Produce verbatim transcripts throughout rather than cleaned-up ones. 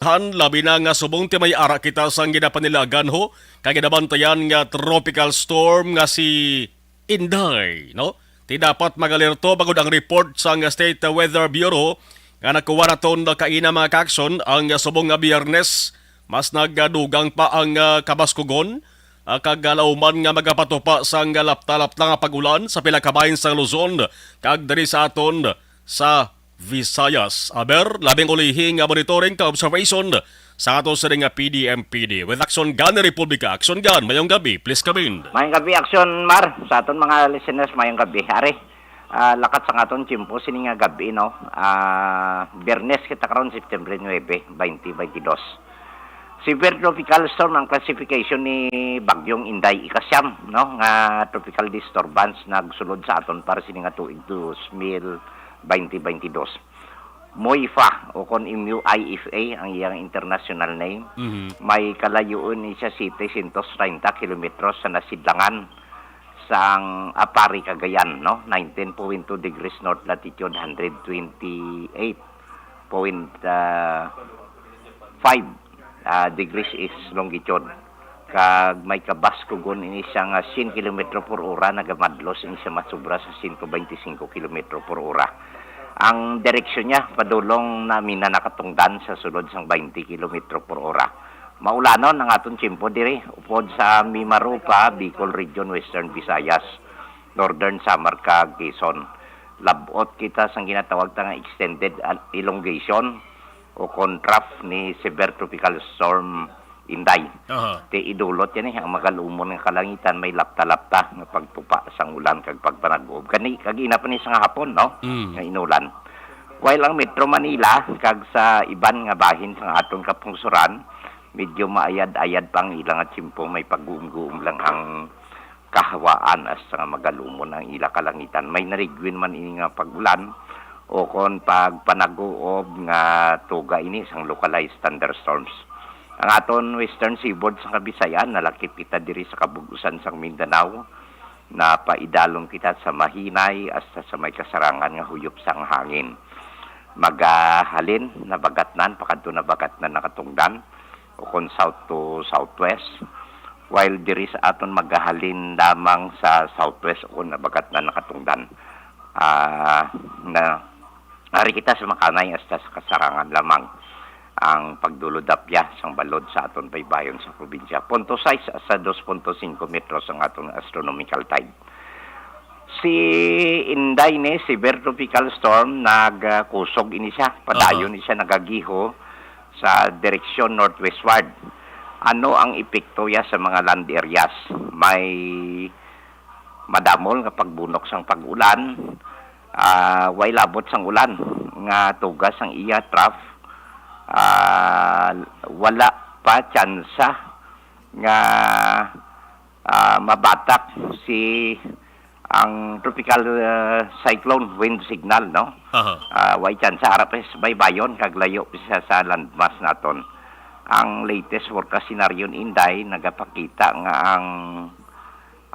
Labi na nga subong ti may ara kita sang ginapanilagan ho kag ginabantayan nga tropical storm nga si Inday, no? Ti dapat magalerto bangod ang report sang State Weather Bureau nga nakuha naton kaina, mga kaakson, ang subong nga Biyernes, mas nagadugang pa ang, ah, kabaskugon, ah, kag, ah, lauman nga magapatupa sang lapta-lapta nga pag-ulan sa pila ka bahin sang Luzon kag diri sa aton sa Visayas. Aber, labing ulihi nga monitoring kag observation sa ato sini nga P D M P D. With Action Gun Republika. Action Gun, mayong gabi. Please come in. Mayong gabi, Action Mar. Sa aton mga listeners, mayong gabi. Ari, ah, lakat sa aton tiyempo sini nga gabi, no? Ah, Biyernes kita karon, September nuebe, twenty twenty-two. Severe tropical storm ang classification ni Bagyong Inday, ikasyam, no, nga tropical disturbance nagsulod sa aton para sini nga tuig, two thousand twenty-two. MUIFA, o kon M U I F A ang iyang international name. Mhm. May kalayuon ni siya seven hundred thirty kilometros sa nasidlangan sang Aparri, Cagayan, no? Nineteen point two degrees north latitude, hundred twenty-eight point five, ah, degrees east longitude. Kag may kabaskugon ini siya nga siyam kilometro por ora, nagamadlos ini siya masubra sa siyento bente singko kilometro por ora. Ang direksyon niya padulong na mina nakatungdan sa sulod sang twenty kilometro por ora. Maulanon ang aton tiyempo diri, upod sa Mimaropa, Bicol Region, Western Visayas, Northern Samar, kag Quezon. Lab-ot kita sang ginatawag ta nga extended, ah, elongation o kon trough ni Severe Tropical Storm Inday. Aha. Ti idulot yan eh, ang magalumon nga kalangitan may lapta-lapta nga pagtupa sang ulan kag pagpanag-uob. Kani, kag ina pa ni sa nga hapon, no? Mm. Nga inulan. While ang Metro Manila kag sa iban nga bahin sa aton kapungsuran, medyo maayad-ayad pa ang ila nga tiyempo, may pag-uum-guum lang ang kahawaan hasta nga magalumon ang ila kalangitan. May narigwin man ini nga pag-ulan o kon pagpanag-uob nga tuga ini sang localized thunderstorms. Ang aton western seaboard sa Kabisayan, nalakip kita diri sa kabug-usan sang Mindanao, napaidalom kita sa mahinay hasta sa may kasarangan nga huyop sang hangin. Magahalin, nabagatnan, pakadto nabagatnan, nakatungdan, o kon south to southwest, while diri sa aton magahalin lamang sa southwest o kon nabagatnan, nakatungdan. Ah, na, ari kita sa makanay hasta sa kasarangan lamang ang pagdulod-apya sang balod sa aton baybayon sa probinsya. Punto sais hasta dos punto singko metros ang aton astronomical tide. Si Inday ni, severe tropical storm, nagkusog ini siya. Padayon Aha. ni siya nagagiho sa direksyon northwestward. Ano ang epekto ya sa mga land areas? May madamol nga pagbunok sang pag-ulan, ah, way labot sang ulan nga tuga sang iya trough, ah, wala pa tsansa nga, ah, mabatak si ang tropical, ah, cyclone wind signal, no? Aha. Ah, way tsansa, ara pa sa baybayon kag layo pa siya sa landmass naton. Ang latest forecast scenario ni Inday nagapakita nga ang,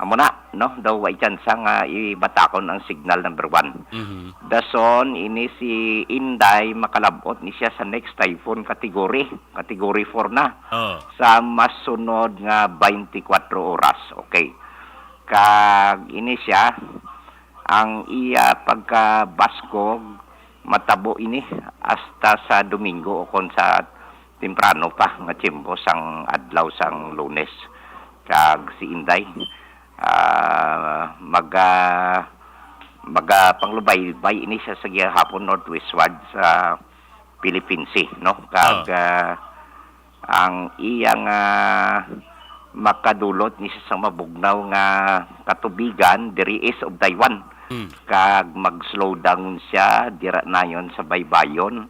amo na, no, daw way tsansa nga ibatakon ang signal number one. Mhm. Dason, ini si Inday, makalab-ot ni siya sa next typhoon category, category four na, Oh. sa masunod nga twenty-four oras. Okay. Kag ini siya, ang iya pagkabaskog, matabo ini hasta sa Domingo o kon sa temprano pa nga tiyempo sang adlaw sang Lunes. Kag si Inday, ah, maga-, magapanglubaybay ini siya sa gihapon northwestward sa Philippine Sea, no? Kag, Ah. ah, ang iyang, ah, makadulot ni sa mabugnaw nga katubigan diri east of Taiwan. Mm. Kag mag-slow down siya dira nayon sa baybayon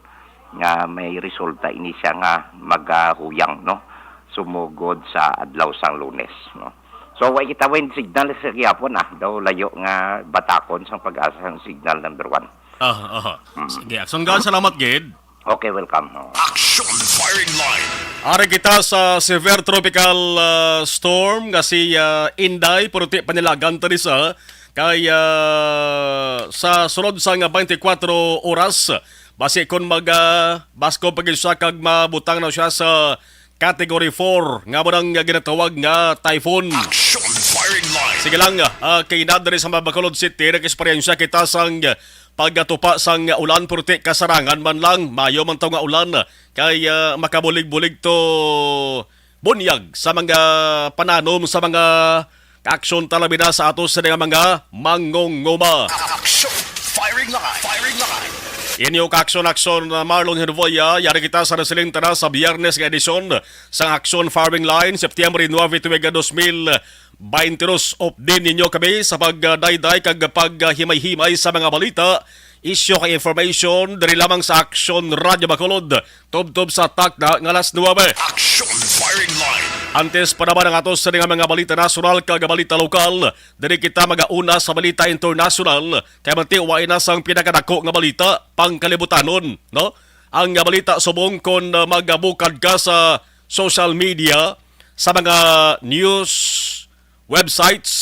nga may resulta ini siya nga magahuyang, no? Sumugod sa adlaw sang Lunes, no? So, way kita wind signal sa gihapon, ah. Daw layo nga batakon sang PAGASA ang signal number one. Aha, aha. Mm. Sige, Action Gun, salamat gid. Okay, welcome. Oh. Action Firing Line. Ari kita sa severe tropical, ah, storm nga si, ah, Inday, pero ti panilagan ta ni sa kay, ah, sa sulod sang twenty-four oras, Basi kon mag, ah, baskog pa gid siya kag mabutang na siya sa Category four, nga mo nang ginatawag nga typhoon. Action firing line. Sige lang, ah, kay na diri sa Bacolod City, nag-eksperyensya kita sang pagkatupa sang ulan, pero ti kasarangan man lang, mayo man to nga ulan, kay, ah, makabulig-bulig to bunyag sa mga pananom sa mga kaaksyon, talabi na sa ato sa mga mangunguma. Action firing line. Firing line. Inyo kaaksyon-aksyon, uh, Marlon Herboya, yari kita sa nasiling tana sa Biyernes nga edisyon sang Action Firing Line, September nuebe, tuig dos mil baynte dos. Update ninyo kami sa pagdayday kag paghimay-himay sa mga balita, isyu kag information diri lamang sa Action Radio Bacolod, tubtob sa takna nga alas nuebe. Action firing line. Antes pa naman ang ato sa nga mga balita nasyonal kag balita lokal, diri kita magauna sa balita internasyonal, kay manti wa na sang pinakadako nga balita pangkalibutanon, no? Ang balita subong kon, uh, magabukad ka sa social media, sa mga news websites,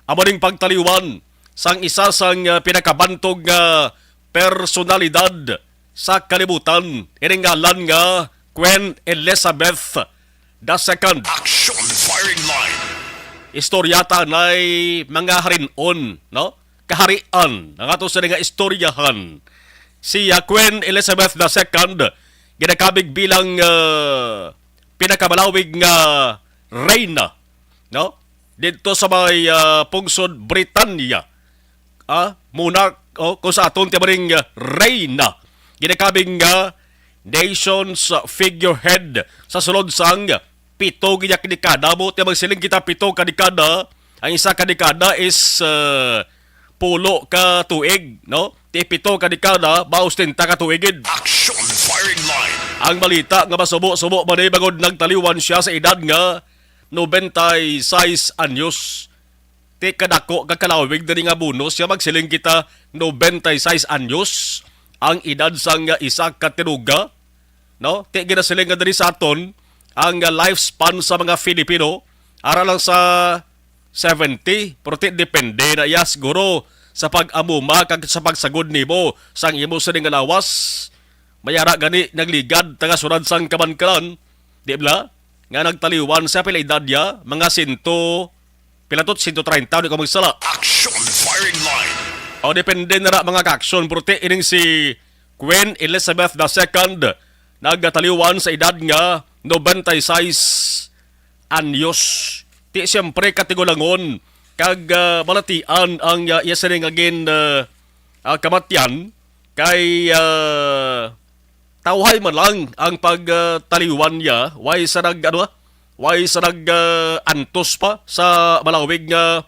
amo ning pagtaliwan sang isa sang, uh, pinakabantog nga personalidad sa kalibutan, ining ngalan nga Queen Elizabeth the Second. Action firing line. Istorya ta nay mga harinon, no? Kaharian, ang ato sini nga istoryahan. Si, ah, Queen Elizabeth the Second, ginakabig bilang, ah, pinakamalawig nga reyna, no? Didto sa may, ah, pungsod Britanya. Ah, monarch, o, kung sa aton tiyabaring, ah, reyna. Ginakabig nga nation's, ah, figurehead sa sulod sang pito gid ka dekada. Mo, ti magsiling kita pito ka dekada. Ang isa ka dekada is, ah, pulo ka tuig, no? Ti pito ka dekada, baos tinta ka tuig gid. Action firing line. Ang balita nga masubo-subo man ni bangod nagtaliwan siya sa edad nga nobenta y seis anyos. Ti kadako ka kalawig diri nga bonus siya, magsiling kita nobenta y seis anyos ang edad sang isa ka tinuga, no? Ti ginasiling nga diri sa aton ang, ah, lifespan sa mga Filipino ara lang sa seventy, pero ti depende na iya siguro sa pag-amuma kag sa pagsagod nimo sang imo sini nga lawas. May ara gani nagligad taga sulod sang kabankalan, di bala? Nga nagtaliwan sa pila edad niya, mga sento, pila to, sento treinta, di ko magsala. Action firing line. O, depende na ra, mga ka-action, pero ti ining si Queen Elizabeth the Second, nagtaliwan sa edad nga nobenta y seis anyos. Ti siyempre katigulangon kag, ah, balatian ang, ah, iya sini nga gin, ah, ah, kamatyan kay, ah, tawhay man lang ang pag, ah, taliwan niya, way sa nag, ano, way sa nag, ah, antos pa sa malawig nga,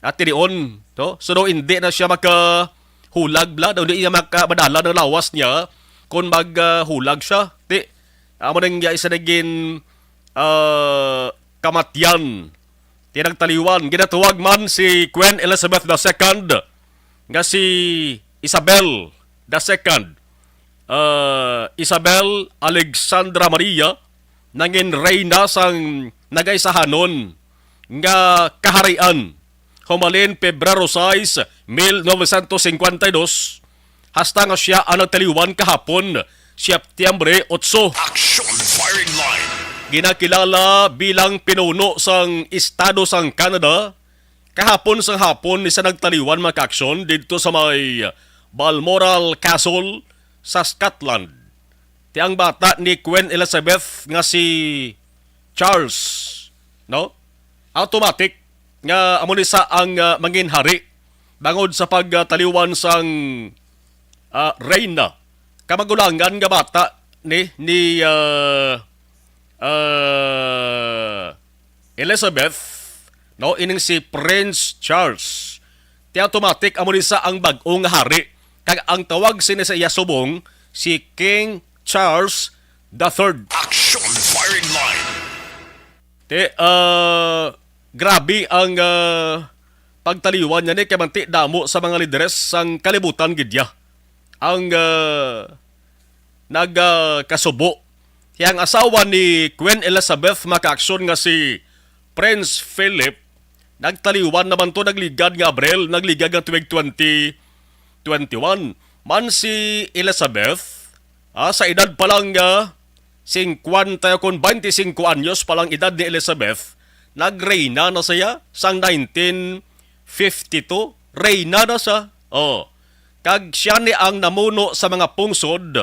ah, tinion, no? So, daw hindi na siya makahulag bala, daw hindi niya maka-, madala ang lawas niya kung mag, ah, hulag siya. Ti, amo nang, ah, isa naging, ah, kamatyan. Ti nagtaliwan, ginatawag man si Queen Elizabeth the Second nga si Isabel the Second, ah, Isabel Alexandra Maria, nangin reyna sang nagaisahanon nga kaharian humalin Pebrero sais, mil novecientos cincuenta y dos, hasta nga sia ang nagtaliwan kahapon, Setyembre otso. Action firing line. Ginakilala bilang pinuno sang estado sang Canada kahapon sang hapon ni sa nagtaliwan, mga ka-action, didto sa may Balmoral Castle sa Scotland. Ti ang bata ni Queen Elizabeth nga si Charles, no? Automatic nga amo ni sa ang, ah, mangin hari bangod sa pagtaliwan sang, ah, reyna. Kamagulangan nga bata ni, ni, ah, ah, Elizabeth, no, ining si Prince Charles. Ti automatic amo ni sa ang bag-o nga hari, kag ang tawag sini sa iya subong si King Charles the Third. Action firing line. Ti, ah, grabe ang, ah, pagtaliwan niya ni, kay manti damo sa mga lideres sang kalibutan gid ya ang, ah, nagakasubo. Ti ang asawa ni Queen Elizabeth, mga ka-action, nga si Prince Philip, nagtaliwan naman to, nagligad nga Abril, nagligad nga tuig twenty twenty-one. Man si Elizabeth, ah, sa edad pa lang nga singkwenta o kon twenty-five anyos pa lang edad ni Elizabeth, nagreyna na siya sang nineteen fifty-two. Reyna na siya. Oh. Kag siya ni ang namuno sa mga pungsod,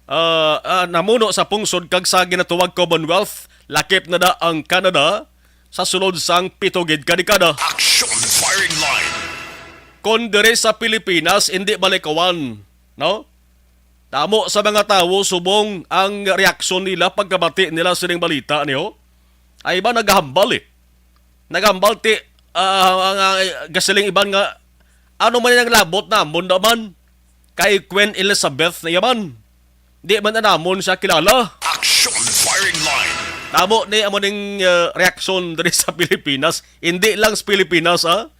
ah, ah, namuno sa pungsod kag sa ginatawag Commonwealth, lakip na da ang Canada sa sulod sang pito gid ka dekada. Action firing line. Kon diri sa Pilipinas, hindi balikawan, no? Damo sa mga tawo subong ang reaksyon nila pagkabati nila sining balita niyo. Ay ba nagahambal eh. Nagahambal ti, ah, ang, ah, gasiling iban nga, "Ano man ang labot namon naman? Kay Queen Elizabeth na yaman. Di man na namon siya kilala." Action firing line. Tamo ni amo ning, ah, reaksyon diri sa Pilipinas. Hindi lang sa Pilipinas, ah,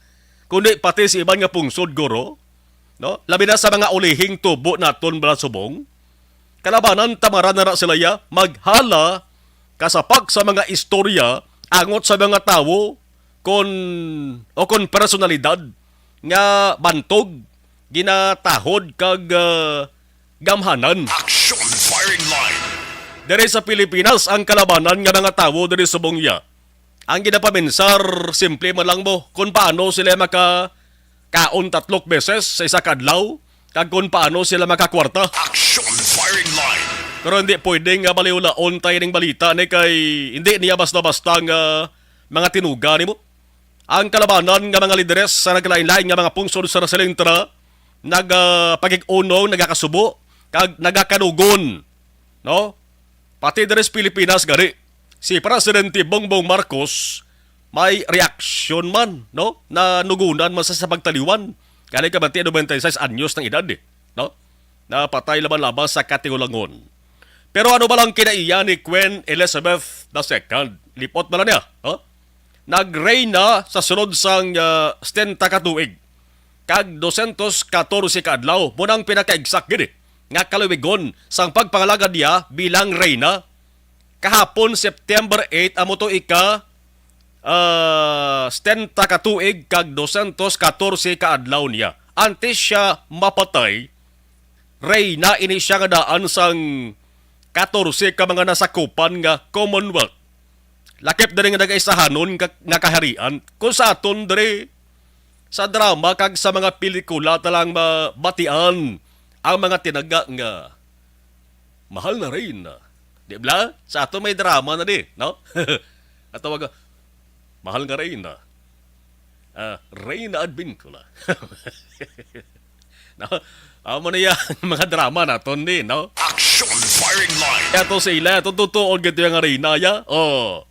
kundi pati sa iban nga pungsod, guro, no? Labi na sa mga ulihing tubo naton, balasubong. Kalabanan, tamaran na na sila ya maghala kasapak sa mga istorya angot sa mga tawo kon, o kon personalidad nga bantog, ginatahod kag, ah, gamhanan. Action firing line. Diri sa Pilipinas, ang kalabanan nga mga tawo diri subong ya, ang ginapaminsar, simple man lang mo, kung paano sila maka kaon tatlok beses sa isa ka adlaw, kag kon paano sila makakwarta. Action firing line. Pero hindi pwede nga baliwlaon tayo ning balita ni kay hindi niya basta-basta nga mga tinuga nimo. Ang kalabanan nga mga lideres sa naglain-lain nga mga pungsod sa Rasalintra nagapagig-unong, nagakasubo, kag nagakanugon, no? Pati diri sa Pilipinas gani, si Presidente Bongbong Marcos may reaksyon man, no? Nanugunan man sa, sa pagtaliwan. Kani ka bati, noventa y seis anyos ng edad, eh, no? Napatay laban-laban sa katigulangon. Pero ano ba lang kinaiya ni Queen Elizabeth the Second? Lipot ba lang niya, no? Nagreyna sa sulod sang, ah, setenta ka tuig kag dosyentos katorse ka adlaw, mo nang pinakaigsak gid, eh, nga kaluwigon sang pagpangalagad niya bilang reyna. Kahapon, September eight, amo to ika, ah, setenta ka tuig kag dosyentos katorse ka adlaw niya. Antes siya mapatay, reyna ini siya nga daan sang katorse ka mga nasakupan nga Commonwealth. Lakip diri nga nagaisahanon nga, nga kaharian. Kung sa aton diri, sa drama kag sa mga pelikula ta lang mabatian ang mga tinaga nga, "Mahal na Reyna." Di ba? Sa aton may drama na di, no? At tawag, "Mahal nga Reyna." Ah, Reyna Advincula. No? Amo na iya ang mga drama naton ni, no? Action firing line. Kaya to sa ila, to totoo gito yung reyna ya. Oh.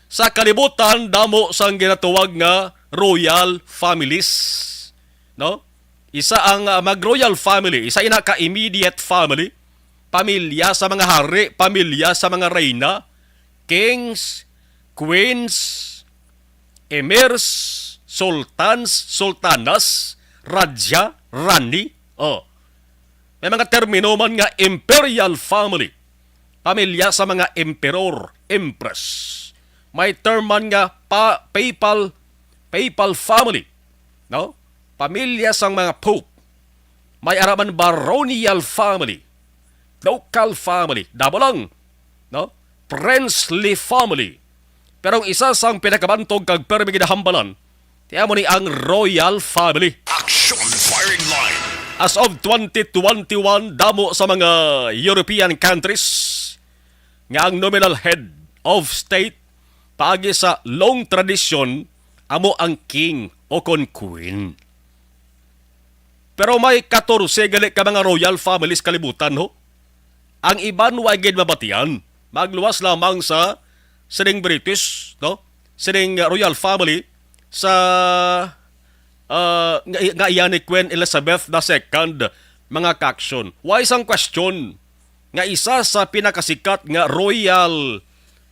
Sa kalibutan, damo sang ginatawag nga royal families. No? Isa ang, ah, mag-royal family, isa ina ka immediate family, pamilya sa mga hari, pamilya sa mga reyna, kings, queens, emirs, sultans, sultanas, raja, rani. Oh. May mga termino man nga imperial family, pamilya sa mga emperor, empress. May term man nga pa, papal, papal family, no? Pamilya sang mga pope. May ara man baronial family, ducal family, damo lang, no? Princely family. Pero ang isa sang pinakabantog kag permi ginahambalan, ti amo ni ang royal family. Action firing line. As of twenty twenty-one, damo sa mga European countries nga ang nominal head of state paagi sa long tradisyon amo ang king o kon queen. Pero may katorse gali ka mga royal families kalibutan, ho. Ang iban wa gid mabatian. Magluwas lamang sa sining British, no? Sining royal family sa, ah, nga, nga iya ni Queen Elizabeth the Second, mga kaaksyon. Wa isang question nga isa sa pinakasikat nga royal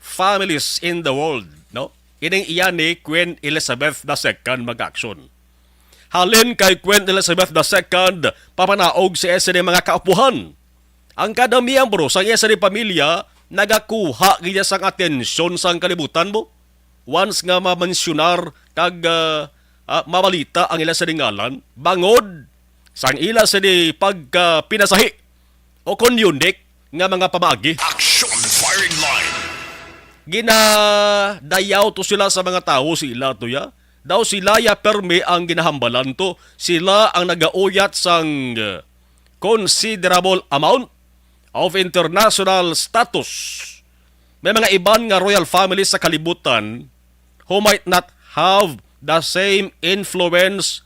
families in the world, no? Ining iya ni Queen Elizabeth the Second, mga kaaksyon. Halin kay Queen Elizabeth the Second, papanaog sa iya sini mga kaupuhan. Ang kada miyembro sang iya sini pamilya nagakuha gid sang atensyon sang kalibutan mo. Once nga mamensyonar kag, ah, ah, mabalita ang ila sini ngalan, bangod sang ila sini pagkapinasahi o kon unique nga mga pamaagi. Action firing line. Ginadayaw to sila sa mga tawo, sila to ya. Daw sila ya permi ang ginahambalan to. Sila ang nagauyat sang, uh, considerable amount of international status. May mga iban nga royal family sa kalibutan who might not have the same influence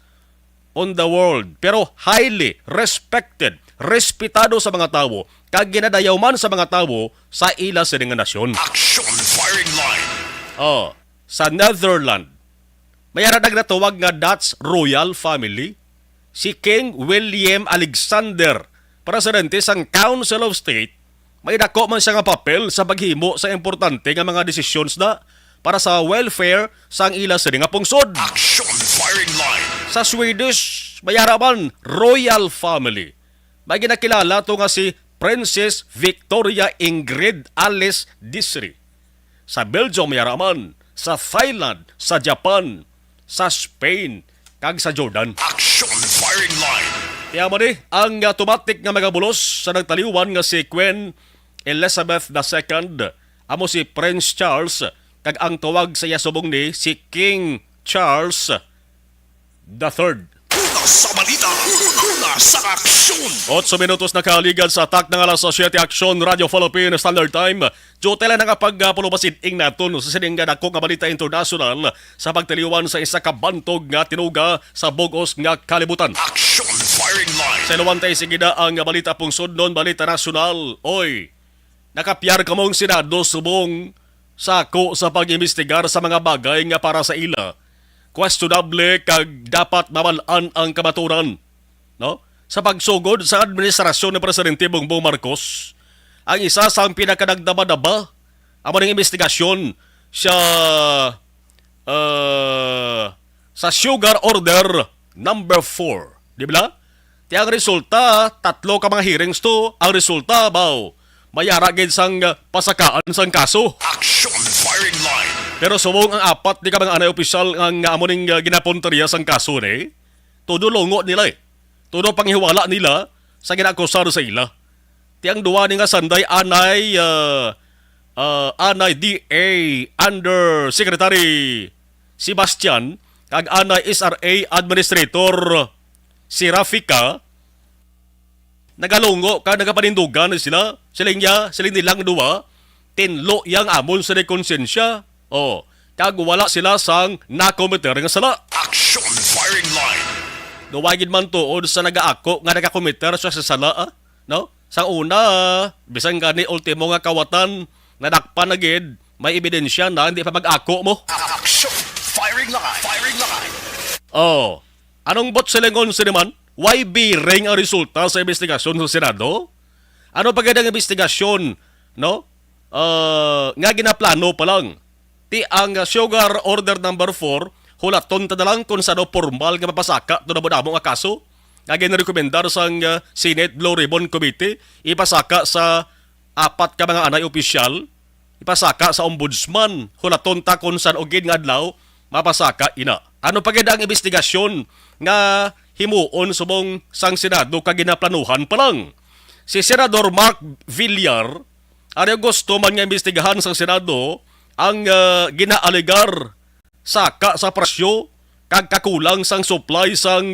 on the world, pero highly respected, respetado sa mga tawo, kag ginadayaw man sa mga tawo sa ila sini nga nasyon. Action firing line. Oh, sa Netherlands, may ara nagnatawag nga Dutch royal family, si King William Alexander, presidente sang Council of State. May dako man siya nga papel sa paghimo sa importante nga mga decisions na para sa welfare sang ila sini nga pungsod. Action firing line. Sa Swedish, may ara man royal family. May ginakilala to nga si Princess Victoria Ingrid Alice Disri. Sa Belgium, may ara man. Sa Thailand, sa Japan, sa Spain, kag sa Jordan. Action firing line. Kaya mo ni, ang, ah, automatic nga magabulos sa nagtaliwan nga si Queen Elizabeth the Second, amo si Prince Charles, kag ang tawag sa iya subong ni si King Charles the Third. Una sa balita, una sa aksyon. Otso minutos na kaligad sa atak na nga alas siyete, Aksyon, Radyo Philippine Standard Time. Diyo tayo lang nga pagpulubasid-ing naton sa sining nga dako nga balita internasyonal sa pagtaliwan sa isa ka bantog nga tinuga sa bug-os nga kalibutan. Action firing line. Sa iluwan tayo, sige na ang balita pungsod nun, balita nasyonal. Oy, nakapyar kamong Senado subong sa ako sa pag-imbestigar sa mga bagay nga para sa ila questionable kag dapat mabal-an ang kamaturan, no? Sa pagsugod sa administrasyon ni Presidente Bongbong Marcos, ang isa sa pinakadagdaba-daba amo ning investigasyon sa, ah, sa Sugar Order number four, di ba? Ti ang resulta, tatlo ka mga hearings to, ang resulta, baw, may ara gid sang, ah, pasakaan sang kaso. Action firing line. Pero subong ang apat ni ka mga anay opisyal nga, nga amo ning, ah, ginapunteriya sang kaso ni, todo lungo nila eh. Todo panghiwala nila sa ginaakusar sa ila. Ti ang duwa ni nga sanday anay, ah, ah, anay D A Undersecretary Sebastian kag anay S R A Administrator si Rafika, nagalungo ka, nagapanindugan na sila. Siling niya, siling nilang duwa, tinlo yang amon sa konsensya. Oh, kag wala sila sang nakomiter nga sala. Action firing line. Duwa gid man tuod sa nagaako nga nagakomiter siya sa sala, ah, no? Sa una, bisan gani ultimo nga kawatan, nadakpan na gid, may ebidensya na, hindi pa mag-ako mo. Action firing line. Firing line. Oh, anong bot silingon sini man? Why biring ang resulta sa investigasyon sa Senado? Ano pa gid ang investigasyon, no? Ah, nga ginaplano pa lang. Ti ang, ah, Sugar Order number four, hulaton ta na lang kung sano formal nga mapasaka to damo-damo nga kaso nga ginrekomendar sang, ah, Senate Blue Ribbon Committee ipasaka sa apat ka mga anay opisyal, ipasaka sa ombudsman. Hulaton ta kung san-o gid nga adlaw mapasaka ina. Ano pa gid ang investigasyon nga himuon subong sang Senado ka ginaplanuhan pa lang? Si Senador Mark Villar, ari gusto man nga imbestigahan sang Senado ang, ah, ginaalegar saka sa presyo kag kakulang sang supply sang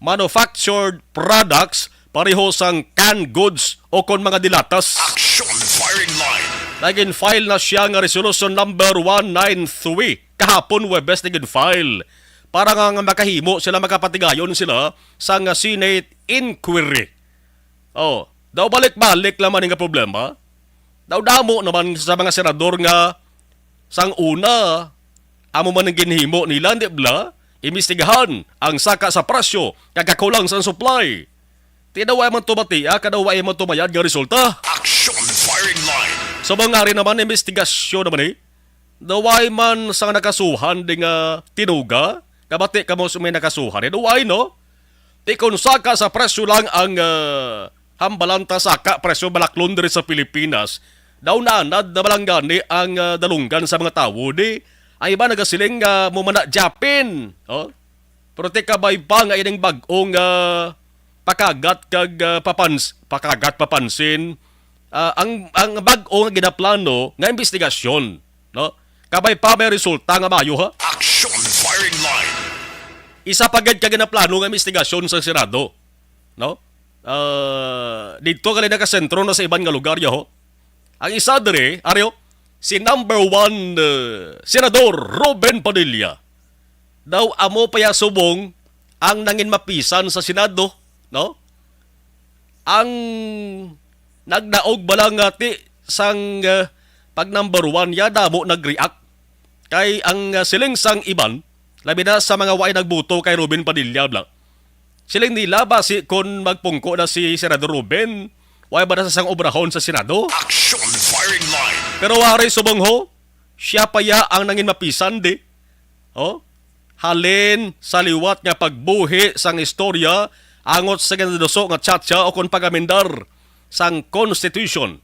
manufactured products, pareho sang canned goods o kon mga dilatas. Action firing line. Nagin-file na siya nga Resolution number one nine three kahapon, Huwebes, nagin-file para nga, nga makahimo sila, makapatigayon sila sang Senate inquiry. Oh, daw balik-balik lang man nga problema. Daw damo naman sa mga senador nga sang una, amo man ang ginhimo nila, di bala? Imbestigahan ang saka sa presyo kag kakulang sa supply. Ti daw ay man tumatia, ka daw ay man tumayad nga resulta. Action firing line. Sa mga ari naman, investigasyon naman eh. Daw ay man sa nakasuhan di nga tinuga, kabati ka mo sa may nakasuhan eh. Daw ay, no? Ti kon saka sa presyo lang ang, ah, hambalan ta, saka presyo balaklon diri sa Pilipinas, daw naanad na balanggani ang, ah, dalunggan sa mga tawo, di? Ang iba nagasiling nga mo man na japin, oh? Pero ti kabay pa nga ining bag-ong, ah, pakagat kag, ah, papans-, pakagat papansin, ah, ang, ang bag-o nga ginaplano nga imbestigasyon, no? Kabay pa may resulta nga maayo, ha? Action firing line. Isa pa gid ka ginaplano nga imbestigasyon sa Senado, no? Ah, dito gali nakasentro na sa iban nga lugar, yaho. Ang isa diri, aryo, si number one, uh, Senador Robin Padilla. Daw amo pa ya subong ang nangin mapisan sa Senado, no? Ang nagdaog bala nga ti sang, uh, pag number one ya, damo nag-react. Kay ang, uh, siling sang iban, labi na sa mga waay nagboto kay Robin Padilla, bla. Siling nila, basi kon magpungko na si Senador Ruben, way ba na sa sang obrahon sa Senado? Action firing line. Pero waray subong ho, siya pa ya ang nangin mapisan di. Oh? Halin sa liwat nga pagbuhi sang istorya angot sa ginaduso nga tsatsa o kon pag-amendar sang Constitution.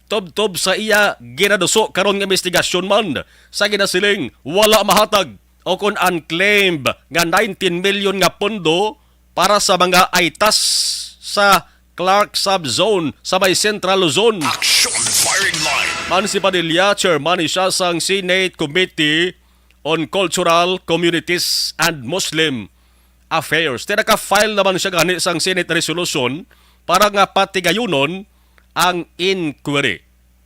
Tubtob sa iya ginaduso karon nga investigasyon man sa ginasiling wala mahatag o kon unclaimed nga nineteen million nga pondo para sa mga ITAS sa Clark Subzone sa may Central Luzon. Action firing line. Man si Padilla, chairman ni siya sang Senate Committee on Cultural Communities and Muslim Affairs. Ti naka-file naman siya gani sang Senate resolution para nga patigayunon ang inquiry.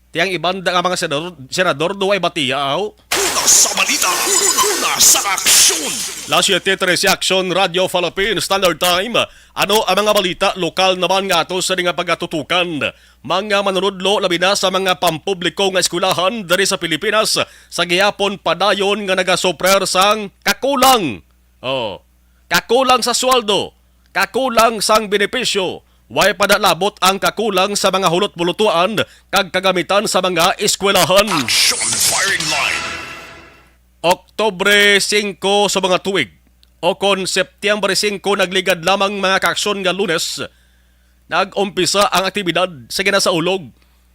Ti ang iban da nga mga senador, senador duway batiya, aw. Una sa balita, una sa aksyon. Las siete trese, Aksyon, Radyo Philippine Standard Time. Ano ang mga balita lokal naman nga ato sa nga pagatutukan? Mga manunudlo, labi na sa mga pampubliko nga eskwelahan diri sa Pilipinas, sa gihapon padayon nga nagasuprer sang kakulang. Oh, kakulang sa sweldo, kakulang sang benepisyo, way pa nalabot ang kakulang sa mga hulot-bulutuan kag kagamitan sa mga eskwelahan. Action firing line. Oktubre singko sa mga tuig, o kon Septyembre singko, nagligad lamang, mga kaaksyon, nga Lunes, nag-umpisa ang aktibidad sa ginasaulog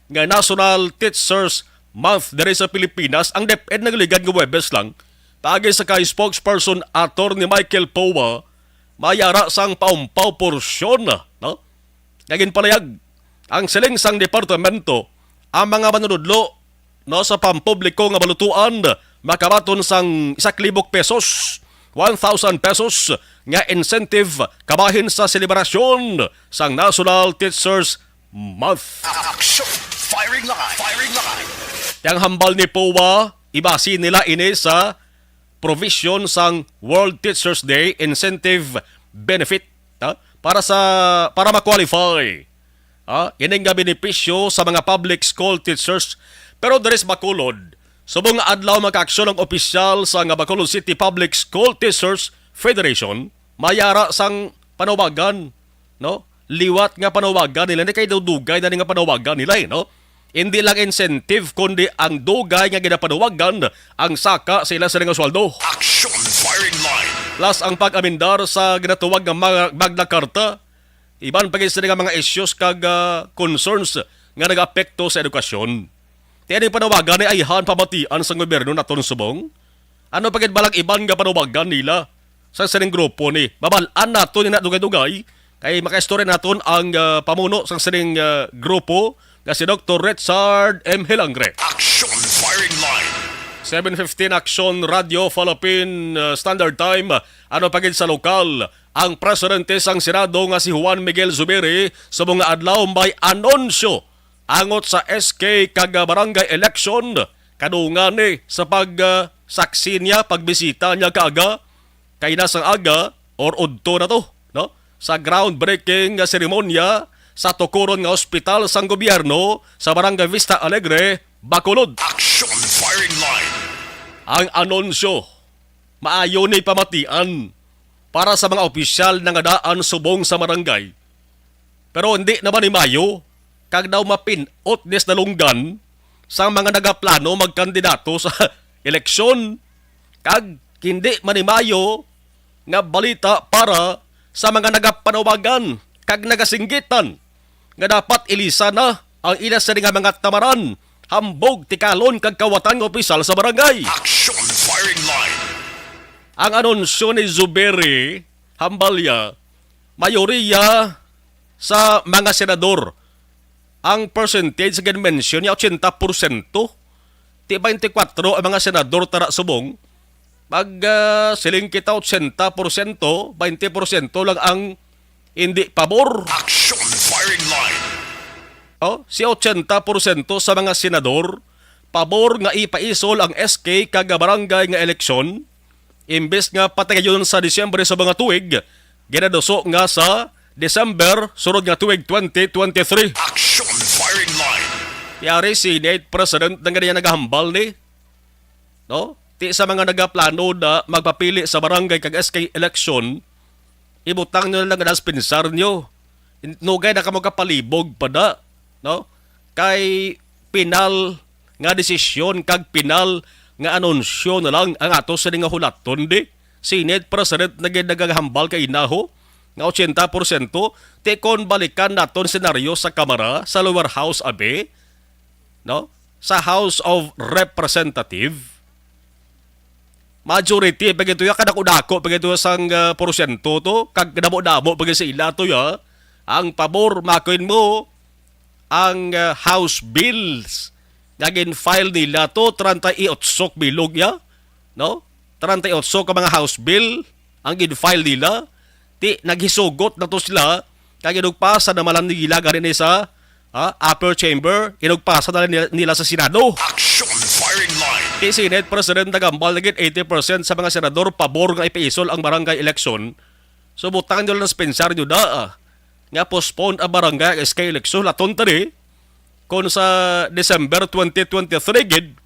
nga National Teachers Month diri sa Pilipinas. Ang DepEd nagligad nga Huwebes lang, paagi sa kay spokesperson Attorney Michael Poa, may ara sang paumpaw porsyon, no? Nga ginpalayag ang siling sang departamento, ang mga manunudlo, no, sa pampubliko nga balutuan makabaton sang isa ka libok pesos, one thousand pesos, nga incentive kabahin sa selebrasyon sang National Teachers Month. Action! Firing line! Firing line! Ang hambal ni Poa, ibasi nila ini sa provision sang World Teachers Day Incentive Benefit, ha? Para sa, para ma-qualify, ha, ini nga benepisyo sa mga public school teachers. Pero diri sa Bacolod, subong nga adlaw, mga kaaksyon, ang opisyal sa nga Bacolod City Public School Teachers Federation, may ara sang panawagan, no? Liwat nga panawagan nila ni, kay daw dugay na ni nga panawagan nila, eh, no? Hindi lang incentive, kundi ang dugay nga ginapanawagan ang saka sa ila sila nga sweldo. Action firing line. Plus ang pag-amendar sa ginatawag nga Mag-, Magna Carta, iban pa gid sila nga mga issues kag, ah, concerns nga nagaapekto sa edukasyon. Ti aning panawagan ni ayhan pamatian sa gobyerno naton subong? Ano pa gid balang iban nga panawagan nila sa sining grupo ni? Mabal-an naton ina dugay-dugay, kay makaistorya naton ang, ah, pamuno sa sining, ah, grupo nga si Doktor Richard M. Hilangre. Action firing line. Seven fifteen, Action Radio Philippine, ah, Standard Time. Ano pa gid sa lokal? Ang presidente sang Senado nga si Juan Miguel Zubiri subong nga adlaw may anunsyo angot sa S K kag barangay election, kadungan ni sa pag, ah, saksi niya, pagbisita niya kaaga, kay na sang aga or udto na to, no? Sa groundbreaking nga seremonya sa tukuron nga ospital sang gobyerno sa Barangay Vista Alegre, Bacolod. Action firing line. Ang anunsyo, maayo ni pamatian para sa mga opisyal na nga daan subong sa barangay. Pero hindi naman ni mayo, kag daw mapin-ot ni sa dalunggan sang mga nagaplano magkandidato sa eleksyon, kag hindi man ni mayo nga balita para sa mga nagapanawagan kag nagasinggitan nga dapat ilisan na ang ila sini nga mga tamaran, hambog, tikalon kag kawatan nga opisyal sa barangay. Action firing line. Ang anunsyo ni Zubiri, hambal niya, Mayoriya sa mga senador, ang percentage sa ginmention niya, ochenta porsyento. Ti twenty-four ang mga senador tara subong. Pag, ah, siling kita, ochenta porsyento, twenty porsyento lang ang hindi pabor. Action firing line. Oh, si ochenta porsyento sa mga senador pabor nga ipaisol ang S K kag barangay nga eleksyon, imbes nga patigayon sa Disyembre sa mga tuig, ginaduso nga sa December sunod nga tuig, twenty twenty-three. Action firing line. Yari, Senate President na nga niya nagahambal ni, no? Ti sa mga nagaplano na magpapili sa barangay kag S K election, ibutang nyo lang ang dispensar nyo. Nugay na kamo kapalibog pa na, no? Kay pinal nga desisyon kag pinal nga anunsyo na lang ang ato sini nga hulaton, di? Senate President na gid nagahambal kay inaho nga ochenta porsyento. Ti kon balikan naton senaryo sa Kamara, sa lower house, abi, no? Sa House of Representative, majority pa gito ya, kadako-dako pa gito sang, ah, porsyento to, kag damo-damo pa gid sa ila to ya. Ang pabor, makuin mo, ang, ah, House bills nga gin-file nila to, treinta y ocho bilog ya, no? Treinta y ocho ka mga House bill ang gin-file nila. Ti, naghisugot na to sila, kag inugpasa na man lang nila gani ni sa, ah, upper chamber, inugpasa na nila, nila sa Senado. Action firing line. Ti Senate President nagambal na gid, eighty percent sa mga senador pabor nga ipaisol ang barangay election. So, butang nyo lang sa pensar nyo da, ah, nga postpone ang barangay S K election, laton tani, kon sa December twenty twenty-three gid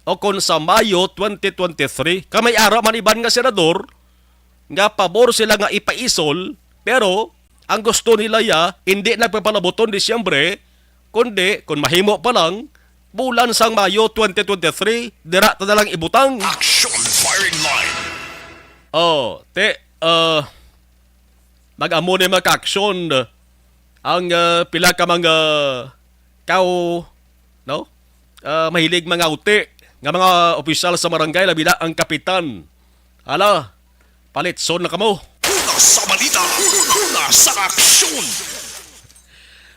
o kon sa Mayo twenty twenty-three. Kay may ara man iban nga senador nga pabor sila nga ipaisol, pero ang gusto nila ya, hindi nagpapalabuton Disyembre, kundi, kung mahimo pa lang, bulan sang Mayo twenty twenty-three, dira ta na lang ibutang. Action firing line. Oh, te, uh, nag-amo ni mga aksyon ang, ah, pila ka mga kao, no? Ah, mahilig mangawti nga mga opisyal sa barangay, labi na ang kapitan. Ala, palitson na kamo. Una sa balita, una sa aksyon.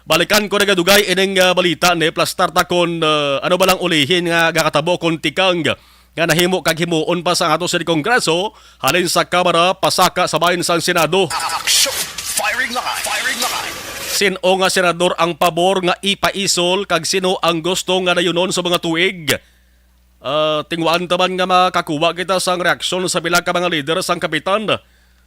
Balikan ko nagadugay ining, ah, balita ni plastar ta kon, ah, ano ba lang ulihin nga gakatabo kon tikang nga nahimo kag himuon pa sa ato sa Kongreso, halin sa Kamara, pasaka sa bahin sang Senado. Action! Firing line! Firing line! Sin-o nga senador ang pabor nga ipaisol kag sino ang gusto nga dayunon sa mga tuig? Ah, tinguhaan ta man nga makakuha kita sang reaksyon sa pila ka mga lider sang kapitan,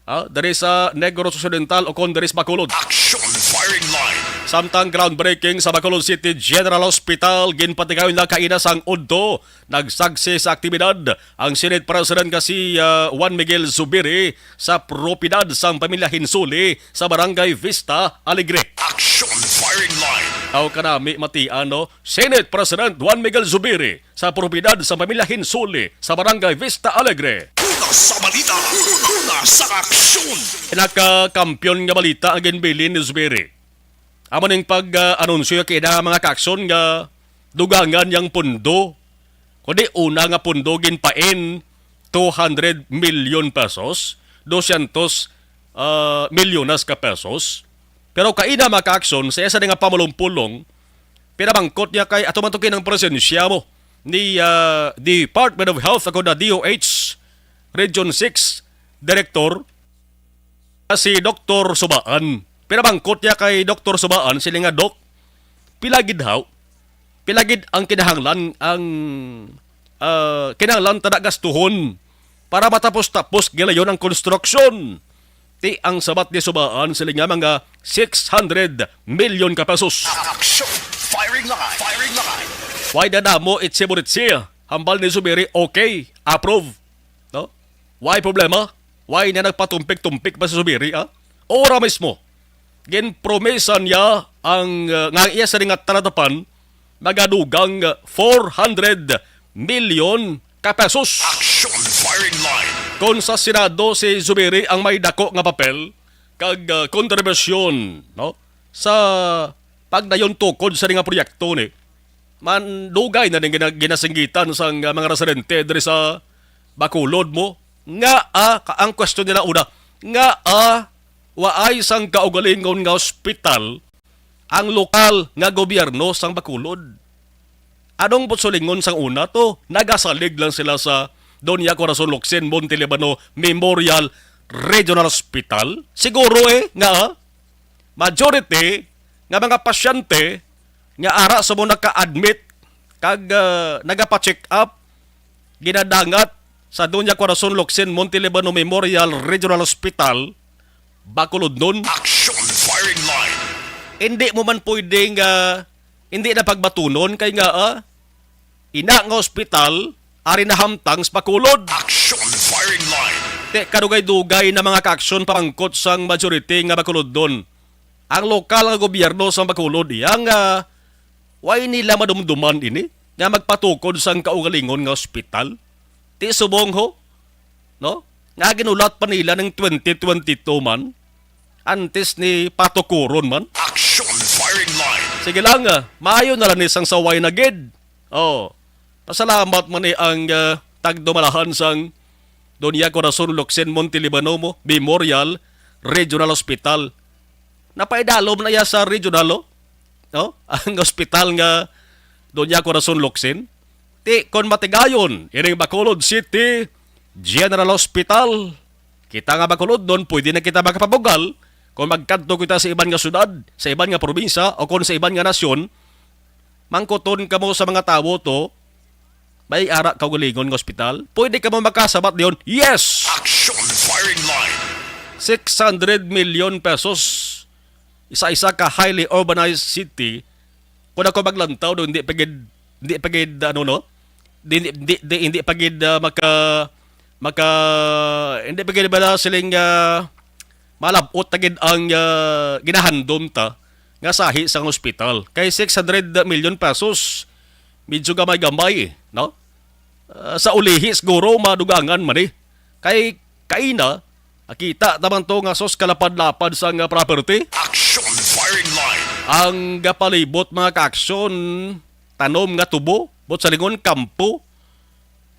ah, diri sa Negros Occidental o kon diri sa Bacolod. Action firing line. Samtang groundbreaking sa Bacolod City General Hospital, ginpatigayon na kaina sang udto, nagsaksi sa aktibidad ang Senate President nga si, ah, Juan Miguel Zubiri sa propiedad sang pamilya Hinsuli sa Barangay Vista Alegre. Action firing line. Aw kanami matian, no? Senate President Juan Miguel Zubiri sa propiedad sa pamilya Hinsuli sa Barangay Vista Alegre. Una sa balita, una sa aksyon. Pinakakampiyon nga balita ang ginbilin ni Zubiri. Amo ning pag-anunsyo kay na mga kaaksyon nga dugangan yang pondo. Kundi una nga pondo ginpain two hundred million pesos, dosyentos, ah, milyones ka pesos. Pero kaina mga kaaksyon, sa isa nga pamulong-pulong, pinamangkot niya kay ato man to kinang presensya mo ni, ah, Department of Health ako na D O H Region six Director, ah, si Doktor Subaan. Pinamangkot niya kay Doktor Subaan, sila nga, "Dok, pila gid haw? Pila gid ang kinahanglan, ang, ah, kinahanglan ta na gastuhon para matapos-tapos gilayon ang konstruksyon?" Ti ang sabat ni Subaan, sila nga, mga six hundred million ka pesos. Action! Firing line! Firing line! Why dadamo itsi-buritsi? Hambal ni Zubiri, okay, approve. No? Why problema? Why na nagpatumpik-tumpik pa si Zubiri, ah? Ora mismo, ginpromesa niya ang, ah, nga iya sa nga talatapan, magadugang four hundred million ka pesos. Action firing line. Kon sa Senado si Zubiri ang may dako nga papel kag, ah, kontribusyon, no, sa pagdayon tukod sa nga proyekto ni, man dugay na ning gina-, ginasinggitan sang, ah, mga residente diri sa Bacolod mo. Nga, ah, ka-, ang question nila una, nga, ah, Waay sang kaugalingon nga ospital ang lokal nga gobyerno sang Bacolod. Anong buot silingon sang una to? Nagasalig lang sila sa Doña Corazon Locsin Montelibano Memorial Regional Hospital? Siguro, eh, nga, ah, majority nga mga pasyente nga ara sa mo naka-admit kag, ah, nagapa-check up, ginadangat sa Doña Corazon Locsin Montelibano Memorial Regional Hospital, Bacolodnon. Action firing line. Hindi mo man pwedeng, ah, hindi na pagbatunon kay nga, ah, ina nga ospital, ari na hamtang sa Bacolod. Action firing line. Te, kadugay-dugay na mga ka-aksyon pamangkot sang majority nga Bacolodnon. Ang lokal nga gobyerno sa Bacolod, iya nga way nila madumduman ini nga magpatukod sang kaugalingon nga ospital. Ti subong ho, no? Nga ginulat pa nila ning twenty twenty-two man, antes ni patukuron man. Action firing line. Sige lang, ah, maayo na lang ni sang saway na gid. Oh, pasalamat man ni ang, ah, tagdumalahan sang Doña Corazon Locsin Montelibano mo Memorial Regional Hospital. Napaidalom na iya sa regional, oh, no? Ang ospital nga Doña Corazon Locsin. Ti kon matigayon ining Bacolod City General Hospital, kita nga Bacolodnon, pwede na kita makapabugal kon magkadto kita sa iban nga syudad, sa iban nga probinsya, o kon sa iban nga nasyon. Mangkuton kamo sa mga tawo to, may ara kaugalingon nga ospital? Pwede kamo makasabat diyon? Yes! Action firing line. Six hundred million pesos. Isa-isa ka highly urbanized city. Kung ako maglantaw do, hindi pa gid, hindi pa gid, ano, no? Di, di, di, di, hindi pa gid, ah, maka, maka, hindi pa gid bala siling, ah, malab-ot na gid ang, ah, ginahandom ta nga sahi sang ospital. Kay six hundred million pesos, medyo gamay-gamay, no? Ah, sa ulihi siguro madugangan man, eh. Kay kaina, nakita naman to nga sus kalapad-lapad sang, ah, property. Action firing line. Ang gapalibot, mga kaaksyon, tanom nga tubo, buot silingon, kampo.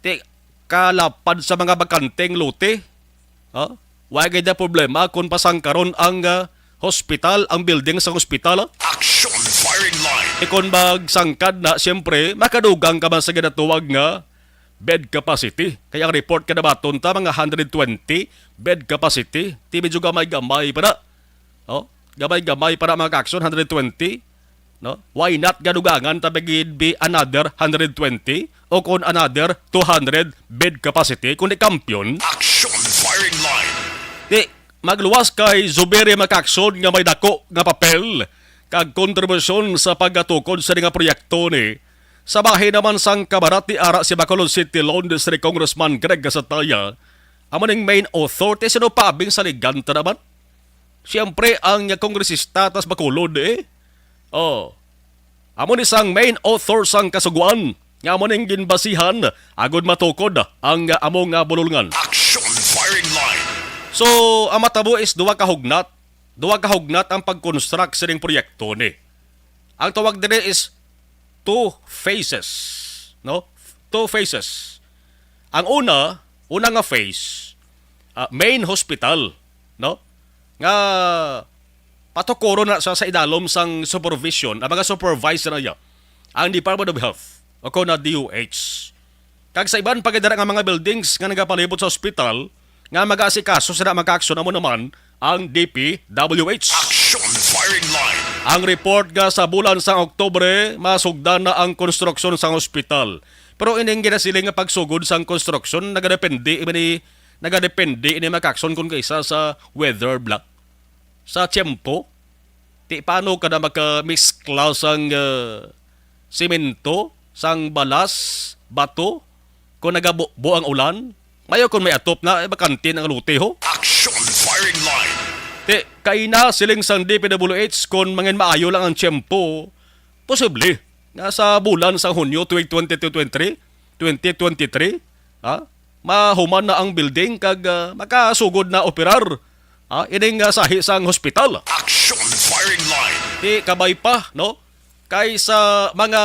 Ti, kalapad sa mga bakanteng lote. Ha? Wa gid na problema kung pasangkaron ang, ah, hospital, ang building sa hospital, ah. Action firing line. E kon magsangkad na, siyempre, makadugang ka man sa ginatuwag nga bed capacity. Kaya ang report ka nabaton ta, mga hundred twenty bed capacity. Ti medyo gamay-gamay pa na. Oh, gamay-gamay pa na, mga kaaksyon, hundred twenty. No? Why not gadugangan ta pa gid bi another hundred twenty o kon another two hundred bed capacity, kundi kampiyon? Action firing line. Di, magluwas kay Zubiri, mga kaaksyon, nga may dako nga papel kag kontribusyon sa pagkatukod sa nga proyekto ni sa bahin naman sang Kamara ti ara si Bacolod City Lone District Congressman Greg Gasataya, amo ning main authority. Sino pa abing saligan ta naman? Siyempre, ang kongresista tas Bacolod, eh. Oh. Amo ni sang main author sang kasugoan nga amo ning ginbasihan agod matukod ang amo nga bulolngan. Action firing line. So, ang matabo is duha ka hugnat. Duha ka hugnat ang pag-construct sining proyekto ni. Ang tawag diri is two phases, no? Two phases. Ang una, una nga phase, ah, main hospital, no? Nga patukuron na sa, sa idalom sang supervision, ang mga supervisor na iya, ang Department of Health, o kon na D O H. Kag sa iban pa gid dira nga mga buildings nga nagapalibot sa ospital nga mag-aasikaso sa mga kaaksyon, amo naman ang D P W H. Action firing line. Ang report nga sa bulan sang Oktubre, masugdan na ang konstruksyon sang ospital. Pero ining ginasiling nga pagsugod sang konstruksyon nagadepende ini, nagadepende ini, mga kaaksyon, kung kaisa sa weather bla, sa tiyempo. Ti paano ka na makamiskla sang, ah, semento, sang balas, bato, kung nagabubo ang ulan? Mayo kung may atop na, eh, bakantin ang lote, ho. Action firing line. Ti, kaina siling sang D P W H, kung mangin maayo lang ang tiyempo, posible nga sa bulan sa Hunyo tuig twenty twenty-three, twenty twenty-three, ha? Mahuman na ang building kag, ah, makasugod na operar, ah, ining, ah, sahi sang hospital. Action firing line. Ti kabay pa, no? Kay sa mga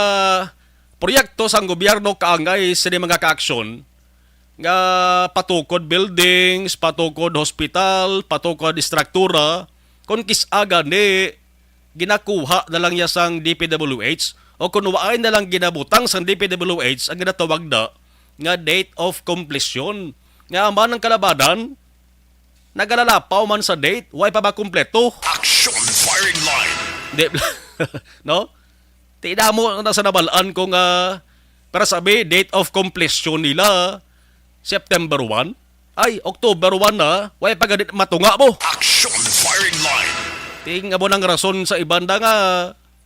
proyekto sang gobyerno kaangay sini, mga kaaksyon, nga patukod buildings, patukod hospital, patukod istruktura, kung kis-a gani ginakuha na lang niya sang D P W H o kung waay na lang ginabutang sang D P W H ang ginatawag na nga date of completion. Nga man ang kalabanan, nagalalapaw man sa date, way pa ba kumpleto? Action firing line. Di, no? Ti damo na sa nabalaan ko nga, para sabi, date of completion nila, September one. Ay, October one na, way pa gani matunga mo. Action firing line. Ting amo nang rason sa iban da nga,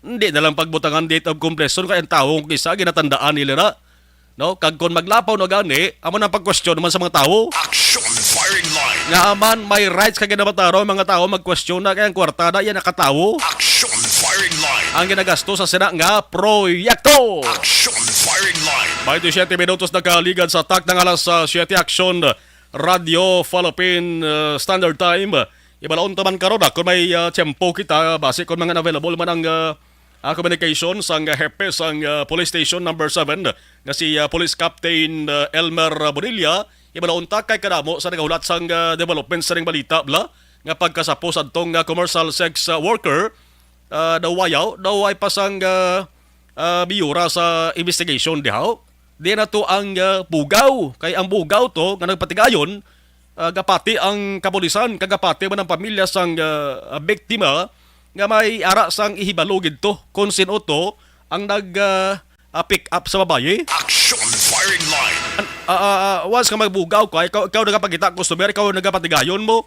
hindi na lang pagbutangan date of completion kay ang tawo kung kis-a ginatandaan nila na. No? Kag kung maglapaw na gani, amo nang pag-question naman sa mga tawo. Action firing line. Nga man, may rights ka ginabataro ang mga tawo mag-question na kay ang kwarta na yan nakatawo. Action firing line. Ang ginagasto sa sina nga proyekto. Action firing line. Twenty-seven minutos na kaligad sa tak ng alas ah, siete. Action Radio Philippine ah, Standard Time. Ibalaon ta man karon ah, kung may ah, tiyempo kita, basi kung mga available man ang ah, ah, communication sang ah, hepe sang ah, Police Station Number Seven nga si ah, Police Captain ah, Elmer Bonilla. Ibalaon ta kay kadamo sa nagahulat sang ah, development sa ning balita bla nga pagkasapo sa adtong ah, commercial sex ah, worker ah, daw wayaw, daw ay pasang ah, ah, biyura sa investigation dihaw. Di na to ang ah, bugaw, kay ang bugaw to nga nagpatigayon, ah, gapati ang kapulisan, kag gapati man ang pamilya sang ah, biktima nga may ara sang ihibalo gid to kung sin-o to ang nag ah, ah, pick up sa babayi. Action firing line. An- ah, ah, ah, once ka magbugaw ka, ikaw, ikaw nagapakita customer, ikaw nagapatigayon mo,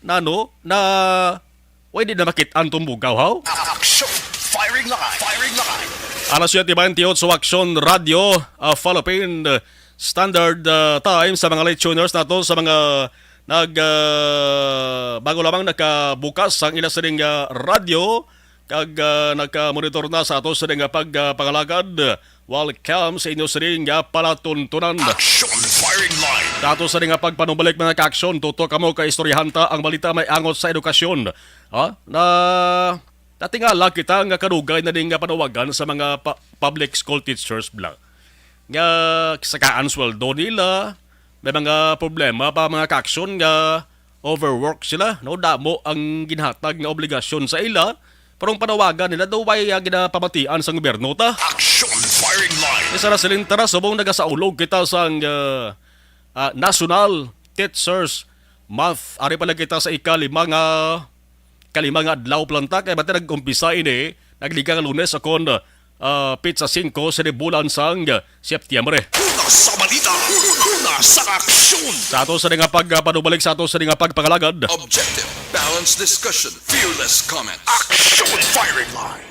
nano, na, way di na makit-an tong bugaw, haw? Action firing line. Firing line. Alas siete baynte otso, Action Radio ah, Philippine Standard ah, Time sa mga late tuners nato, sa mga nag ah, bago lamang nakabukas ang ila sining ah, radyo kag ah, nagka-monitor na sa ato sining ah, pag ah, pangalagad. Welcome sa inyo sining ah, palatuntunan. Action firing line. Sa ato sining ah, pagpanubalik, mga ka-aksyon, tuto kamo kay istoryahan ta ang balita may angot sa edukasyon. Ha? Na natingala kita nga kadugay na din nga panawagan sa mga pa- public school teachers bla nga sakaan sweldo nila, may mga problema pa, mga ka-aksyon, nga overwork sila, no? Damo ang ginhatag nga obligasyon sa ila, pero ang panawagan nila daw way ah, ginapamatian sang gobyerno ta. Action firing line. Isa na siling tara, subong nagasaulog kita sang ah, ah, National Teachers Month. Ari pala kita sa ikalima nga kalima nga adlaw pa lang ta, kay bati nag-umpisa ini, nagliga nga Lunes, akon ah, pitsa singko sa bulan sang Septiembre. Una sa balita, una sa aksyon. Sa ato sa nga pagpanubalik sa ato sa nga pagpangalagad. Objective, balanced discussion, fearless comment. Action firing line.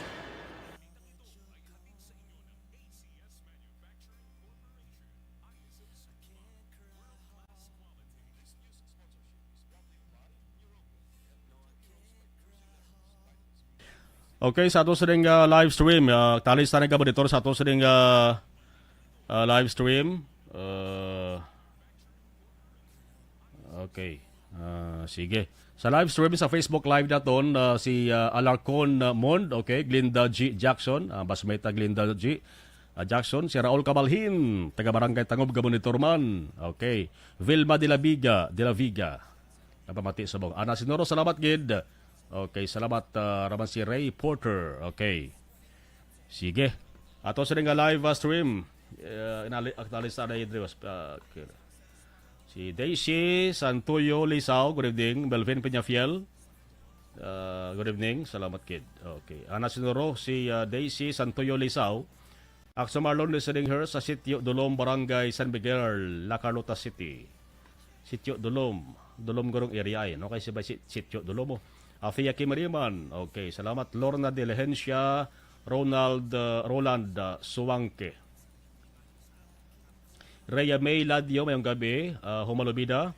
Okay, sa ato sining ah, live stream, ah, talis ta nga monitor sa ato sining ah, ah, live stream. Ah, okay. Ah, sige. Sa live stream sa Facebook Live naton, ah, si ah, Alarcon ah, Mond, okay, Glinda G Jackson, ah, Basmeta Glinda G ah, Jackson, si Raul Cabalhin, taga Barangay Tangob, ga monitor man. Okay. Vilma de la Viga, de la Viga. Napamati subong. Ana Sinoro, salamat gid. Okay, salamat ah, raman si Ray Porter. Okay. Sige. Ato sini nga live ah, stream. Uh, inali, acknowledge sa na Idri was uh, okay. Si Daisy Santuyo Lisao, good evening. Melvin Peñafiel, uh, good evening. Salamat kid. Okay. Ana Sinoro, si uh, Daisy Santuyo Lisao. Action Marlon listening here sa Sitio Dulom, Barangay San Miguel, La Carlota City. Sitio Dulom, Dulom gurong area ay, no? Kay si si-, Sitio Dulom, oh. Afia Kimariman. Okay, salamat. Lorna Diligencia, Ronald, uh, Roland uh, Suwangke. Rhea May Ladio, mayong gabi, uh, Humalubida.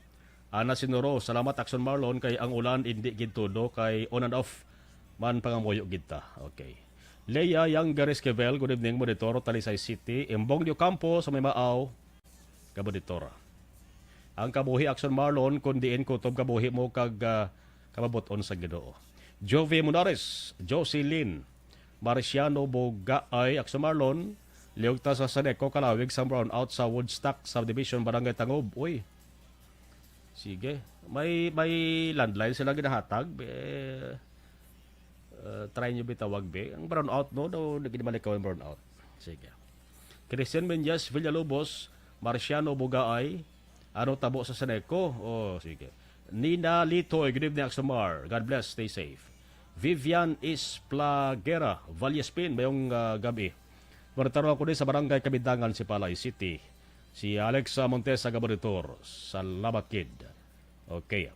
Ana Sinuro, salamat Action Marlon, kay ang ulan indi gid todo, kay on and off man pangamuyo gid ta. Okay. Leia Yang Garisquevel, good evening, Monitor, Talisay City. Imbong Diocampo sa may Maaw, Kaboditora. Ang kabuhi Action Marlon, kung diin kutob kabuhi mo kag ah, kababot-on sa Ginoo. Jovi Munares, Jocelyn, Marciano Bogaay, Action Marlon, Liog ta sa Saneco, Calauig, sang brownout sa Woodstock Subdivision, Barangay Tangob. Uy. Sige. May, may landline sila ginahatag. Eh, uh, try nyo bitawag, be. Ang brownout, no? No, di gid man ikaw ang brownout. Sige. Christian Menyas Villalobos, Marciano Bugaay, ano tabo sa Saneco? Oh, sige. Nina Litoy, good evening, Axomar. God bless, stay safe. Vivian Isplagera, Valyespin, mayong, ah, gabi. Monitor ako ni sa Barangay Kabindangan, Sipalay City. Si Alex, ah, Montesa, Gabonitor. Salamat, kid. Okay.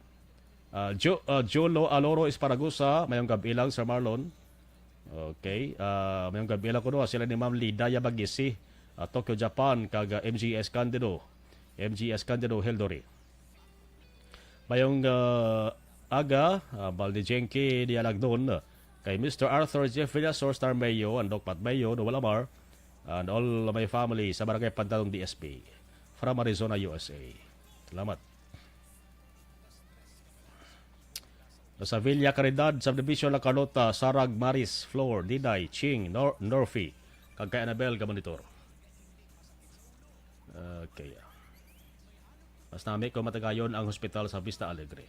Ah, Jo-, ah, Jolo Aloro Esparagosa, mayong gabi lang, Sir Marlon. Okay. Ah, mayong gabi lang kuno, sila ni Ma'am Lida Yamagisi, ah, Tokyo, Japan, kag, ah, M G S Candido. M G S Candido Hildori. Mayong, ah, aga, ah, Baldi Jenki Dialagdon, kay Mister Arthur Jeff Villasor, Star Mayo, and Doc Pat Mayo, Noel Amar, and all my family sa Barangay Pantalong D S P, from Arizona, U S A. Salamat. Sa Villa Caridad Subdivision, La Carlota, Sarag, Maris, Flor, Diday, Ching, Nor-, Norfi, kag kay Annabel, Gabonitor. Okay. Mas nami ko matagayon ang hospital sa Vista Alegre.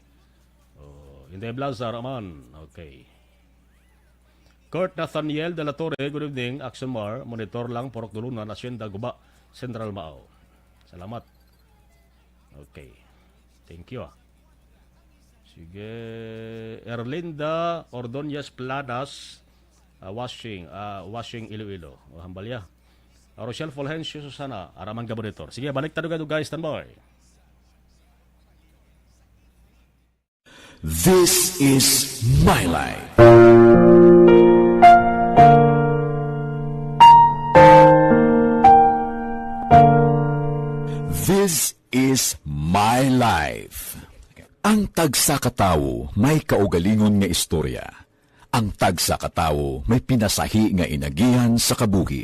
Oh, Inday Blas, Raman. Okay. Kurt Nathaniel de la Torre, good evening. Action Mar, monitor lang, Purok Dulunan, Hacienda, Guba, Central Mao. Salamat. Okay. Thank you, ah. Sige. Erlinda Ordonez Planas, ah, washing, ah, washing Iloilo. O, hambalya. Ah, Rochelle Fulgencio Susana, Araman Gabonitor. Sige, balik ta dugay-dugay, standby. This is my life. This is my life. Ang tagsa ka tawo may kaugalingon nga istorya. Ang tagsa ka tawo may pinasahi nga inagihan sa kabuhi.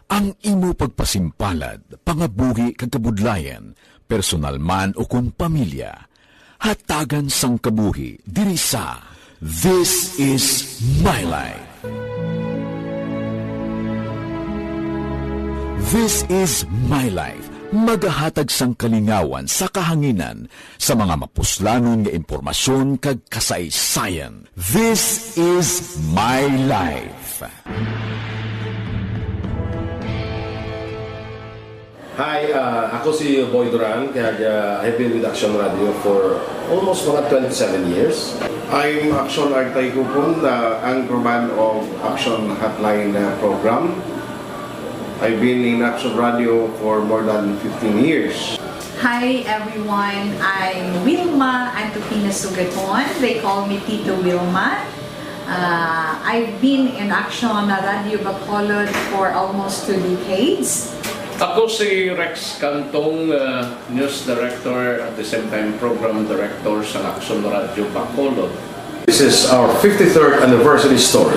Ang imo pagpasimpalad, pangabuhi kag kabudlayan, personal man ukon pamilya, hatagan sang kabuhi diri sa This Is My Life. This Is My Life, magahatag sang kalingawan sa kahanginan sa mga mapuslanon nga impormasyon kag kasaysayan. This Is My Life. Hi, ah, ako si Boy Duran, kag, ah, I've been with Action Radio for almost mga twenty-seven years. I'm Action Artay Kupon, the anchorman of Action Hotline, uh, program. I've been in Action Radio for more than fifteen years. Hi everyone, I'm Wilma Antupina Sugaton. They call me Tito Wilma. Uh, I've been in Action Radio Bacolod for almost two decades. Ako si Rex Cantong, uh, news director, at the same time program director sa Action Radio Bacolod. This is our fifty-third anniversary story.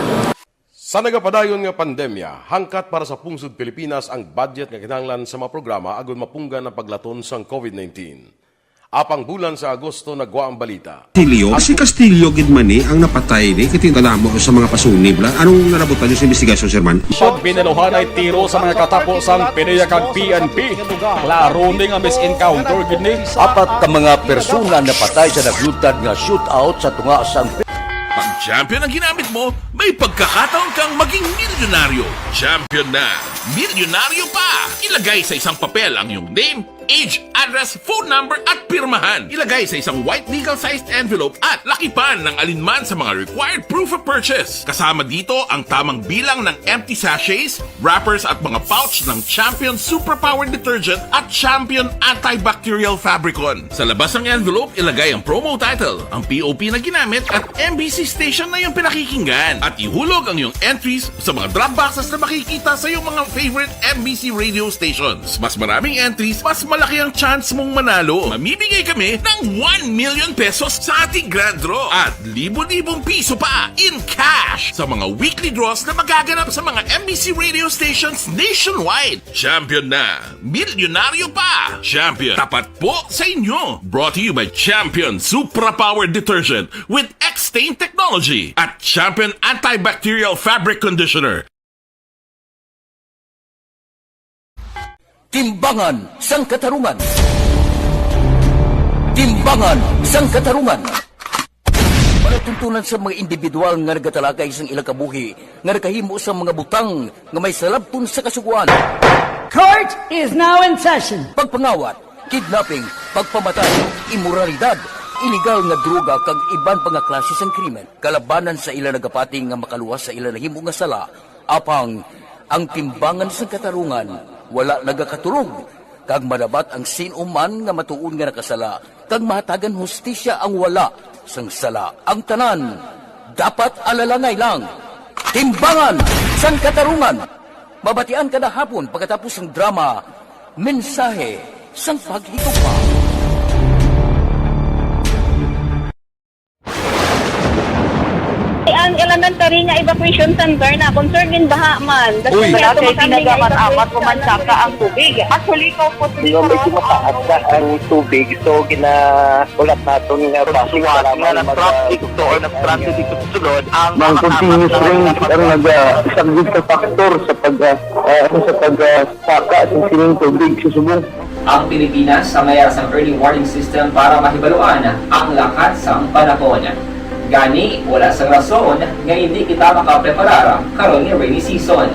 Sa nagapadayon nga pandemya, hangkat para sa pungsod Pilipinas ang budget nga kinahanglan sa mga programa agud mapunggan ang paglaton sang COVID nineteen. Apang bulan sa Agosto nagwa ang balita. Castillo, si Castillo gid man ni ang napatay ni, kay tingala mo sa mga pasunib la. Anong nalabutan niyo sa investigasyon, Sir Man? Pag binaluhanay tiro sa mga katapo sang PDEA kag P N P, klaro ni nga mis-encounter gid ni. Apat ka mga persona napatay sa naglutad nga shootout sa tunga sang Pag champion ang ginamit mo, may pagkakataon kang maging milyonaryo. Champion na! Milyonaryo pa! Ilagay sa isang papel ang iyong name, age, address, phone number, at pirmahan. Ilagay sa isang white legal-sized envelope at lakipan ng alinman sa mga required proof of purchase. Kasama dito ang tamang bilang ng empty sachets, wrappers, at mga pouch ng Champion Superpower Detergent at Champion Antibacterial Fabricon. Sa labas ng envelope, ilagay ang promo title, ang P O P na ginamit, at M B C station na iyong pinakikinggan. At ihulog ang iyong entries sa mga drop boxes na makikita sa iyong mga favorite M B C radio stations. Mas maraming entries, mas malaki ang chance mong manalo. Mamimigay kami ng one million pesos sa ating grand draw at libo-libong piso pa in cash sa mga weekly draws na magaganap sa mga M B C radio stations nationwide. Champion na! Milyonaryo pa! Champion, tapat po sa inyo! Brought to you by Champion Supra Power Detergent with X-Stain Technology at Champion Antibacterial Fabric Conditioner. Timbangan sang Katarungan. Timbangan sang Katarungan. Palatuntunan sa mga individual nga nagatalakay sang ilang kabuhi nga nakahimo sa mga butang nga may salabton sa Kasugoan. Court is now in session. Pagpangawat, kidnapping, pagpamatay, imoralidad, iligal nga droga, kag iban pa nga klase sang krimen. Kalabanan sa ila nagapati nga makaluwas sa ila nahimo nga sala, apang ang timbangan sang katarungan wala nagakaturog, kag madabat ang sin-o man nga matuod nga nakasala, kag mahatagan hustisya ang wala sang sala. Ang tanan dapat alalangay lang. Timbangan sang Katarungan. Mabatian kada hapon pagkatapos sang drama, Mensahe sang Paghigugma. Ang elementary nga evacuation center na concerned in baha man. That's Uy. Why Wala ato kay kami nga ginagamit-amat evacuation human saka ang tubig. Actually, ikaw po, Nga medyo mataas na ang tubig, so ginaulat naton nga base Pagsuwat sa nga lamang nag-traffic mag-, to or nag-transit dito sa sulod, ang Nang mga continuous rain, ang nag-, isang good factor sa pag, ah, ah, sa pag, ah, saka sa sining tubig sa subong. Ang Pilipinas sa mayara sang early warning system para mahibaluan ang lakat sang panahon. Gani, wala sang rason nga indi kita makapreparar karon nga rainy season.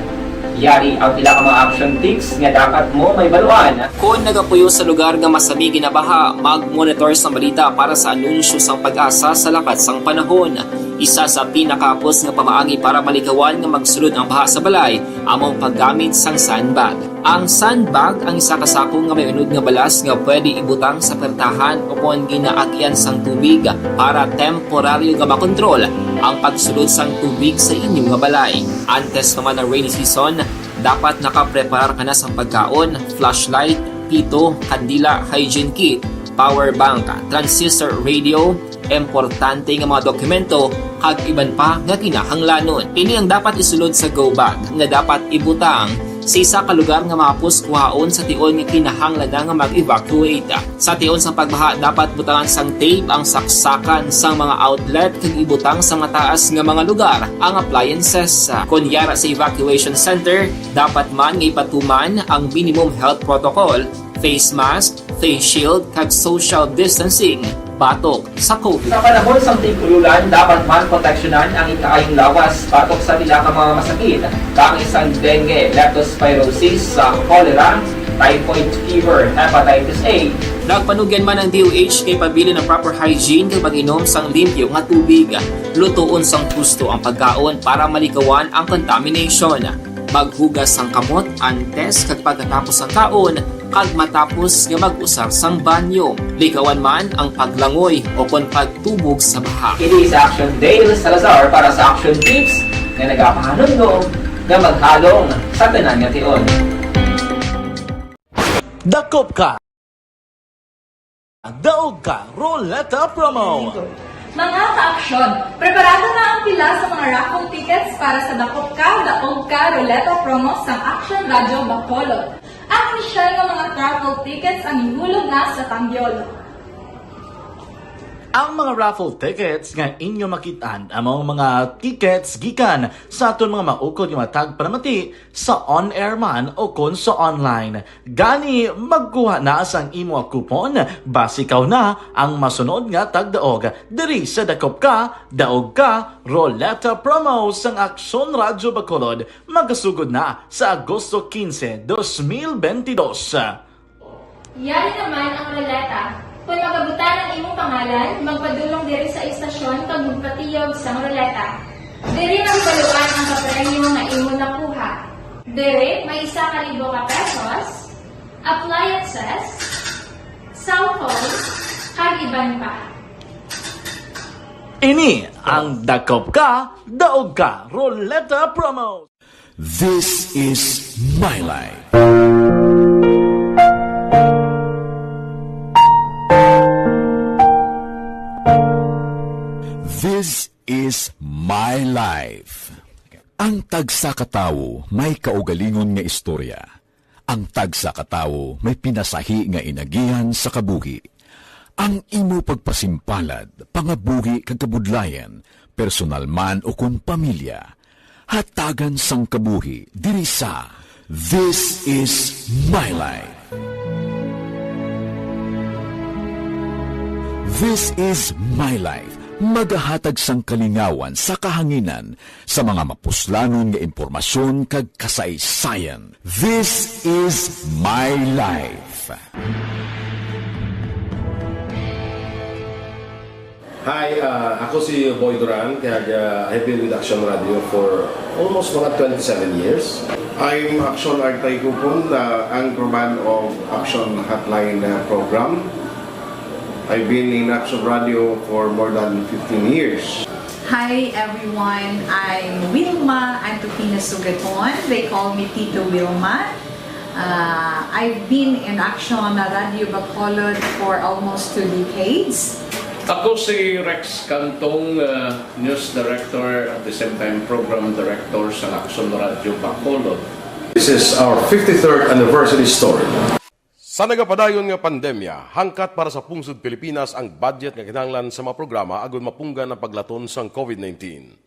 Yari ang pila ka mga action tips nga dapat mo mahibaluan. Kon nagapuyo sa lugar nga masami ginabaha, mag-monitor sang balita para sa anunsyo sang PAGASA sa lakat sang panahon. Isa sa pinakahapos nga pamaagi para malikawan nga magsulod ang baha sa balay amo ang paggamit sang sandbag. Ang sandbag ang isa ka sako nga may unod nga balas nga pwede ibutang sa pertahan o kon ginaagyan sang tubig para temporaryo nga makontrol ang pagsulod sang tubig sa inyo nga balay. Antes pa man ang rainy season, dapat nakapreparar ka na sang pagkaon, flashlight, pito, kandila, hygiene kit, power bank, transistor radio, importante nga mga dokumento, kag iban pa nga kinahanglanon. Ini ang dapat isulod sa go bag nga dapat ibutang sa isa ka lugar nga mahapos kuhaon sa tion nga kinahanglan na nga mag-evacuate. Sa tion sang pagbaha, dapat butangan sang tape ang saksakan sang mga outlet kag ibutang sa mataas nga mga lugar ang appliances. Kon yara sa evacuation center, dapat man nga ipatuman ang minimum health protocol, face mask, face shield, kag social distancing batok sa COVID. Sa panahon sang tig-ululan, dapat man proteksyonan ang ikaayong lawas batok sa pila ka mga masakit, kaangay sang dengue, leptospirosis, sa cholera, typhoid fever, hepatitis A. Nagpanugyan man ang D O H kay pabilin ang proper hygiene kag pag-inom sang limpyo nga tubig. Lutoon sang husto ang pagkaon para malikawan ang contamination. Maghugas sang kamot antes kag pagkatapos sang kaon, kag matapos nga mag-usar sang banyo. Likawan man ang paglangoy o kon pagtubog sa baha. Ini si Action Dale Salazar para sa Action Tips nga nagapahanumdom nga maghalong sa tanan nga tion. Dakop ka. Daog ka, Roleta Promo! Mga ka-aksyon, preparado na ang pila sa mga raffle tickets para sa Dakop Ka, Daog Ka, Roleta Promo sang Aksyon Radyo Bacolod. Ang opisyal nga mga raffle tickets ang ihulog na sa Tambiolo. Ang mga raffle tickets nga inyo makit-an amo ang mga tickets gikan sa aton mga maukod nga mga tagpanamati sa on-air man o kon sa online. Gani, magkuha na sang imo coupon, basi ikaw na ang masunod nga tagdaog diri sa Dakop Ka, Daog Ka, Roleta Promo sang Aksyon Radyo Bacolod, magasugod na sa Agosto quince, dos mil veintidós. Yari naman ang roleta. Kung magabutang ang imong pangalan, magpadulong diri sa istasyon kag magpatiyog sang roleta. Diri mahibaluan ang kapremyo nga imo nakuha. Diri may isa ka libo ka pesos, appliances, cellphone, kag iban pa. Ini ang Dakop Ka, Daog Ka Roleta Promo. This is my life. This is my life. Ang tagsa ka tawo may kaugalingon nga istorya. Ang tagsa ka tawo may pinasahi nga inagihan sa kabuhi. Ang imo pagpasimpalad, pangabuhi kag kabudlayan, personal man ukon pamilya, hatagan sang kabuhi diri sa This Is My Life. This is My Life, magahatag sang kalingawan sa kahanginan sa mga mapuslanon nga impormasyon kag kasaysayan. This is My Life. Hi, ah, ako si Boy Duran, kag, ah, I've been with Action Radio for almost mga twenty-seven years. I'm Action Artay Kupon, the anchorman of Action Hotline, uh, program. I've been in Action Radio for more than fifteen years. Hi everyone, I'm Wilma Antupina Sugaton. They call me Tito Wilma. Uh, I've been in Action Radio Bacolod for almost two decades. Ako si Rex Cantong, uh, news director, at the same time program director sa Action Radio Bacolod. This is our fifty-third anniversary story. Sa nagapadayon nga pandemya, hangkat para sa pungsod Pilipinas ang budget nga kinahanglan sa mga programa agud mapunggan ang paglaton sang covid nineteen.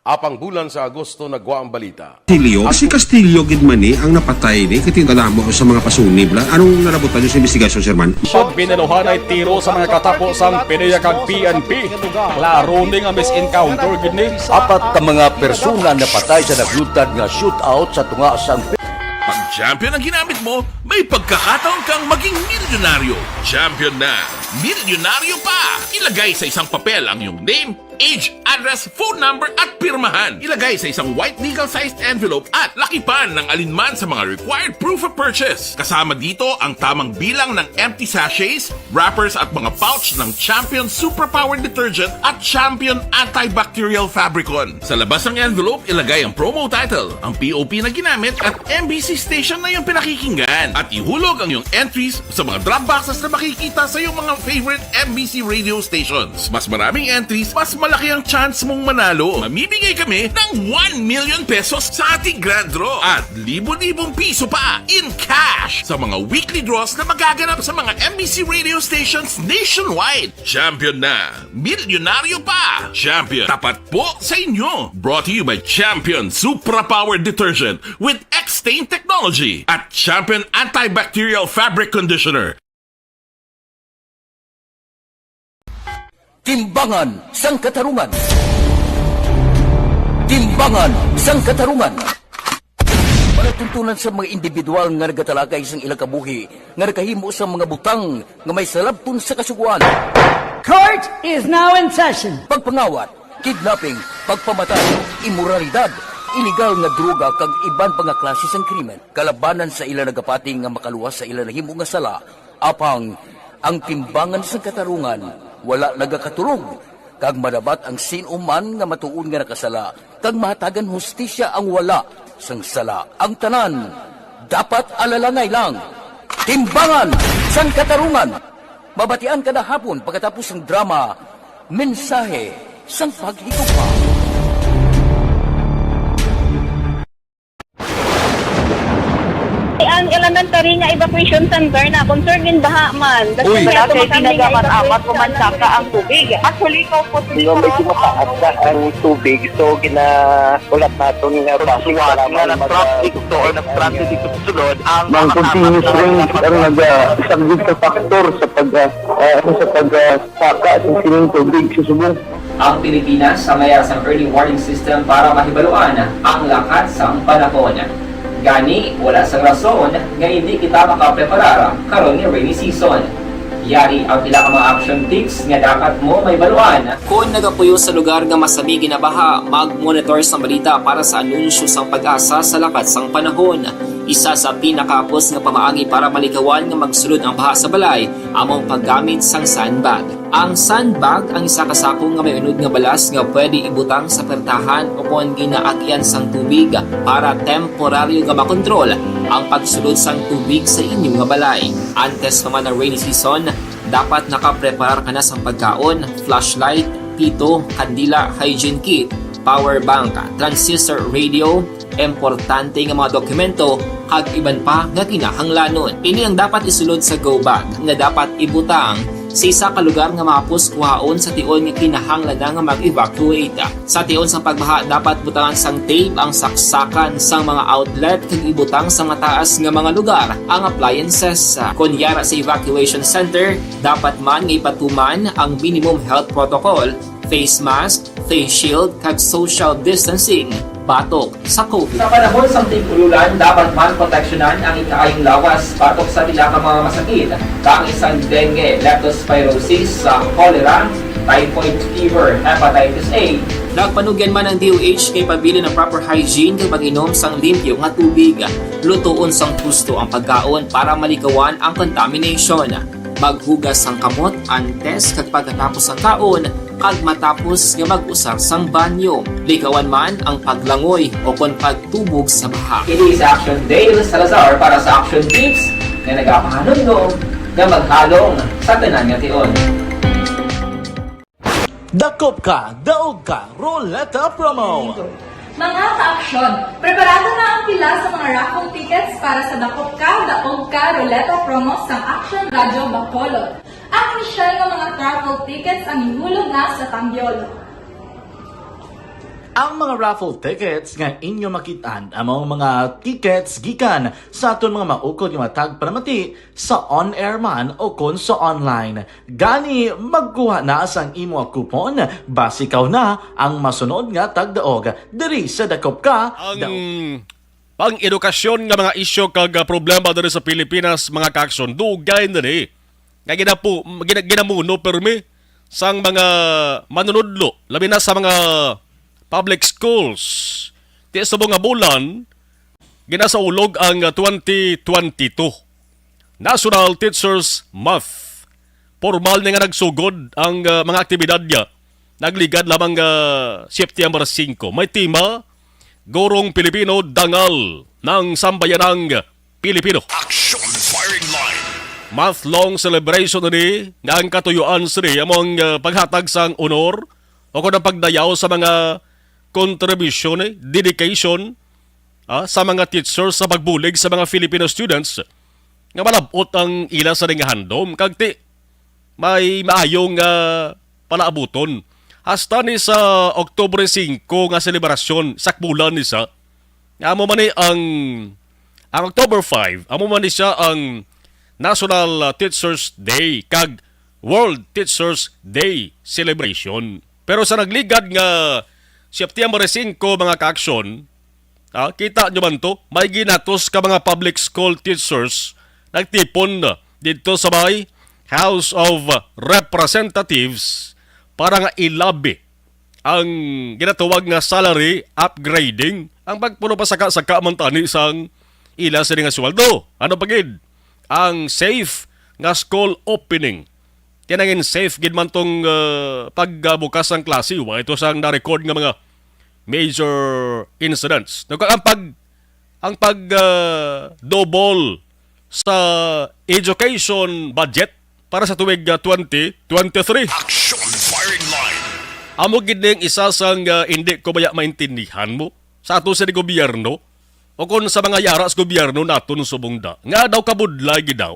Apang bulan sa Agosto nagwa ang balita. Castillo, si Castillo gid man ni ang napatay ni, kay tingala mo sa mga pasunib la. Anong nalabutan niyo sa investigasyon, Sir Man? Sud, binaluhanay tiro sa mga katapo sang PDEA kag P N P. Klaro ni nga mis-encounter gid ni. Apat ka mga persona napatay sa naglutad nga shootout sa tunga sang Pag champion ang ginamit mo, may pagkakataon kang maging milyonaryo. Champion na, milyonaryo pa! Ilagay sa isang papel ang iyong name, age, address, phone number, at pirmahan. Ilagay sa isang white legal-sized envelope at lakipan ng alinman sa mga required proof of purchase. Kasama dito ang tamang bilang ng empty sachets, wrappers, at mga pouch ng Champion Superpower Detergent at Champion Antibacterial Fabricon. Sa labas ng envelope, ilagay ang promo title, ang P O P na ginamit, at M B C station na iyong pinakikinggan. At ihulog ang iyong entries sa mga drop boxes na makikita sa iyong mga favorite M B C radio stations. Mas maraming entries, mas malaki ang chance mong manalo. Mamimigay kami ng one million pesos sa ating grand draw at libo-libong piso pa in cash sa mga weekly draws na magaganap sa mga M B C radio stations nationwide. Champion na! Milyonaryo pa! Champion, tapat po sa inyo! Brought to you by Champion Supra Power Detergent with X-Stain Technology at Champion Antibacterial Fabric Conditioner. Timbangan sang Katarungan. Timbangan sang Katarungan. Palatuntunan sa mga individual nga nagatalakay sang ilang kabuhi nga nakahimo sa mga butang nga may salabton sa Kasugoan. Court is now in session. Pagpangawat, kidnapping, pagpamatay, imoralidad, iligal nga droga kag iban pa nga klase sang krimen kalabanan sa ila nagapati nga makaluwas sa ila nahimo nga sala. Apang ang timbangan sang katarungan wala nagakatulog, kag madabat ang sin-o man nga matuod nga nakasala, kag mahatagan hustisya ang wala sang sala. Ang tanan dapat alalangay lang. Timbangan sang Katarungan. Mabatian kada hapon pagkatapos sang drama, Mensahe sang Paghigugma. Ang elementary nga evacuation center na concern in baha man. Uy. Wala kay ginagaman amat ko man saka ang tubig. Actually, ikaw po, Hindi, medyo mataas na ang tubig. So, gina-, ulat naton nga base nga lang mag-, nag-transit to or nag-transit ito sa sulod, ang Ang mga continuous rain ang naga-, isa gid sa factor sa pag, ah, ah, ano, sa pag, ah, saka sa sining tubig sa subong. Ang Pilipinas sa mayara sang early warning system para mahibaluan ang lakat sang panahon. Gani, wala sang rason nga hindi kita makapreparar karon nga rainy season. Yari ang pila ka mga action tips nga dapat mo mahibaluan. Kon nagapuyo sa lugar nga masami ginabaha, mag-monitor sang balita para sa anunsyo sang PAGASA sa lakat sang panahon. Isa sa pinakahapos nga pamaagi para malikawan nga magsulod ang baha sa balay amo ang paggamit sang sandbag. Ang sandbag ang isa ka sako nga may unod nga balas nga pwede ibutang sa pertahan o kon ginaagyan sang tubig para temporaryo nga makontrol ang pagsulod sang tubig sa inyo nga balay. Antes pa man ang rainy season, dapat nakapreparar ka na sang pagkaon, flashlight, pito, kandila, hygiene kit, power bank, transistor radio, importante nga mga dokumento, kag iban pa nga kinahanglanon. Ini ang dapat isulod sa go bag nga dapat ibutang Sa isa ka lugar nga mahapos kuhaon sa tion nga kinahanglan na nga mag-evacuate. Sa tion sang pagbaha, dapat butangan sang tape ang saksakan sang mga outlet kag ibutang sa mataas nga mga lugar ang appliances. Kon yara sa evacuation center, dapat man nga ipatuman ang minimum health protocol, face mask, face shield, kag social distancing batok sa COVID. Sa panahon sang tig-ululan, dapat man proteksyonan ang ikaayong lawas batok sa pila ka mga masakit, kaangay sang dengue, leptospirosis, sa cholera, typhoid fever, hepatitis A. Nagpanugyan man ang D O H kay pabilin ang proper hygiene kag pag-inom sang limpyo nga tubig. Lutoon sang husto ang pagkaon para maligawan ang contamination. Maghugas sang kamot antes kag pagkatapos sang kaon, kag matapos nga mag-usar sang banyo. Ligawan man ang paglangoy o kon pagtubog sa baha. Kini si Action Dale Salazar para sa Action Tips nga nagapahanumdom nga maghalong sa tanan nga tion. Dakop ka, daog ka, Roleta Promo! Mga ka-aksyon, preparado na ang pila sa mga raffle tickets para sa Dakop Ka, Daog Ka, Roleta Promo sang Action Radio Bacolod. Ang inisyal nga mga raffle tickets ang ihulog na sa Tambiolo. Ang mga raffle tickets nga inyo makit-an amo ang mga tickets gikan sa aton mga maukod nga mga tagpanamati sa on-air man o kon sa online. Gani, magkuha na sang imo coupon, basi ikaw na ang masunod nga tagdaog diri sa Dakop Ka. Ang pang-edukasyon nga mga isyu kag, ah, problema diri sa Pilipinas, mga ka-aksyon, dugay na ni nga ginapu-, gina-, ginamuno permi sang mga manunudlo, labi na sa mga public schools. Ti subong nga bulan, ginasaulog ang, ah, twenty twenty-two National Teachers Month. Formal na nga nagsugod ang, ah, mga aktibidad niya. Nagligad lamang, ah, September singko. May tema, Gurong Pilipino, Dangal ng Sambayanang Pilipino. Action Firing Line. Month-long celebration ini nga ang katuyuan sini amo ang, ah, paghatag sang honor o kon ang pagdayaw sa mga kontribusyon, eh, dedication, ah, sa mga teachers sa pagbulig sa mga Filipino students nga malab-ot ang ila sini nga handom kag ti may maayo nga palaabuton. Hasta ni sa Oktubre singko nga selebrasyon, sakbulan ni sa, amo man ni ang, ang October five, amo man ni siya ang National, ah, Teachers Day kag World Teachers Day celebration. Pero sa nagligad nga September singko, mga ka-aksyon, ah, kita nyo man to, may ginatos ka mga public school teachers nagtipon na dito sa may House of Representatives para nga ilabi ang ginatawag nga salary upgrading, ang pagpuno pa saka-saka man tani sang ila sini nga sweldo. Ano pa gid ang safe nga school opening? Kaya nangin safe gid man tong, ah, pagbukas sang klase. Wa ito sang na-record nga mga major incidents. Nagka-, ang pag-, ang pag, ah, double sa education budget para sa tuig, ah, twenty twenty-three. Action Firing Line. Amo gid ning isa sang, ah, hindi ko baya maintindihan mo sa ato sa gobyerno o kon sa mga yara sa gobyerno naton subong da. Nga daw kabudlay gid daw.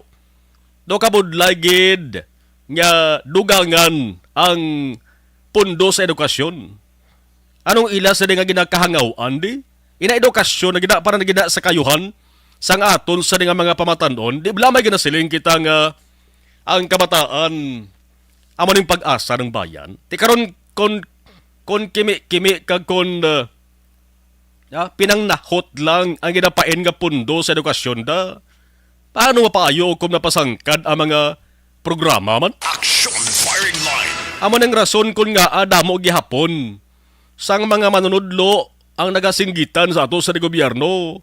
Daw kabudlay gid nga dugangan ang pondo sa edukasyon. Anong ila sa di nga ginakahangawan di? Ina edukasyon na gina para na gina sa kayuhan sang aton sa di nga mga pamatanon. Di bala may ginasiling kita nga ang kabataan amo ning pag-asa ng bayan. Ti karon kon, kon kimi-kimi kag kon, uh, ah, pinangnahot lang ang ginapain nga pundo sa edukasyon da, paano mapaayo kung napasangkad ang mga programa man? Action Firing Line. Amo nang rason kun ngaa damo gihapon sang mga manunudlo ang nagasinggitan sa ato sa gobyerno,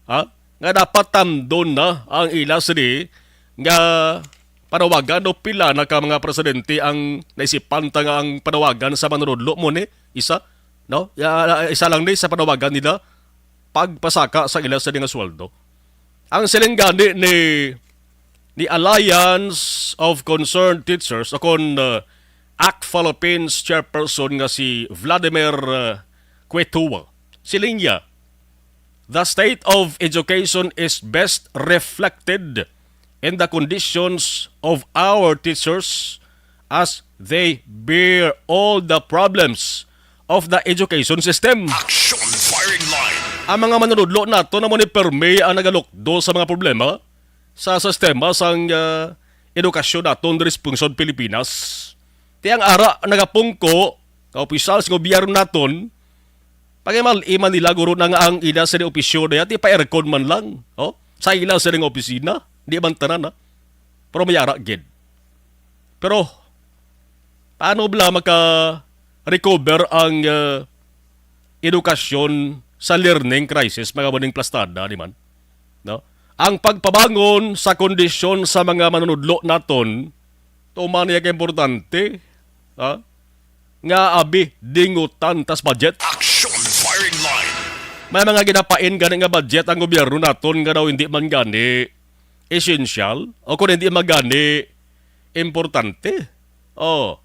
ha? Nga dapat tamdon na ang ila sini nga panawagan o pila na ka mga presidente ang naisipan ta nga ang panawagan sa manunudlo mo ni isa, no? Ya, isa lang ni sa panawagan nila, pagpasaka sa ila sini nga sweldo. Ang siling gani ni, ni Alliance of Concerned Teachers o kon, uh, ACT Philippines chairperson nga si Vladimir, uh, Cuetua, siling niya, "The state of education is best reflected and the conditions of our teachers as they bear all the problems of the education system. Action firing line. Ang mga manunudlo nato na mo ni permi ang nagalukdo sa mga problema sa sistema sang, ah, edukasyon naton diri sa pungsod Pilipinas. Ti ang ara nagapungko nga opisyal sa gobyerno naton, pagimal-iman nila guro na nga ang ila sa opisyo na yan, ti pa-aircon man lang, oh, sa ila sa nga opisina, di man tanan, ha? Pero may ara gid. Pero paano bala maka-recover ang, ah, edukasyon sa learning crisis, mga buning plastada, di man? No? Ang pagpabangon sa kondisyon sa mga manunudlo naton, tuman niya ka importante, ha? Nga abi dingutan tas budget. Action firing line. May mga ginapain gani nga budget ang gobyerno naton nga daw hindi man gani essential o kung hindi man gani importante. Oh.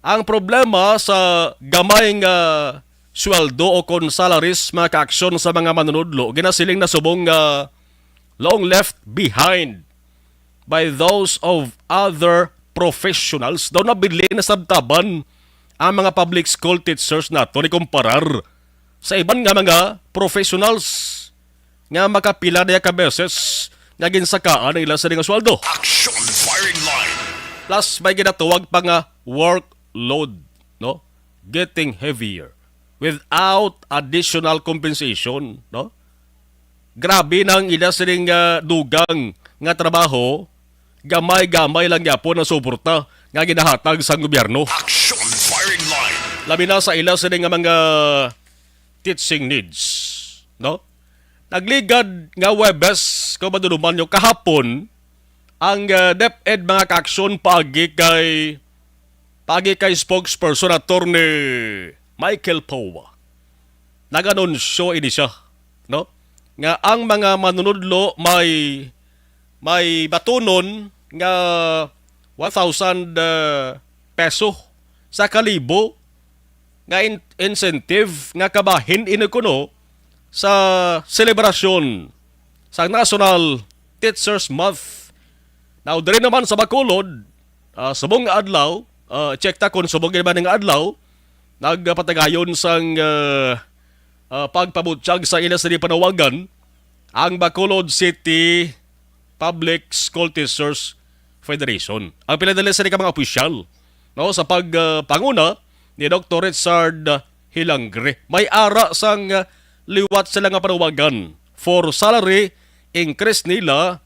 Ang problema sa gamay nga sweldo o kon salaries, mga kaaksyon, sa mga manunudlo, ginasiling na subong nga long left behind by those of other professionals. Daw nabilin na sabtaban ang mga public school teachers nato ni kumparar sa iban nga mga professionals nga makapila na ka beses nga ginsakaan ang ila sini nga sweldo. Action firing line. Plus, may ginatawag pa nga workload, no? Getting heavier without additional compensation, no? Grabe na ang ila sining, ah, dugang nga trabaho, gamay-gamay lang gyapon ang suporta nga ginahatag sang gobyerno. Action firing line. Labi na sa ila sini nga mga teaching needs, no? Nagligad nga Huwebes, kung maduluman nyo, kahapon, ang, ah, DepEd, mga kaaksyon, paagi kay, paagi kay spokesperson, Attorney Michael Poe. Nag-anunsyo ini siya, no? Nga ang mga manunudlo may, may batunon nga one thousand, ah, peso sa kalibo nga in-, incentive nga kabahin ini kuno sa selebrasyon sa National Teachers Month. Now, diri naman sa Bacolod, ah, subong nga adlaw, ah, check ta kung subong gid ba ning adlaw, nagpatagayon sang, ah, ah, pagpabutyag sa ila sini panawagan ang Bacolod City Public School Teachers Federation. Ang pila dali sini ka mga opisyal, no, sa pag, ah, panguna ni Doktor Richard Hilangre. May ara sang, ah, liwat sila nga panawagan for salary increase nila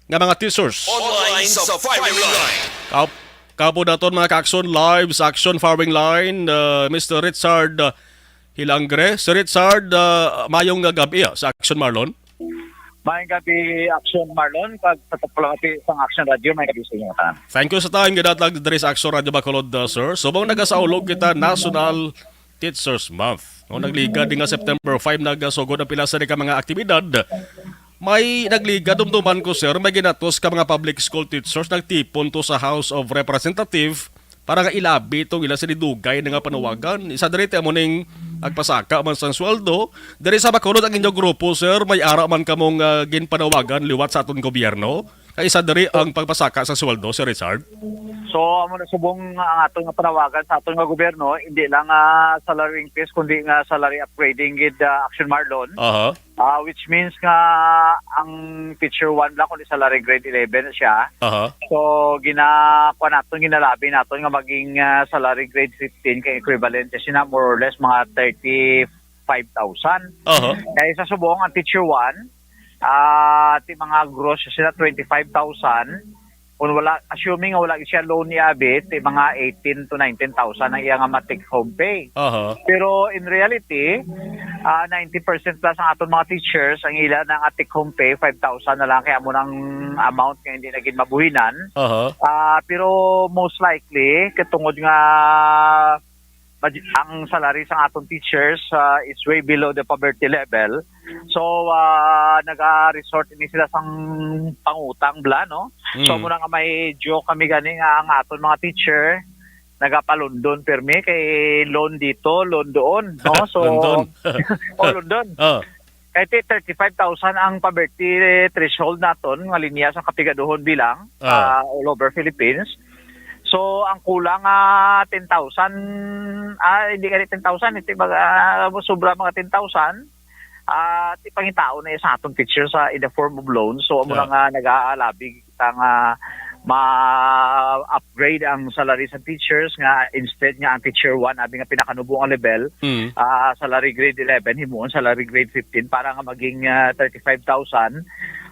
nga mga teachers. Online sa firing line. Kap-, kapo naton, mga ka-aksyon, live sa Action Firing Line, uh, Mister Richard, uh, Hilangre. Sir Richard, uh, mayong, uh, gabi, ah, sa Action Marlon. Mayong gabi, Action Marlon, kag sa tapulang api sang Action Radio, mayong gabi sa inyo tanan. Thank you sa time nga datag diri sa Action Radio Bacolod, uh, sir. Subong nagasaulog kita, National Teachers Month. No, nagligad ni nga September five, nagasugod ang pila sa ka mga aktibidad. May nagligad, dumduman ko, sir, may ginatos ka mga public school teachers nagtipon to sa House of Representative para nga ilabi itong ila sini dugay na nga panawagan. Isa diri ti amo ning nagpasaka man sang sweldo. Diri sa Bacolod ang inyong grupo, sir, may ara man kamong, ah, ginpanawagan liwat sa aton gobyerno. Kay isa diri ang pagpasaka sa sweldo, Sir Richard. So, amo na subong nga ang aton nga panawagan sa aton nga gobyerno, hindi lang, ah, salary increase, kundi nga salary upgrading gid, ah, Action Marlon. Aha. Ah, which means nga ang teacher one lang, kundi salary grade eleven na siya. Aha. So, gina-, kuha naton, ginalabi naton nga maging, ah, salary grade fifteen kay equivalent siya na more or less mga thirty-five thousand. Aha. Kay sa subong, ang teacher one, ah, ti mga gross sila twenty-five thousand. Kung wala, assuming nga wala siya loan ni abi, ti mga eighteen to nineteen thousand ang iya nga ma-take home pay. Aha. Pero in reality, ah, ninety percent plus ang aton mga teachers, ang ila na nga take home pay, five thousand na lang, kaya mo nang amount nga hindi na gid mabuhinan. Aha. Ah, pero most likely, katungod nga budget, ang salary sa aton teachers, ah, is way below the poverty level. So, ah, naga-resort ini sila sang pangutang bala, no? So, Mm. Muna nga may joke kami gani nga ang aton mga teacher nagapalondon permi kay loan dito, loan doon, no? So, London. Oh, London. Oh. Kay ti thirty-five thousand ang poverty threshold naton nga linya sa kapigaduhon bilang, Ah. ah, all over Philippines. So, ang kulang nga ten thousand, ah, hindi gani ten thousand, iti mga, ah, sobra mga ten thousand, ah, ti pangitaon na sa aton teacher sa, in the form of loans. So, amo na Ah. nga nag-aalabi kita nga ma-upgrade ang salary sa teachers nga instead nga ang teacher one, abi nga pinakanubo nga level, Mm. ah, salary grade eleven, himuon salary grade fifteen para nga maging, ah, thirty-five thousand.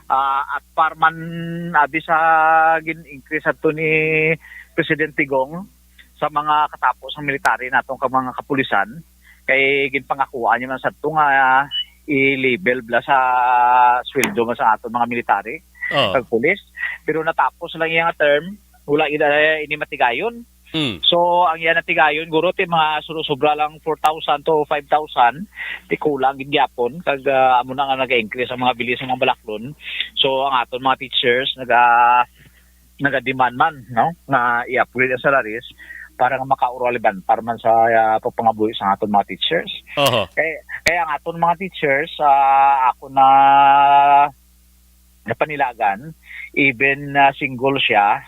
Ah, at par man, abi sa gin-increase adto ni Presidente Gong sa mga katapos ng military naton kag mga kapulisan, kay ginpangakuan niya man sadto nga, ah, i-level bala sa sweldo man sa aton mga military Oh. kag pulis. Pero natapos lang iya nga term, wala gid, eh, ini matigayon. Mm. So, ang iya natigayon, guro, ti mga suro-sobra lang four thousand to five thousand, ti kulang gid gyapon, kag, ah, amo na nga naga-increase ang mga bili sa mga balaklon. So, ang aton mga teachers, naga-, naga-demand man, no, nga i-upgrade ang salaries para nga makauraliban para man sa, ah, pagpangabuhi sa aton mga teachers. Oho. Kay, kay ang aton mga teachers, ah, ako na napanilagan, even, ah, single siya,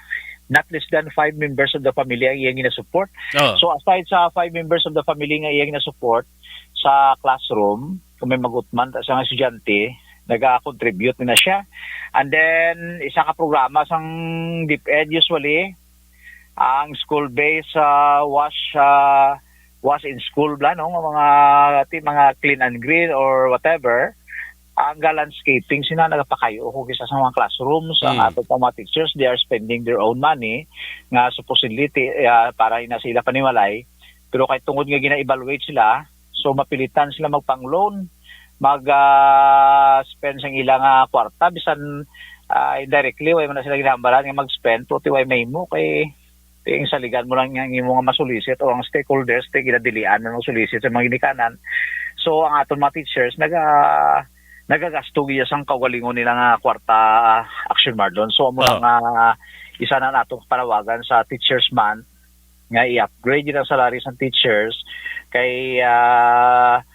not less than five members of the family ang iyang ginasupport. Oh. So, aside sa five members of the family nga iyang ginasupport sa classroom, kung may magutman ta sa mga estudyante, naga-contribute na siya. And then, isa ka programa sang DepEd usually, ang school-based, ah, wash, ah, wash in school bala, no? Nga mga, ti-, mga clean and green or whatever. Ang ga-landscaping sina, nagapakayo ko kisa sa mga classrooms, ang Mm. ato pa mga teachers, they are spending their own money nga supposedly ti-, ah, para ina sa ila panimalay. Pero kay tungod nga gina-evaluate sila, so mapilitan sila magpang-loan, mag, ah, spend sang ila nga kwarta, bisan, ah, indirectly, way man na sila ginahambalan nga mag-spend, pero ti way mahimo kay, kay ang saligan mo lang nga ang imo nga masulisit o ang stakeholders, ti ginadilian na masulisit sa mga ginikanan. So, ang aton mga teachers, naga-, nagagasto gid sang kaugalingon nila nga kwarta, ah, Action Marlon. So, amo na Ah. nga isa na natong panawagan sa Teachers Month nga i-upgrade gid ang salary sang teachers kay, ah,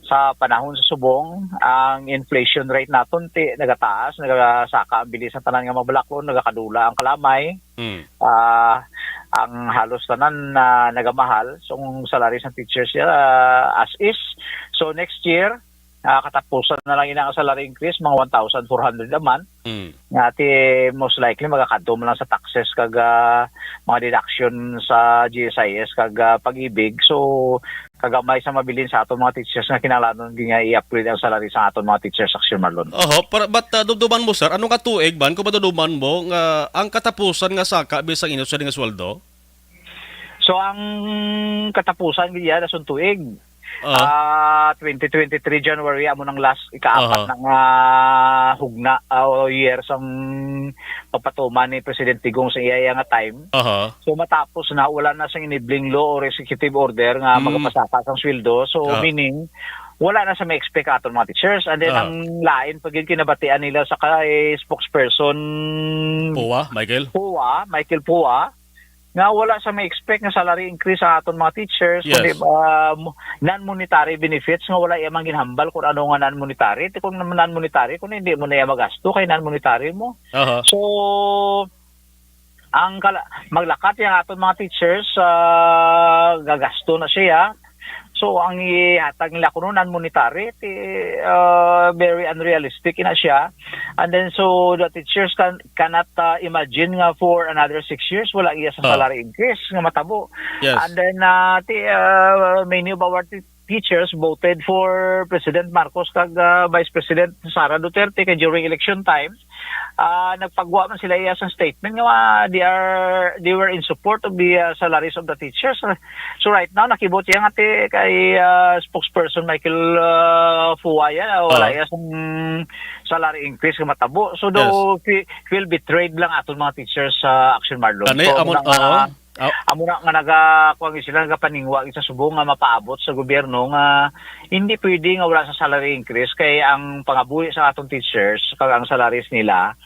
sa panahon sa subong, ang inflation rate naton ti nagataas, nagasaka ang bili sa tanan nga mga balaklon, nagakadula ang kalamay. Mm. Ah, ang halos tanan na nagamahal. So, ang salary sang teachers, ah, as is. So, next year, ah, katapusan na lang ina ang salary increase, mga one thousand four hundred a month. Mm. Nga ti most likely magakadto man lang sa taxes kag, ah, mga deduction sa G S I S kag, ah, Pag-ibig. So, kagamay sa mabilin sa aton mga teachers nga kinahanglanon gid nga i-upgrade ang salary sa aton mga teachers, Action Marlon. Oho, para, but, ah, dumduman mo, sir, ano nga tuig man kung madumduman mo nga ang katapusan nga saka bisan inyo sila nga sweldo? So, ang katapusan gid iya, dason tuig. Ah. Ah, twenty twenty-three January, amo nang last, ikaapat Aha. na nga hugna, ah, o year sang pagpatuman ni Presidente Gong sa iya, iya nga time. Aha. So, matapos na, wala na sang enabling law or executive order nga Mm. magapasaka sang sweldo. So, Ah. meaning, wala na sa may expect aton mga teachers. And then, Ah. ang lain pa gyud kinabatian nila sa kay spokesperson Pua, Michael? Pua, Michael Pua, nga wala sa may expect nga salary increase sa aton mga teachers, Yes. kundi, ah, mo-, non-monetary benefits nga wala iya man ginhambal kung ano nga non-monetary. Ti kung non-monetary, kung hindi mo na iya magasto, kay non-monetary mo. Aha. So, ang kala-, maglakat yang aton mga teachers, ah, gagasto na siya. So, ang ihatag nila kuno non-monetary, ti, ah, very unrealistic na siya. And then, so, the teachers can, cannot, ah, imagine nga for another six years, wala iya sa Ah. salary increase nga matabo. Yes. And then, ah, ti, ah, many of our ti-, teachers voted for President Marcos kag, ah, Vice President Sara Duterte kay during election time, ah, nagpagwa man sila iya sang statement nga, ah, they are, they were in support of the, ah, salaries of the teachers. So right now, nakibot iya nga ti kay, ah, spokesperson Michael, ah, Fuaya, wala Ah. iya sang salary increase nga matabo. So, Yes. daw, fi-, feel betrayed lang aton mga teachers sa Action Marlon. Kani, So, amo, muna nga, oo. Ah. amo na nga naga-, kuwan gid sila, nagapaningwa gid sa subong nga mapaabot sa gobyerno nga hindi pwede nga wala sa salary increase kay ang pangabuhi sa aton teachers kag ang salaries nila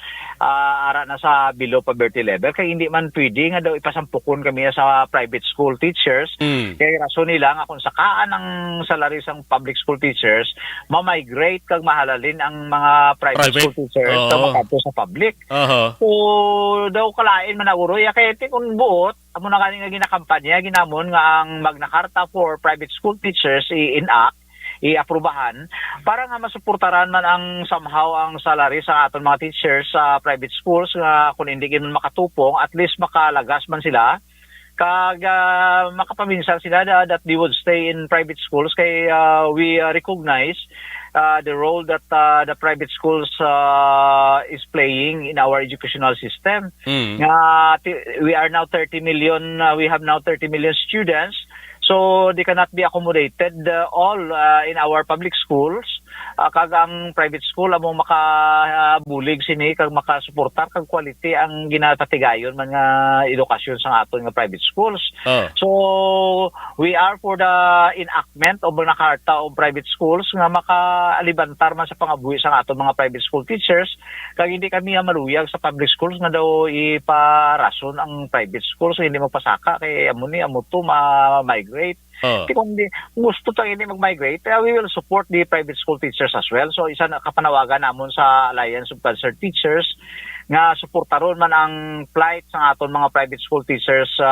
ah, ara na sa below poverty level, kay hindi man pwede nga daw ipasampukon kami sa private school teachers. Mm. Kay rason nila nga kung sakaan ang salary sang public school teachers, ma-migrate kag mahalalin ang mga private Private? school teachers Oo. sa makadto sa public. Aha. So, daw kalain man na, Uroy, ah, kay ti kung buot, amo na gani nga ginakampanya ginamon nga ang Magna Carta for private school teachers i-enact, i-aprubahan, para nga masuportaran man ang somehow ang salary sa aton mga teachers sa private schools, nga kung hindi gid man makatupong, at least makalagas man sila kag, ah, makapaminsar sila na, that they would stay in private schools kay, ah, we, ah, recognize, ah, the role that, ah, the private schools, ah, is playing in our educational system. Mm. Nga ti-, we are now thirty million, uh, we have now thirty million students. So they cannot be accommodated, uh, all, uh, in our public schools. Uh, kag ang private school amo makabulig sini kag makasuportar kag quality ang ginapatigayon man nga edukasyon sa aton nga private schools. Oh. So we are for the enactment of Magna Carta of private schools nga makaalibantar man sa pangabuhi sa aton mga private school teachers. Kag hindi kami ang maluyag sa public schools nga daw iparason ang private schools, hindi magpasaka kay amo ni, amo to ma-migrate. Oh. Ti kung di, kung gusto ta hindi mag-migrate, eh, we will support the private school teachers as well. So isa na kapanawagan namon sa Alliance of Concerned Teachers nga suportaron man ang plight sa aton mga private school teachers sa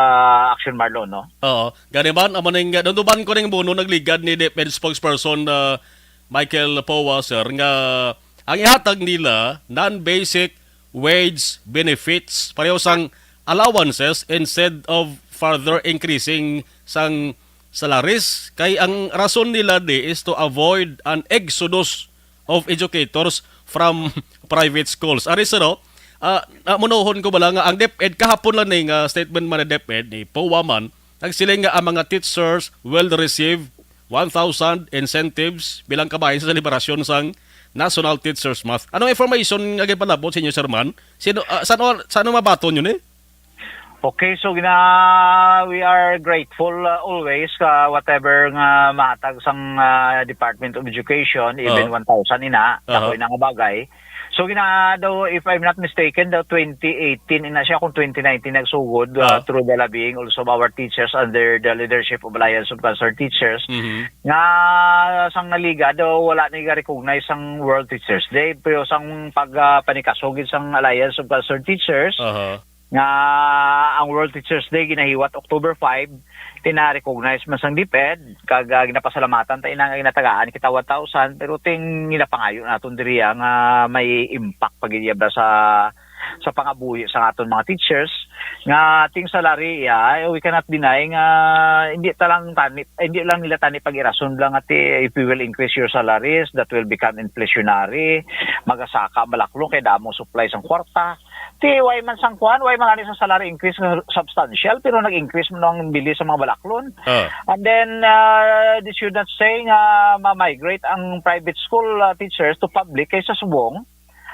Action Marlon, no? Oo. Gani man, amo ning, dunduman ko ning buno nagligad ni DepEd spokesperson, uh, Michael Poa, sir, nga ang ihatag nila non-basic wage benefits, pareho sang allowances instead of further increasing sang salaries. Kay ang rason nila di is to avoid an exodus of educators from private schools. Ari sa no, ah, ah, munohon ko bala nga ang DepEd kahapon lang ning, ah, statement man ni DepEd ni Poa man, nagsiling nga ang mga teachers will receive one thousand incentives bilang kabahin sa selebrasyon sang National Teachers Month. Anong information nga ginpalabot sa inyo, Sir Man? Sino, ah, saan, saan mabaton yun eh? Okay, so gina-, we are grateful, uh, always ka whatever nga mahatag sang, uh, Department of Education, even Oo. one thousand ina, Aha. Ako ina nga bagay. So gina daw, if I'm not mistaken, daw twenty eighteen ina siya kung twenty nineteen nagsugod, uh, Ah. through the lobbying also of our teachers under the leadership of Alliance of Concerned Teachers, Mhm. nga sang naliga daw wala ni ga-recognize sang World Teachers Day, pero sang pag, uh, panikasugid sang Alliance of Concerned Teachers, Aha. nga ang World Teachers Day ginahiwat October five, tina-recognize man sang DepEd, kag, ah, ginapasalamatan ta ina nga ginatagaan kita one thousand, pero ting ginapangayo naton diri, ah, nga may impact pa gid iya ba sa, sa pangabuhi sa aton mga teachers, nga ting salary, yeah, we cannot deny nga hindi ta lang tani, hindi lang nila tani pag-irason lang nga ti, if we will increase your salaries, that will become inflationary, magasaka ang balaklon kay damong supply sang kwarta. Ti, way man sang kuan, way man gani sa salary increase nga substantial, pero nag-increase man ang bili sa mga balaklon. Ah. And then, uh, this should not say nga ma-migrate ang private school, uh, teachers to public kay sa subong.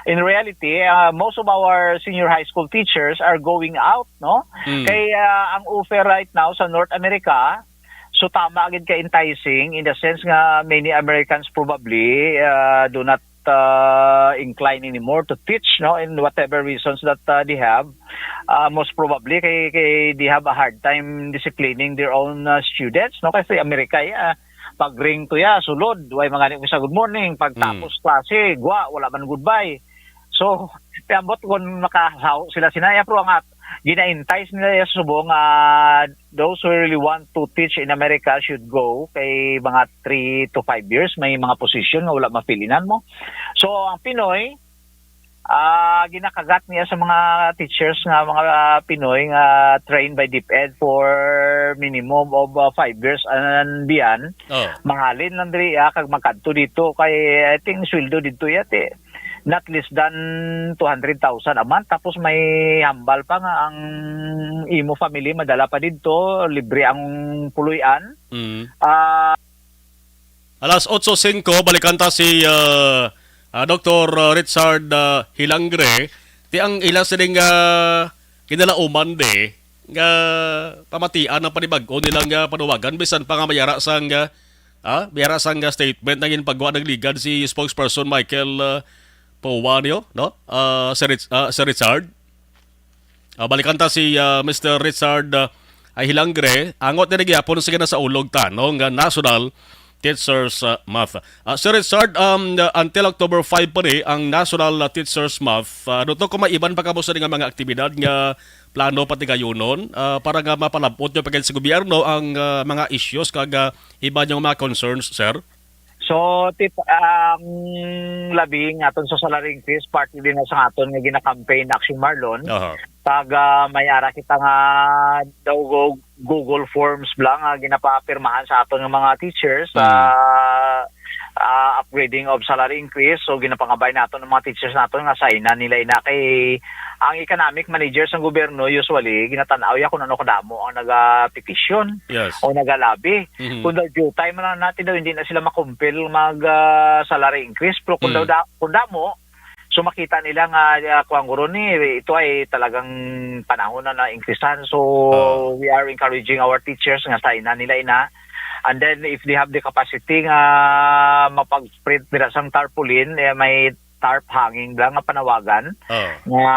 In reality, uh, most of our senior high school teachers are going out, no? Mm. Kay, uh, ang offer right now sa North America, so tama gid ka enticing in the sense nga many Americans probably, uh, do not uh, inclined anymore to teach, no, in whatever reasons that, uh, they have. Uh, most probably kay, kay they have a hard time disciplining their own, uh, students, no, kasi Amerika, yeah, pag ring to ya, sulod, way mga ni sa good morning, pagtapos Mm. klase, gwa, wala man goodbye. So, tiambot kung makahaw sila sinaya, pero ang at-, gina-entice nila ya sa subong, ah, those who really want to teach in America should go kay mga three to five years, may mga position nga wala mapilinan mo. So, ang Pinoy, ah, ginakagat niya sa mga teachers nga mga Pinoy nga trained by DepEd for minimum of, ah, five years and beyond. Oh. Mahalin lang diri, ah, kag magkadto dito kay, I think, sweldo dito yate not less than two hundred thousand a month, tapos may hambal pa nga ang imo family madala pa didto, libre ang puloy-an. Mm. Ah, Alas otso singko, balikan ta si, ah, ah, Doktor, ah, Richard, ah, Hilangre. Ti ang ila sining, ah, kinalauman di nga pamatian ang panibag-o nilang, ah, panuwagan, bisan pa nga mayara sang, ah, ah, mayara sang, ah, statement nga ginpagwa nagligad si spokesperson Michael, ah, O one yo, no? Ah, Sir Rich-, ah, Sir Richard. Ah, balikan ta si, ah, Mister Richard, ah, ay Hilangre. Angot na gyapon, sige na sa ulog ta, no? Nga National Teachers, ah, Month. Ah, Sir Richard, um, uh, until October five pa ni ang National, uh, Teachers Month. Uh, ano to, kung may iban pa kamo sa nga mga aktibidad nga plano patigayunon, uh, para nga mapalabot nyo pagkait sa gobyerno ang, uh, mga issues kag, uh, iban yung mga concerns, sir? So, tip, ang labi nga aton sa salary increase, parte din na sa aton nga gina-campaign Action Marlon. Aha. Kag, ah, may ara kita nga daw go-, Google Forms bala nga ginapapirmahan sa aton nga mga teachers sa, Mm. ah, upgrading of salary increase. So, ginapangabay naton ang mga teachers naton nga sign-an nila ina kay ang economic manager sang gobyerno usually ginatan-aw ya kung ano kadamo ang naga-petition Yes. o naga-lobby. Mhm. Kung daw due time man natin daw, hindi na sila makumpil mag, ah, salary increase. Pero kung daw Mm. da-, kung damo, so makita nila nga, ah, kuwan guro ni, ito ay talagang panahon na na-increasean. So, Ah. we are encouraging our teachers nga sign-an nila ina. And then, if they have the capacity nga mapag-print dira sang tarpaulin, eh, may tarp hanging bala nga panawagan. Ah. Nga,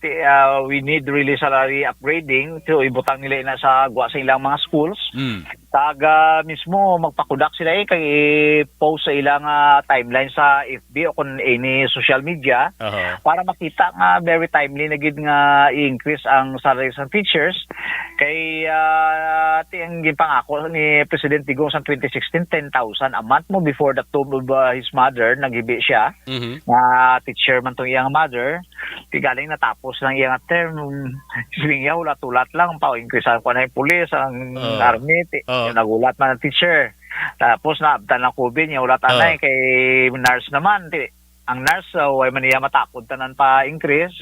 ti-, ah, we need really salary upgrading. So, ibutang nila ina sa gwa sa ilang mga schools. Mm. Kag, ah, mismo magpakudak sila, eh, kay i-post sa ilang, ah, timeline sa F B o kung any social media Aha. para makita nga very timely na gid nga i-increase ang salaries ng teachers. Kay, ah, ti-, ang ginpangako ni President Digong sa twenty sixteen, ten thousand a month mo before the tomb of, ah, his mother, naghibi siya. Mhm. Nga teacher man tong iyang mother. Ti galing natapos lang iyang term, siling niya, hulat-hulat lang, pa-increase ang kuwan, ang pulis, ang Ah. army, ti-, Ah. yung naghulat man ang teacher. Tapos naabtan ang covid, niya hulat Ah. anay, kay nurse naman, ti-, ang nurse, uh, way man niya matapod tanan pa-increase.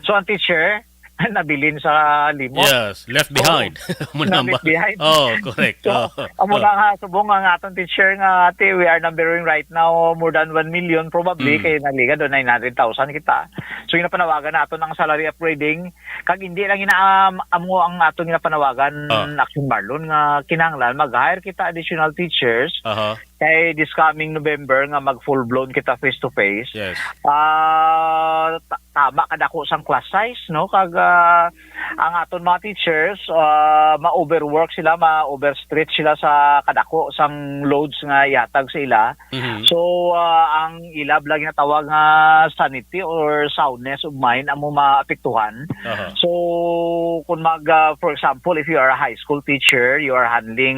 So, ang teacher, nabilin sa limot. Yes, left behind. Amo na ba? Left behind. Oh, correct. So, Oh. amo Oh. na nga, subong nga aton teacher nga, ate, we are numbering right now more than one million probably, Mm. kay naliga doon nine hundred thousand kita. So, yung napanawagan nato ng salary upgrading, kag hindi lang ina, um, amo ang aton ginapanawagan, Ah. Action Marlon, nga kinahanglan mag-hire kita additional teachers Aha. kay this coming November nga mag full blown kita face to face. Yes. Ah, ta-, tama kadako sang class size, no? Kag, ah, ang aton mga teachers, ah, ma-overwork sila, ma-overstretch sila sa kadako sang loads nga ihatag sa ila. Mhm. So, ah, ang ila bala ginatawag nga sanity or soundness of mind amo maapektuhan. Aha. So, kung mag, ah, for example, if you are a high school teacher, you are handling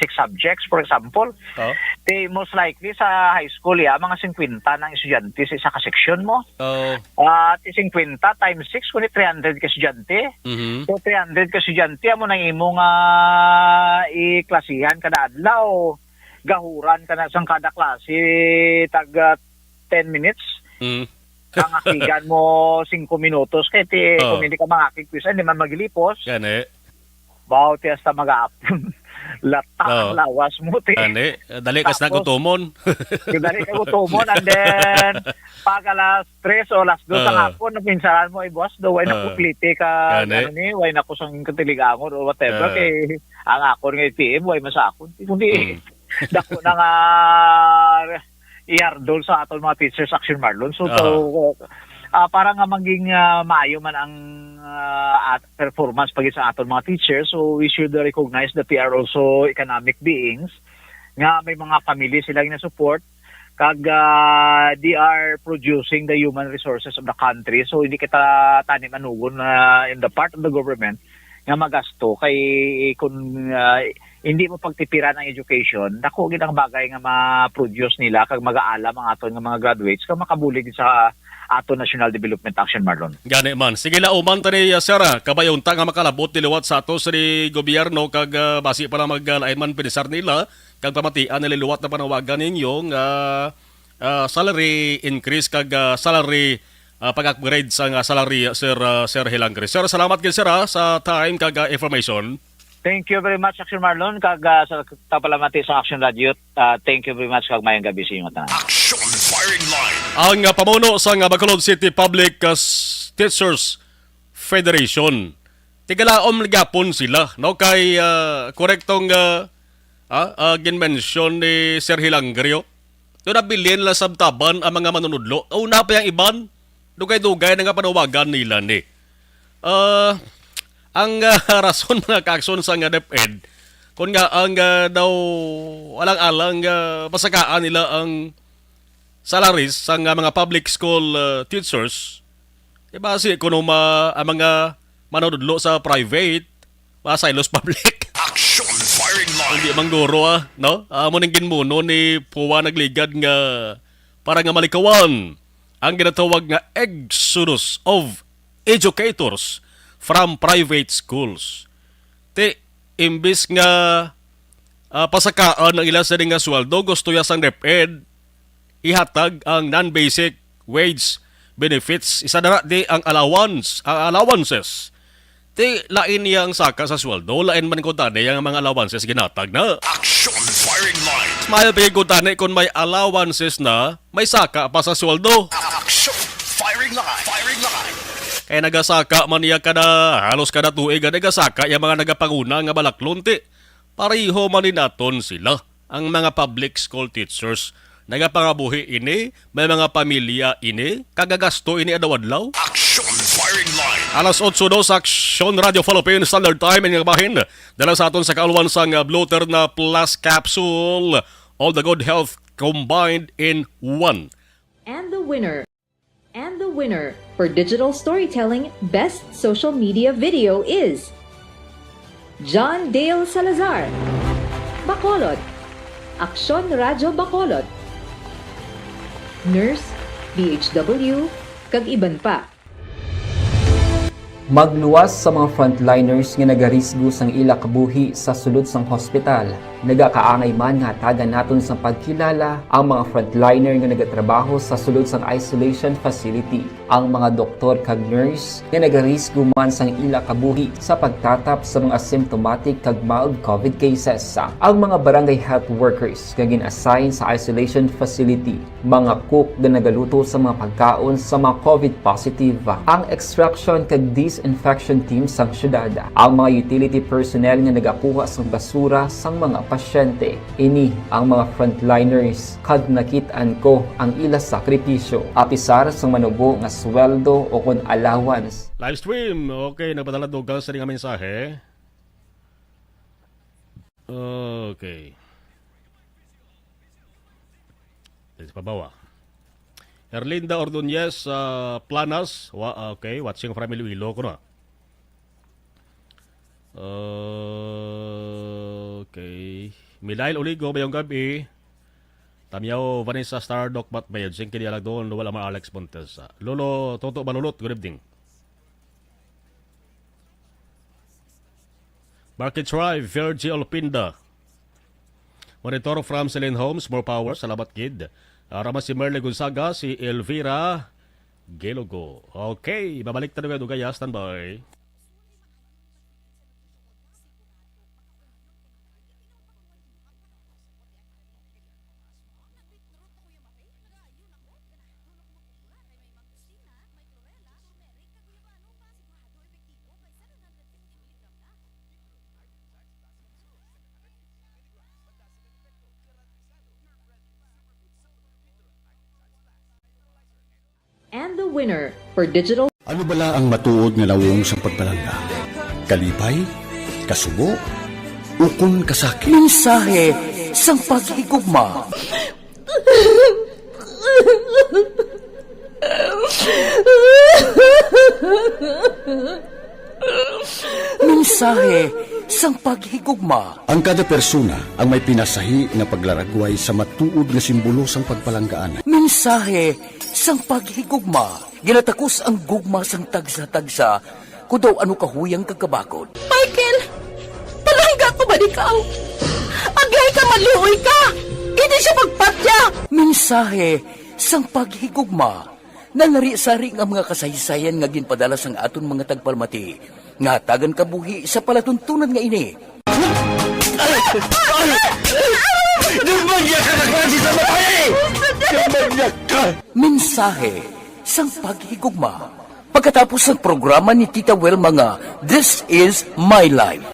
six subjects, for example, Oh. Ti, most likely sa high school, ya, mga singkwenta nang estudyante sa isa ka seksyon mo. Oh. Ah, ti singkwenta times six, kundi three hundred ka estudyante. Mhm. So, three hundred ka estudyante, amo nang imo nga iklasihan kada adlaw. Gahuran ka na sang kada klase, tag, ah, ten minutes. Mm. Ang akigan mo, singko minutos. Kay ti, Oh. kung hindi ka mangakig, kuis, hindi man maglipos. Gani. Baw, ti hasta mag-aapon. Lata ang Oh. lawas mo, ti. Ani, dali kas Tapos, nagutomon. Dali ka gutomon, and then, pag alas tres o alas dos ang Ah. hapon, napinsaran mo, "Ay, boss, do, way na Ah. ko plite ka, Gani. ano ni, way na ko sang katiligangon or whatever, Ah. kay ang akon nga A T M, way man sa akon." Kundi, Mm. dako na nga ihardol sa aton mga teachers, Action Marlon. So, Oo. to, ah, para nga maging, ah, maayo man ang, ah, at performance pag sa aton mga teachers, so we should recognize that they are also economic beings, nga may mga family sila nga support, kag, ah, they are producing the human resources of the country. So, hindi kita tani manugon na in the part of the government nga magasto kay kung, ah, hindi mo pagtipiran ang education, dako gid ang bagay nga ma-produce nila kag mag-aalam ang aton nga mga graduates kag makabulig sa aton National Development Action, Marlon. Gani man. Sige, lauman ta ni, uh, sir, ah. Kabayon ta nga makalabot ni liwat sa ato sa ni gobyerno kag, ah, basi pa lang mag, ah, lain man pinisar nila kag pamatian nila liwat na panawagan ninyo nga, ah, salary increase kag, ah, salary, ah, pag-upgrade sa nga salary, Sir, ah, Sir Hilangre. Sir, salamat gid, sir, ah, sa time kag, ah, information. Thank you very much, Action Marlon, kag, ah, sa tapalamati sa Action Radio. Ah, thank you very much, kag mayong gabi sa inyo tanan. Action Firing Line. Ang, ah, pamuno sa nga Bacolod City Public, ah, s-, Teachers Federation, tigalaom gapon sila, no? Kay, ah, korektong, ah, ah, ah, ginmention ni Sir Hilangrio. Pero nabilin lang sab taban ang mga manunudlo. Una pa yang iban, dugay-dugay na nga panawagan nila ni. Ah, ang, ah, rason, mga kaaksyon, sang DepEd, kung nga ang, ah, daw alang-alang, ah, pasakaan nila ang salaries sang, ah, mga public school, ah, teachers, di ba, si kuno ma-, ang mga manunudlo sa private, mga silos public. Action firing line. Hindi man guro, ah, no? Amo ning ginmuno ni Pua Nagligad nga para nga malikawan ang ginatawag nga exodus of educators from private schools. Ti, imbis nga, ah, pasakaan ang ila sini nga sweldo, gusto ya sang DepEd ihatag ang non-basic wage benefits. Isa na ra di ang allowance, ang allowances. Ti, lain niya ang saka sa sweldo, lain man ko tani ang mga allowances ginatag na. Action firing line. Mayo pa gid ko tani kung may allowances na, may saka pa sa sweldo. Action firing line. Firing line. Kay nagasaka man niya kada, halos kada tuig, nagasaka yung mga nagapanguna nga balaklon, ti. Pareho man ni naton sila, ang mga public school teachers. Nagapangabuhi ini, may mga pamilya ini, kagagasto ini adlaw-adlaw. Action firing line. Alas otso dos sa Action Radio Philippines Standard Time, ining bahin. Dala sa aton sa kaalwan sang, ah, Blue Terna Plus Capsule. All the good health combined in one. And the winner, and the winner for digital storytelling best social media video is John Dale Salazar, Bacolod, Aksyon Radyo Bacolod, Nurse, B H W, kag iban pa. Magluwas sa mga frontliners nga nagarisgo sang ila kabuhi sa sulod sang hospital. Nagakaangay man nga hatagan naton sang pagkilala ang mga frontliner nga nagatrabaho sa sulod sang isolation facility, ang mga doktor kag nurse nga nagarisgo man sang ila kabuhi sa pagtatap sa mga asymptomatic kag mild covid cases, ang mga barangay health workers nga gin-assign sa isolation facility, mga cook nga nagaluto sa mga pagkaon sa mga covid positive, ang extraction kag disinfection team sang syudad, ang mga utility personnel nga nagakuha sang basura sang mga pasyente. Ini ang mga frontliners kag nakit-an ko ang ila sakripisyo, apisar sang manubo nga sweldo o kon allowance. Live stream. Okay, nagpadala dugang sa nga mensahe. Okay. Dito sa pabawa. Erlinda Ordonez, ah, Planas. Wa-, okay, watching from Iloilo ko na. Okay. Milail Oligo, mayong gabi. Tamyaw, Vanessa Stardock, Batmayad, Singkidi Alagdon, wala man Alex Montesa. Lolo Toto Balulot, good evening. Market Drive, Virgie Olpinda. Monitor from Celine Homes, more power. Salamat gid. Ah, Rama si Merle Gonzaga, si Elvira Gelogo. Okay, babalik tayo kayo, Dugaya. Standby. And the winner for digital. Ano bala ang matuod nga nawong sang pagpalangga? Kalipay? Kasubo? Ukon kasakit? Mensahe sang paghigugma. Mensahe sang paghigugma. Ang kada persona ang may pinasahi nga paglaragway sa matuod nga simbolo sang pagpalanggaan. Mensahe sang paghigugma. Ginatakos ang gugma sang tagsa-tagsa, kon daw ano kahuyang kag kabakod. Michael, palangga ko ba ikaw? Agay ka, maluoy ka! Hindi siya pagpatya! Mensahe sang paghigugma. Nalari-sari nga mga kasaysayan nga ginpadala sang aton mga tagpalamati nga hatagan kabuhi sa palatuntunan nga ini. Demonyo ka na klase sa babae! Demonyo ka! Mensahe sang paghigugma. Pagkatapos sang programa ni Tita Wilma nga This Is My Life.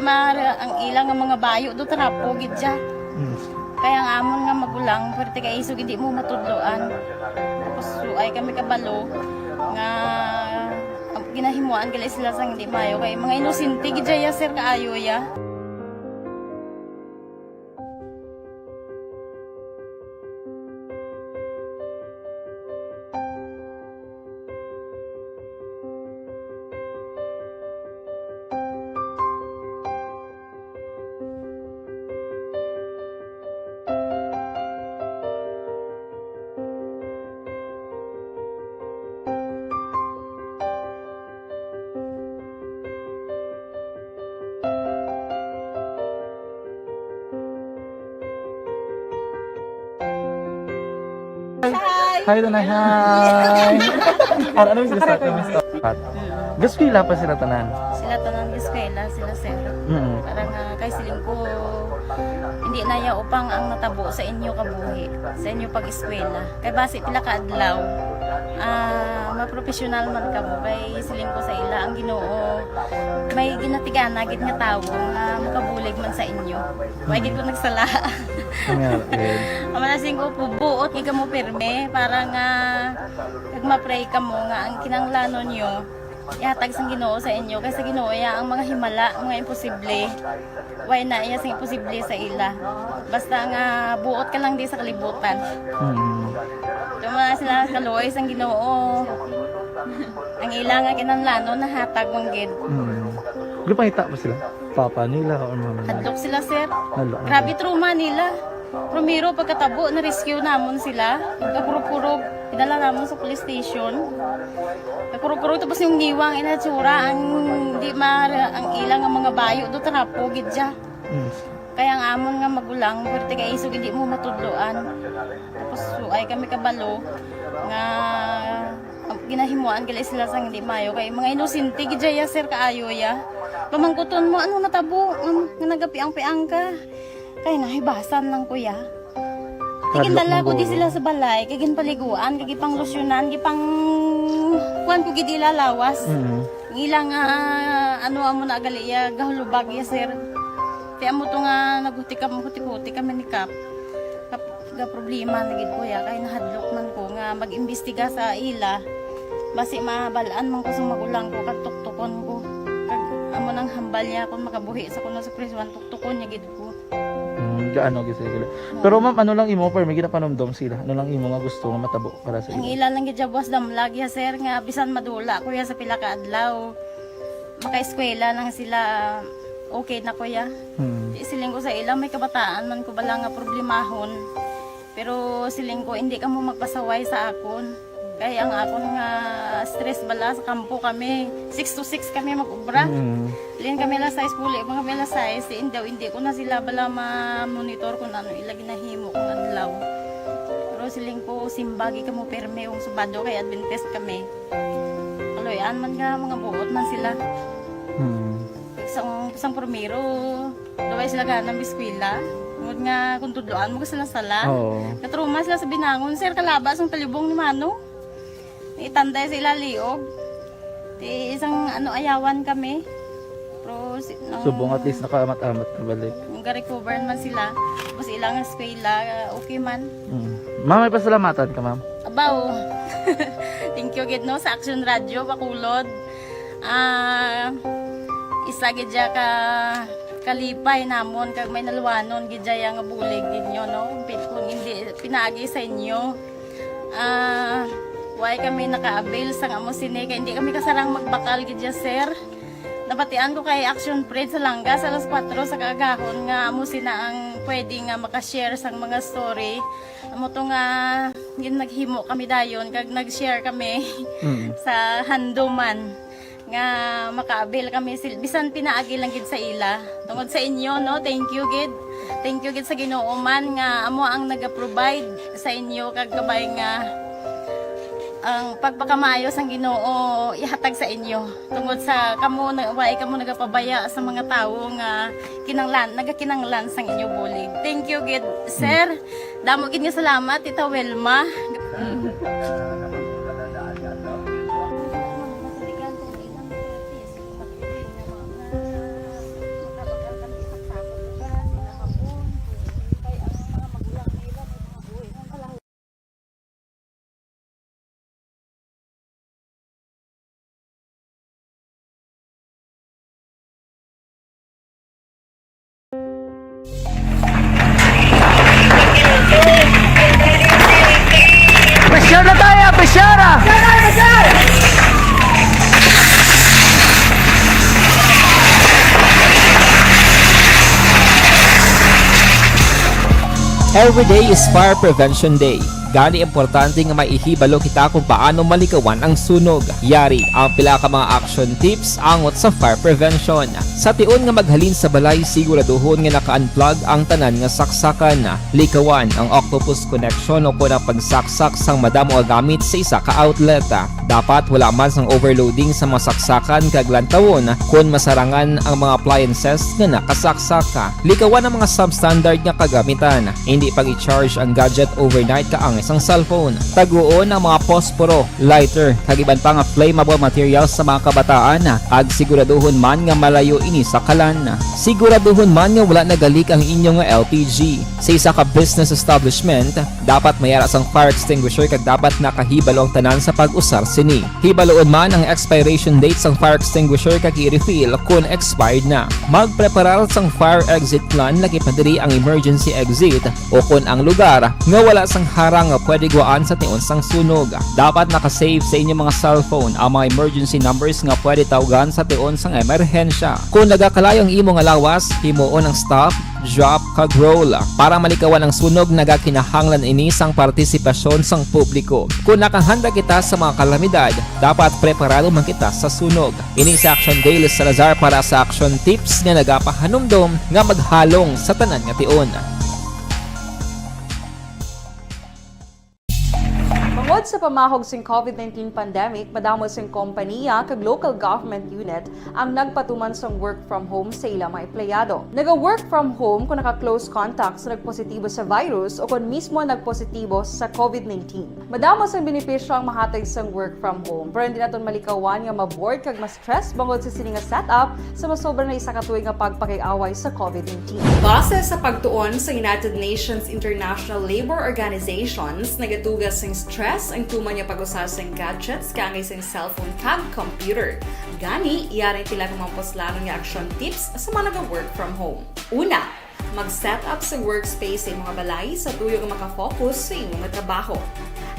Mara ang ila nga mga bayo do trapo gid siya. Mm. Kaya ang amon nga magulang, pwerte kay isog hindi mo matudloan. Tapos suay kami kabalo nga ang ginahimuan gali sila sang hindi maayo kay mga inosente gid siya, sir, kaayo ya. Hi. Hi, Tanay. Hi. Ano, ano yung sila sa Gat-eskwela pa sila tanan? Sila tanan gat-eskwela, sila, sir. Mm. Para nga kay siling ko, hindi na ya upang ang natabo sa inyo kabuhi, sa inyo pag-eskwela. Kay basi pila ka adlaw, ah, mapropesyonal man kamo. Kay siling ko sa ila, ang Ginoo may ginatigana gid nga tawo nga makabulig man sa inyo. Wa gid ko nagsala. Nga, eh. Ang mga siling ko, buot gid kamo pirme para nga kag ma-pray kamo nga ang kinahanglanon nyo ihatag sang Ginoo sa inyo, kay sa Ginoo ya ang mga himala, mga imposible. Way na iya sing imposible sa ila. Basta nga buot ka lang di sa kalibutan. Mm. Tuma sila kaluoy sang Ginoo. Ang ila nga kinahanglanon nahatag man gid. Mm. Gipangita ba sila? Papa nila or mama nila? Hadlok sila, sir. Hadlok, Grabe okay. Trauma nila. Primero, pagkatabo, na-rescue namon sila. Kakurog-kurog, idala namon sa police station. Kakurog-kurog, tapos yung niwang inatsura, ang di ma-, ang ilang ang mga bayo do trapo gid siya. Mm. Kaya ang amon nga magulang, pwerte kay isog hindi mo matudloan. Tapos suay kami kabalo nga ang ginahimuan gali sila sang hindi maayo kay mga inosente gid ya, sir, kaayo ya. Pamangkuton mo, ano natabo? Um, nga nagapiang-piang ka. Kay nahibasan lang ko ya. Kay Hadlok gindala ko di maguro. Sila sa balay, kay ginpaliguan, kay gipanglusyonan, gipang kuan ko gid ila lawas. Mm. Ang ila nga, ano, amo na gali ya, gahulubag ya, sir. Kay amo to nga naghuti kam-, huti-huti kami ni Kap. Kap-, ga problema na gid ko ya, kay nahadlok man ko nga mag-imbestiga sa ila. Basi mabal-an man ko sa magulang ko, kag tuktukon ko. Kag amo nang hambal niya kung makabuhi sa kuno sa prisuan, tuktukon niya gid ko. Mm, gaano gid sila. Pero ma'am, ano lang imo, pero may ginapanumdom sila? Ano lang imo nga gusto nga matabo para sa Ang ila? Ila lang gid ya buwas damlag ya, sir, nga bisan madula ko ya sa pila ka adlaw, makaeskwela lang sila, okay na ko ya. Hmm. Di siling ko sa ila, may kabataan man ko bala nga problemahon. Pero siling ko, hindi kamo magpasaway sa akon. Kay ang akon nga stress bala sa kampo kami, six to six kami mag-ubra. Mm. Lin kami alas sais, puli pa kami alas sais. Si Indaw, hindi ko na sila bala ma-monitor kung ano ila ginahimo kung adlaw. Pero siling ko, simbagi kamo pirme kung Sabado kay Adventist kami. Kaluy-an man nga mga buot man sila. Mm. Sang, sang primero, Daway sila gana mag-eskwela. Tungod nga kung tudloan mo ka sila sala. Oo. Katruma sila sa binangon, sir, kalaba sang talibong ni Mano. Itanday sa ila liog. Ti isang ano, ayawan kami. Pero si, nang Subong at least nakaamat-amat na balik. Nang ga-recover man sila. Tapos ilang eskwela, okay man. Mm. Ma'am, may pasalamatan ka, ma'am? Abaw. Thank you gid, no, sa Action Radio Bacolod. Ah, isa gid siya ka kalipay namon kag may naluwanon gid siya nga bulig gid nyo, no? Pi-, kung hindi pinaagi sa inyo, ah, way kami naka-avail sang amo sini kay hindi kami kasarang magbakal gid siya, sir. Nabatian ko kay Action Fred sa Langga sa alas kuwatro sa kaagahon nga amo sina ang pwede nga maka-share sang mga story. Amo to nga gin-, naghimo kami dayon kag nag-share kami Mm. sa handuman nga maka-avail kami sil-, bisan pinaagi lang gid sa ila. Tungod sa inyo, no, thank you gid. Thank you gid sa Ginoo man nga amo ang naga-provide sa inyo kag kabay nga ang pagpakamaayo sang Ginoo ihatag sa inyo. Tungod sa kamo na, way kamo nagapabaya sa mga tawo nga kinanglan, nagakinanglan sang inyo bulig. Thank you gid, sir. Damo gid nga salamat, Tita Wilma. Nataya Bishara! Every day is Fire Prevention Day. Gani, importante nga may ihibalo kita kung paano malikawan ang sunog. Yari ang pila ka mga action tips angot sa fire prevention. Sa tion nga maghalin sa balay, siguraduhon nga naka-unplug ang tanan nga saksakan. Likawan ang octopus connection o kon ang pagsaksak sang madamo nga gamit sa isa ka outlet. Dapat wala man sang overloading sa mga saksakan kag lantawon kon masarangan ang mga appliances nga nakasaksak. Likawan ang mga substandard nga kagamitan. Hindi pag-i-charge ang gadget overnight kaangay sang cellphone. Taguon ang mga posporo, lighter, kag iban pa nga flammable materials sa mga kabataan, kag siguraduhon man nga malayo ini sa kalan. Siguraduhon man nga wala nagalik ang inyo nga L P G. Sa isa ka business establishment, dapat may ara sang fire extinguisher kag dapat nakahibalo ang tanan sa pag-usar sini. Hibaloon man ang expiration date sang fire extinguisher kag i-refill kon expired na. Magpreparar sang fire exit plan, lakip na diri ang emergency exit, o kon ang lugar nga wala sang harang nga pwede guwaan sa tion sang sunog. Dapat naka-save sa inyong mga cellphone ang mga emergency numbers nga pwede tawgan sa tion sang emerhensya. Kon nagakalayo ang imo nga lawas, himuon ang stop, drop, kag roll. Para malikawan ang sunog, nagakinahanglan ini sang partisipasyon sang publiko. Kon nakahanda kita sa mga kalamidad, dapat preparado man kita sa sunog. Ini si Action Dale Salazar para sa Action Tips nga nagapahanumdom nga maghalong sa tanan nga tion. Bangod sa pamahog sing COVID nineteen pandemic, madamo sing kompaniya kag local government unit ang nagpatuman sang work from home sa ila mga empleyado. Naga-work from home kung naka-close contact sa nagpositibo sa virus o kon mismo nagpositibo sa COVID nineteen. Madamo sang benepisyo ang mahatag sang work from home, pero hindi naton malikawan nga ma-bored kag ma-stress bangod sa sini nga setup sa masobra na isa ka tuig nga pagpakig-away sa COVID nineteen. Base sa pagtuon sa United Nations International Labor Organizations, nagatuga sing stress ang tuman nga pag-usa sing gadgets kaangay sing cellphone kag computer. Gani, yari ang pila ka mga puslanon nga action tips sa mga naga-work from home. Una, mag-set up sa workspace sa imong balay sa tuyo nga makafocus sa imong trabaho.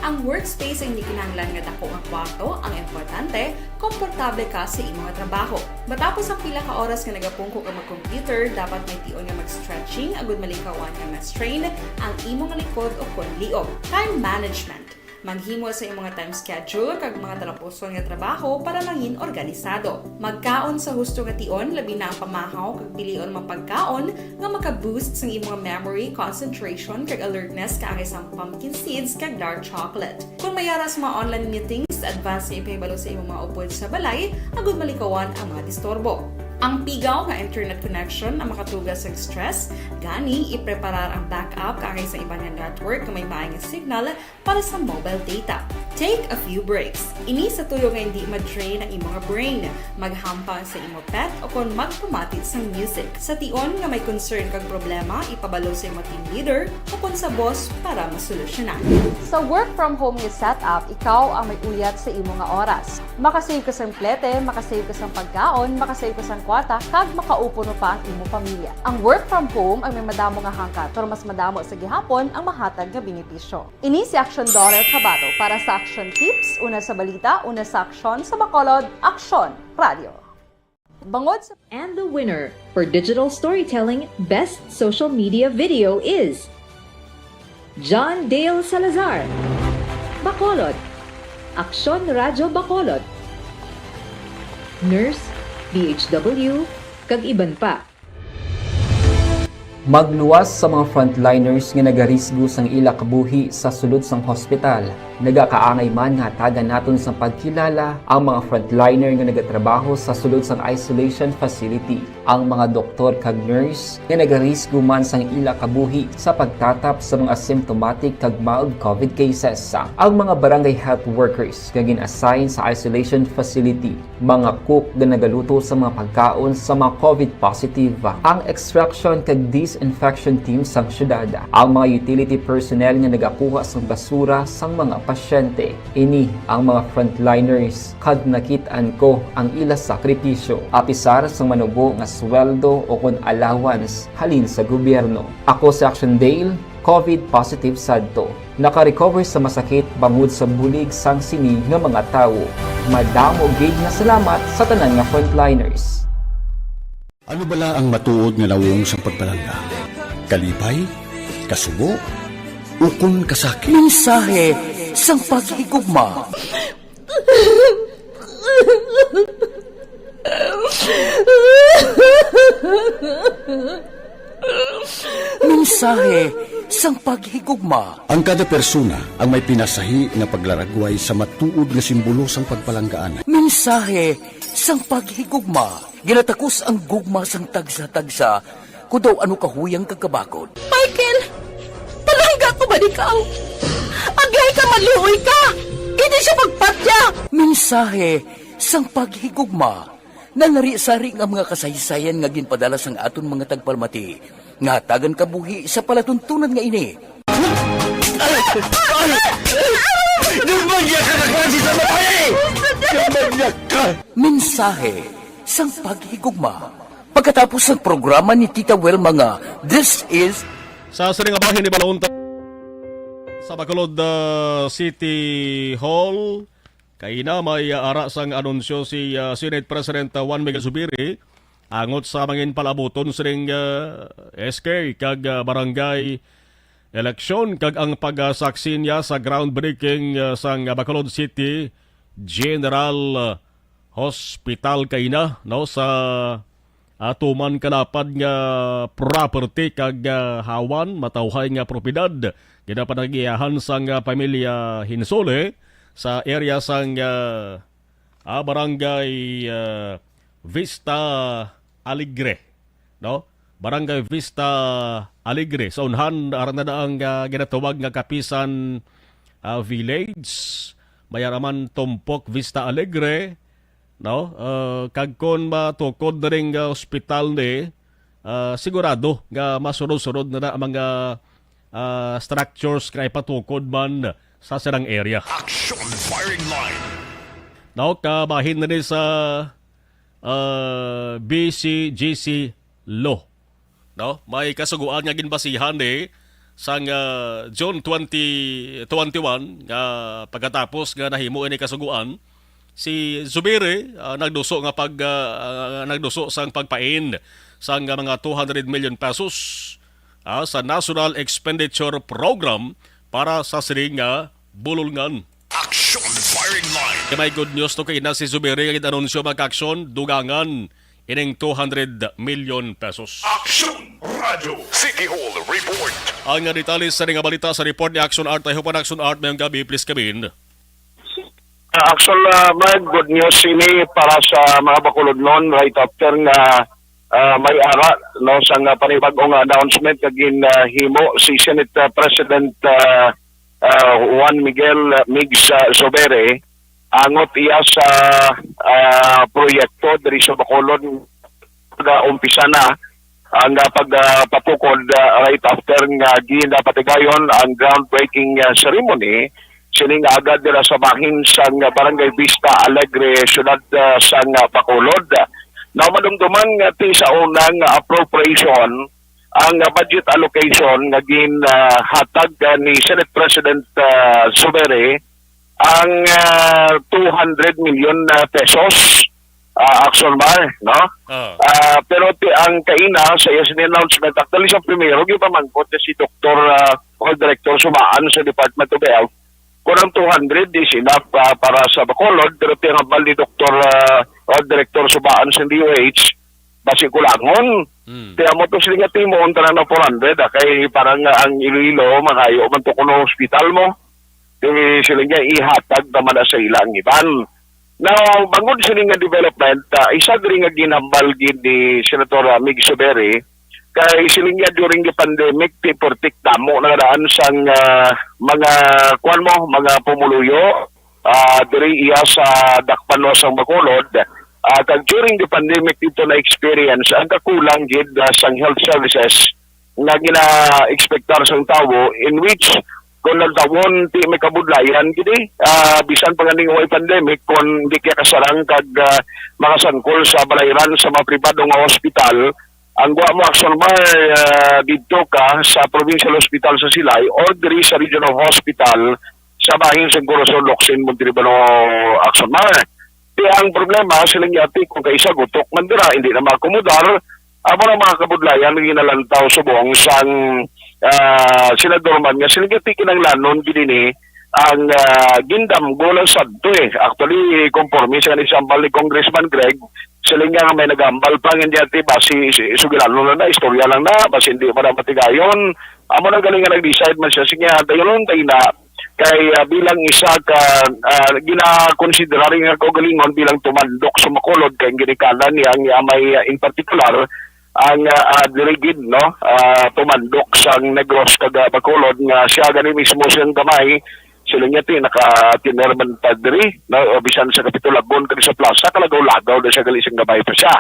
Ang workspace ay hindi kinahanglan nga dako nga kwarto, ang importante, komportable ka sa imong trabaho. Matapos ang pila ka oras nga nagapungko ka mag-computer, dapat may tion nga mag-stretching agud malikawan nga ma-strain ang imong likod o kon liog. Time management. Maghimo sa imong time schedule kag mga talapuson nga trabaho para mangin organisado. Magkaon sa husto nga tion, labi na ang pamahaw kag pilion mga pagkaon nga maka-boost sang imong memory, concentration, kag alertness kaangay sang pumpkin seeds kag dark chocolate. Kung may ara sa mga online meetings, advance nga ipahibalo sa imong mga upod sa balay agud malikawan ang mga disturbo. Ang pigaw nga internet connection ang makatuga sang stress, gani ipreparar ang backup kaangay sa iban nga network nga may maayo nga signal para sa mobile data. Take a few breaks. Ini sa tuyo nga hindi ma-drain ang imo nga brain. Maghampang sa imo pet o kon magpamati sang music. Sa tion nga may concern kag problema, ipabalo sa imo team leader o kon sa boss para masolusyonan. Sa work from home nga setup, ikaw ang may uyat sa imo nga oras. Makasave ka sang plete, makasave ka sang pagkaon, makasave ka sang kwarta, kag makaupuno pa ang imo pamilya. Ang work from home ang may madamo nga hangkat, pero mas madamo sa gihapon ang mahatag nga benepisyo. Ini si Action Daughter Kabato para sa Action Tips, una sa balita, una sa aksyon, sa Bacolod, Aksyon Radio. Bangod sa And the winner for digital storytelling best social media video is John Dale Salazar, Bacolod, Aksyon Radyo Bacolod, nurse, D H W, kag iban pa. Magluwas sa mga frontliners nga nagarisgo sang ila kabuhi sa sulod sang hospital. Nagakaangay man nga hatagan naton sang pagkilala ang mga frontliner nga nagatrabaho sa sulod sang isolation facility, ang mga doktor kag nurse nga nagarisgo man sang ila kabuhi sa pagtatap sa mga asymptomatic kag mild COVID cases, ang mga barangay health workers nga gin-assign sa isolation facility, mga cook nga nagaluto sa mga pagkaon sa mga COVID positive, ang extraction kag disinfection team sang syudad, ang mga utility personnel nga nagakuha sang basura sang mga pasyente. Ini ang mga frontliners, kag nakit-an ko ang ila sakripisyo, apisar sang manubo nga sweldo o kon allowance halin sa gobyerno. Ako si Action Dale, COVID positive sadto. naka-recover sa masakit bangod sa bulig sang sini nga mga tawo. Madamo gid nga salamat sa tanan nga frontliners. Ano bala ang matuod nga nawong sang pagpalangga? Kalipay? Kasubo? Ukon kasakit? Mensahe sang paghigugma. Mensahe sang paghigugma. Ang kada persona ang may pinasahi nga paglaragway sa matuod nga simbolo sang pagpalanggaan. Mensahe sang paghigugma. Ginatakos ang gugma sang tagsa-tagsa, kun daw ano kahuyang kag kabakod. Michael, palangga ko ba ikaw? Agay ka, maluoy ka! Hindi siya pagpatya! Mensahe sang paghigugma. Nalari-sari nga mga kasaysayan nga ginpadala sang aton mga tagpalamati nga hatagan kabuhi sa palatuntunan nga ini. Ay! Ay! Ay! Dumagya ka na klase sa babae! Dumagya ka! Mensahe sang paghigugma. Pagkatapos sang programa ni Tita Wilma nga This Is Sa sining nga bahin ni Balaunta sa Bacolod, ah, City Hall, kaina may, ah, ara sang anunsyo si, ah, Senate President, ah, Juan Miguel Zubiri angot sa mangin palabuton sining, ah, S K kag, ah, barangay eleksyon kag ang pagsaksi niya sa groundbreaking, ah, sang Bacolod City General, ah, Hospital kaina, no, sa, ah, tuman kalapad nga property kag, ah, hawan, matawhay nga propiedad, ginapanagiyahan sang, ah, pamilya Hinsole sa area sang, ah, ah, Barangay, ah, Vista Alegre, no? Barangay Vista Alegre. Sa unhan, ara na ang, ah, ginatawag nga Kapisan, ah, Village. May ara man Tumpok Vista Alegre, no? Ah, kag kon matukod na ring, ah, ospital ni, ah, sigurado nga masunod-sunod na na ang mga, ah, structures nga ipatukod man sa silang area. Action Firing Line. No, kabahin na ni sa, ah, B C G C law. No, may kasugoan nga ginbasihan ni sang, ah, June twenty twenty-one nga pagkatapos nga nahimo ini kasugoan, si Zubiri, ah, nagduso nga pag, ah, ah, nagduso sang pagpain sang mga two hundred million pesos, ah, sa National Expenditure Program para sa sining nga bulolngan. Action Firing Line. Kay may good news to kay ina si Zubiri nga gid-anunsyo mag-aksyon, dugangan ining two hundred million pesos. Action Radio City Hall Report. Ang detalye sa nga balita sa report ni Action Art. I hope an Action Art, mayong gabi, please come in. Ah, actual, ah, may good news ini para sa mga Bacolodnon right after nga, ah, may ara, no, sa nga panibag-o nga announcement nga ginhimo si Senate, ah, President, ah, ah, Juan Miguel, ah, Migs, ah, Zubiri, angot iya sa, ah, proyekto diri sa Bacolod nga umpisa na ang, ah, pag, ah, patukod, ah, right after nga ginapatigayon ang groundbreaking, ah, ceremony sining aga dira sa bahin sang Barangay Vista Alegre, siyudad, ah, sang, ah, Bacolod. Now, madumduman nga ti sa unang appropriation ang, ah, budget allocation nga ginhatag, ah, ni Senate President, ah, Zubiri ang, ah, two hundred million, ah, pesos, ah, Action Bar, no? Ah. Ah, pero ti ang kaina sa iya sini announcement, actually, sa primero, gipamangkot ni si Doktor, ah, o Director Subaan sa Department of Health, kung ang two hundred is enough, ah, para sa Bacolod, pero ti ang hambal ni Doktor, ah, o Director Subaan sa D O H, basi kulangon. Hmm. Kaya mo to sila nga timo, ang tanan na four hundred, ah, kay parang, ah, ang Iloilo, mangayo man to kuno hospital mo. Di sila nga ihatag naman na sa ila ang iban. Now, bangod sini nga development, ah, isa diri nga ginhambal gid ni Senator, ah, Mig Zubiri, kay sila nga during the pandemic, ti portik damo na daan sang, ah, mga, kuwan mo, mga pumuluyo, ah, diri iya sa dakpan sang Bacolod. Ah, kag during the pandemic, dito na experience ang kakulang gid, ah, sang health services nga gina-expectar sang tawo, in which kung nagtawon, ti may kabudlayan gid, eh. Ah, bisan pa ganing way pandemic, kung di kaya kasarang kag, ah, makasangkol sa balayran sa mga pribado nga hospital, ang gwa mo, Axon Mar, ah, didto ka sa Provincial Hospital sa Silay or diri sa Regional Hospital sa bahin sa Corazon Locsin Montelibano, Axon Mar. Ti ang problema, siling niya, ti kung kaisa gutok man dira, hindi na maakomodar, amo na mga kabudlayan nga ginalantaw subong sang, ah, senador man nga siling niya, ti kinahanglanon gid ini ang, ah, gindamgo lang sadto eh. Actually, conforme sa example ni Congressman Greg, siling niya nga may nagambal pa nga niya, ti ba, si, si, sugilanon na na, istorya lang na, basi hindi pa na matigayon. Amo na galing nga nag-decide man siya, sige, dayon tayo na, kay, ah, bilang isa ka, ah, ginakonsiderar nga kaugalingon bilang tumandok sa Bacolod, kay ang ginikanan niya nga may, ah, in particular ang, ah, ah, diri gid, no, ah, tumandok sang Negros kag, ah, Bacolod, nga siya gani mismo siyang gamay, sila niya ti naka-attend man padre, no, o bisan sa Kapitulagon kag sa plaza, kalagaw-lagaw na siya gali sing gamay pa siya.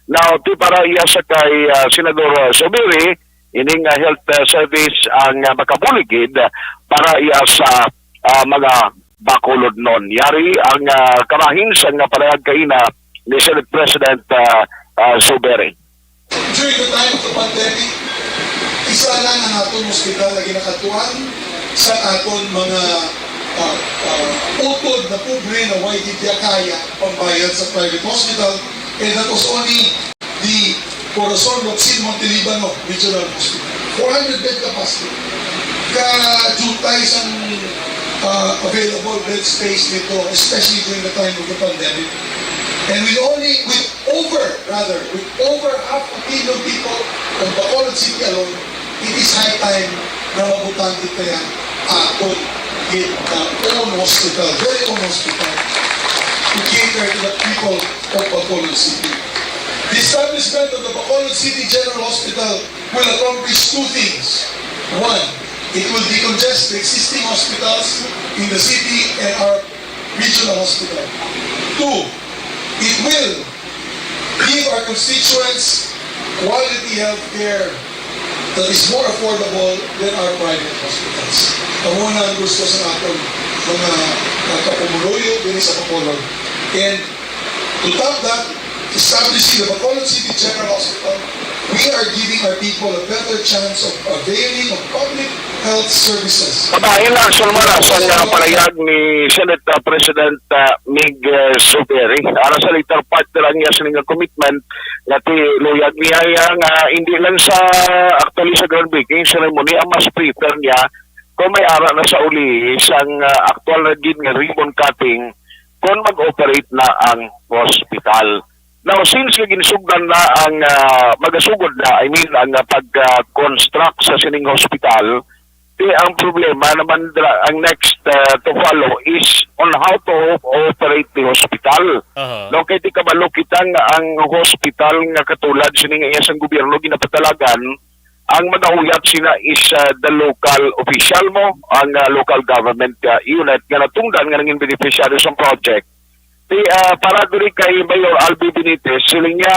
Now, ti para iya sa kay, ah, Senador, ah, Zubiri, ining, ah, health, ah, service ang, ah, makabulig gid para iya sa, ah, mga Bacolodnon. Yari ang, ah, kamahin sa nga panayag kaina ni Senate President, ah, ah, Zubiri. During the time of the pandemic, isa lang ang aton hospital nga ginakatuan sa aton mga, ah, ah, utod na pobre na way di kaya pambayad sa private hospital, and that was only the Corazon Locsin Montelibano Regional Hospital. Four hundred bed capacity. Kajutay sang, ah, available bed space dito, especially during the time of the pandemic. And with only, with over, rather, with over half a million people of Bacolod City alone, it is high time na mabutang kita yan aton gid, uh, own hospital, very own hospital to cater to the people of Bacolod City. The establishment of the Bacolod City General Hospital will accomplish two things. One, it will decongest the existing hospitals in the city and our regional hospital. Two, it will give our constituents quality health care that is more affordable than our private hospitals. Amo na ang gusto sa aton mga, uh, kapumuluyo diri sa Bacolod. And to top that, establishing the Bacolod City General Hospital, we are giving our people a better chance of availing of public health services. Kabahin lang, Axon Mar, sa nga panayag ni Senate, uh, President, uh, Mig, uh, Zubiri. Ara sa later part na lang niya sa nga commitment nga ti luyag niya iya nga hindi lang sa, actually, sa groundbreaking ceremony ang mas prefer niya kung may ara na sa uli sang, uh, actual na gid nga ribbon cutting kung mag-operate na ang hospital. Now, since nga ginsugdan na ang, ah, magasugod na, I mean, ang, ah, pag, ah, construct sa sining hospital, ti ang problema naman dra-, ang next, ah, to follow is on how to operate the hospital. Aha. No, kay ti kabalo kita nga ang hospital nga katulad sini nga iya sang gobyerno ginapatalagan, ang magahuyat sina is, ah, the local official mo, ang, ah, local government, ah, unit nga natungdan nga nangin beneficiary sa project. Ti, ah, para diri kay Mayor Albi Benitez, siling niya,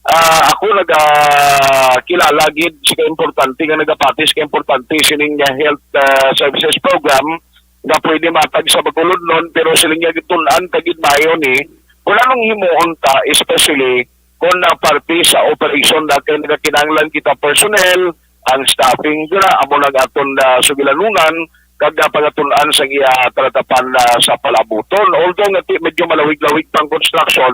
ah, ako nagakilala gid sa importante nga nagapati sa importante sining nga health, ah, services program nga pwede matag sa Bacolodnon, pero siling niya gitun-an ta gid maayo ni kung anong himuon ta, especially kung na parte sa operation na kay nagakinahanglan kita personnel, ang staffing dira, amo nang aton na sugilanunan, kag, ah, pangatun-an sa iya talatapan na sa palabuton. Although nga ti-, medyo malawig-lawig pang construction,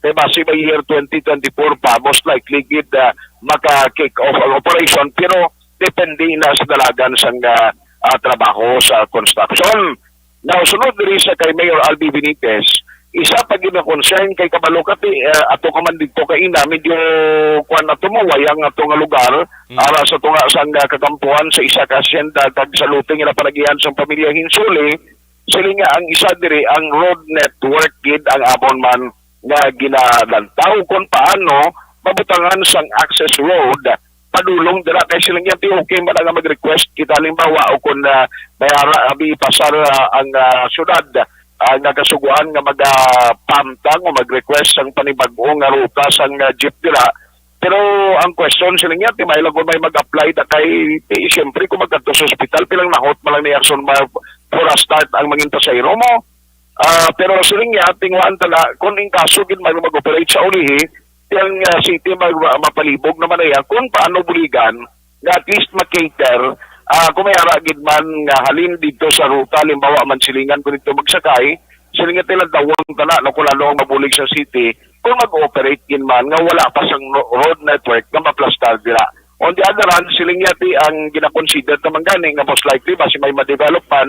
kay basi by year twenty twenty-four pa, most likely gid, ah, maka-kick off ang operation, pero depende na sa dalagan sang, ah, ah, trabaho sa construction. Now, sunod diri sa kay Mayor Albi Benitez, isa pa gid nga concern kay kabalo ka ti, eh, ato ka man didto kaina, medyo kuwan ato mo, wayang ato nga lugar, Mm. ara sa tunga sang, ah, kagampuan sa isa ka asyenda kag sa lote nga napanagihan sang pamilya Hinsuli, siling nga ang isa diri ang road network gid ang amon man nga ginalantaw kung paano mabutangan sang access road padulong dira kay siling niya ti okay man nga mag-request kita halimbawa o kung, ah, may ara abi ipasar, ah, ang, ah, syudad, ah, nga kasugoan nga magapamtang o mag-request sang panibag-o nga ruta sang, ah, jeep dira. Pero ang question siling niya ti may lang kung may mag-apply da kay, eh, siyempre kung magkadto sa ospital pilang nahot man lang ni Axon Mar for a start ang mangin pasahero mo. Ah, pero siling niya, tinguhaan ta na, kung in kaso gid man mag-operate sa ulihi, Yang, ah, city mag-, ma-, mapalibog naman na yan kung paano buligan nga at least ma-cater, ah, kung may ara gid man nga halin dito sa ruta, halimbawa, Mansilingan, kung dito magsakay, siling nga tila dawon tana, no, kung ano ang mabulig sa city, kung mag-operate gid man nga wala pa sang no-, road network nga maplastar dira. On the other hand, siling nga ti ang ginakonsider naman gani nga most likely basi may ma-develop man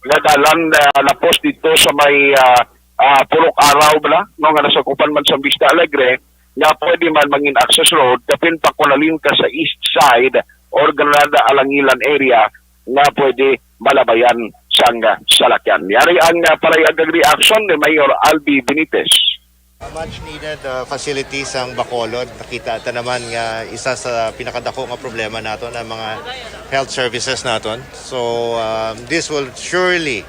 nga dalan, ah, lapos dito sa may, ah, ah, Purok Araw bala, no, nga nasakupan man sa Vista Alegre, nga pwede man mangin access road, kapin pa kung halin ka sa east side or Granada Alangilan area, nga pwede malabayan sang, ah, salakyan. Yari ang, ah, palayag kag reaction ni Mayor Albi Benitez. Much needed, uh, facilities ang Bacolod. Nakita ta naman nga isa sa pinakadako nga problema naton ang mga health services naton. So, um, this will surely,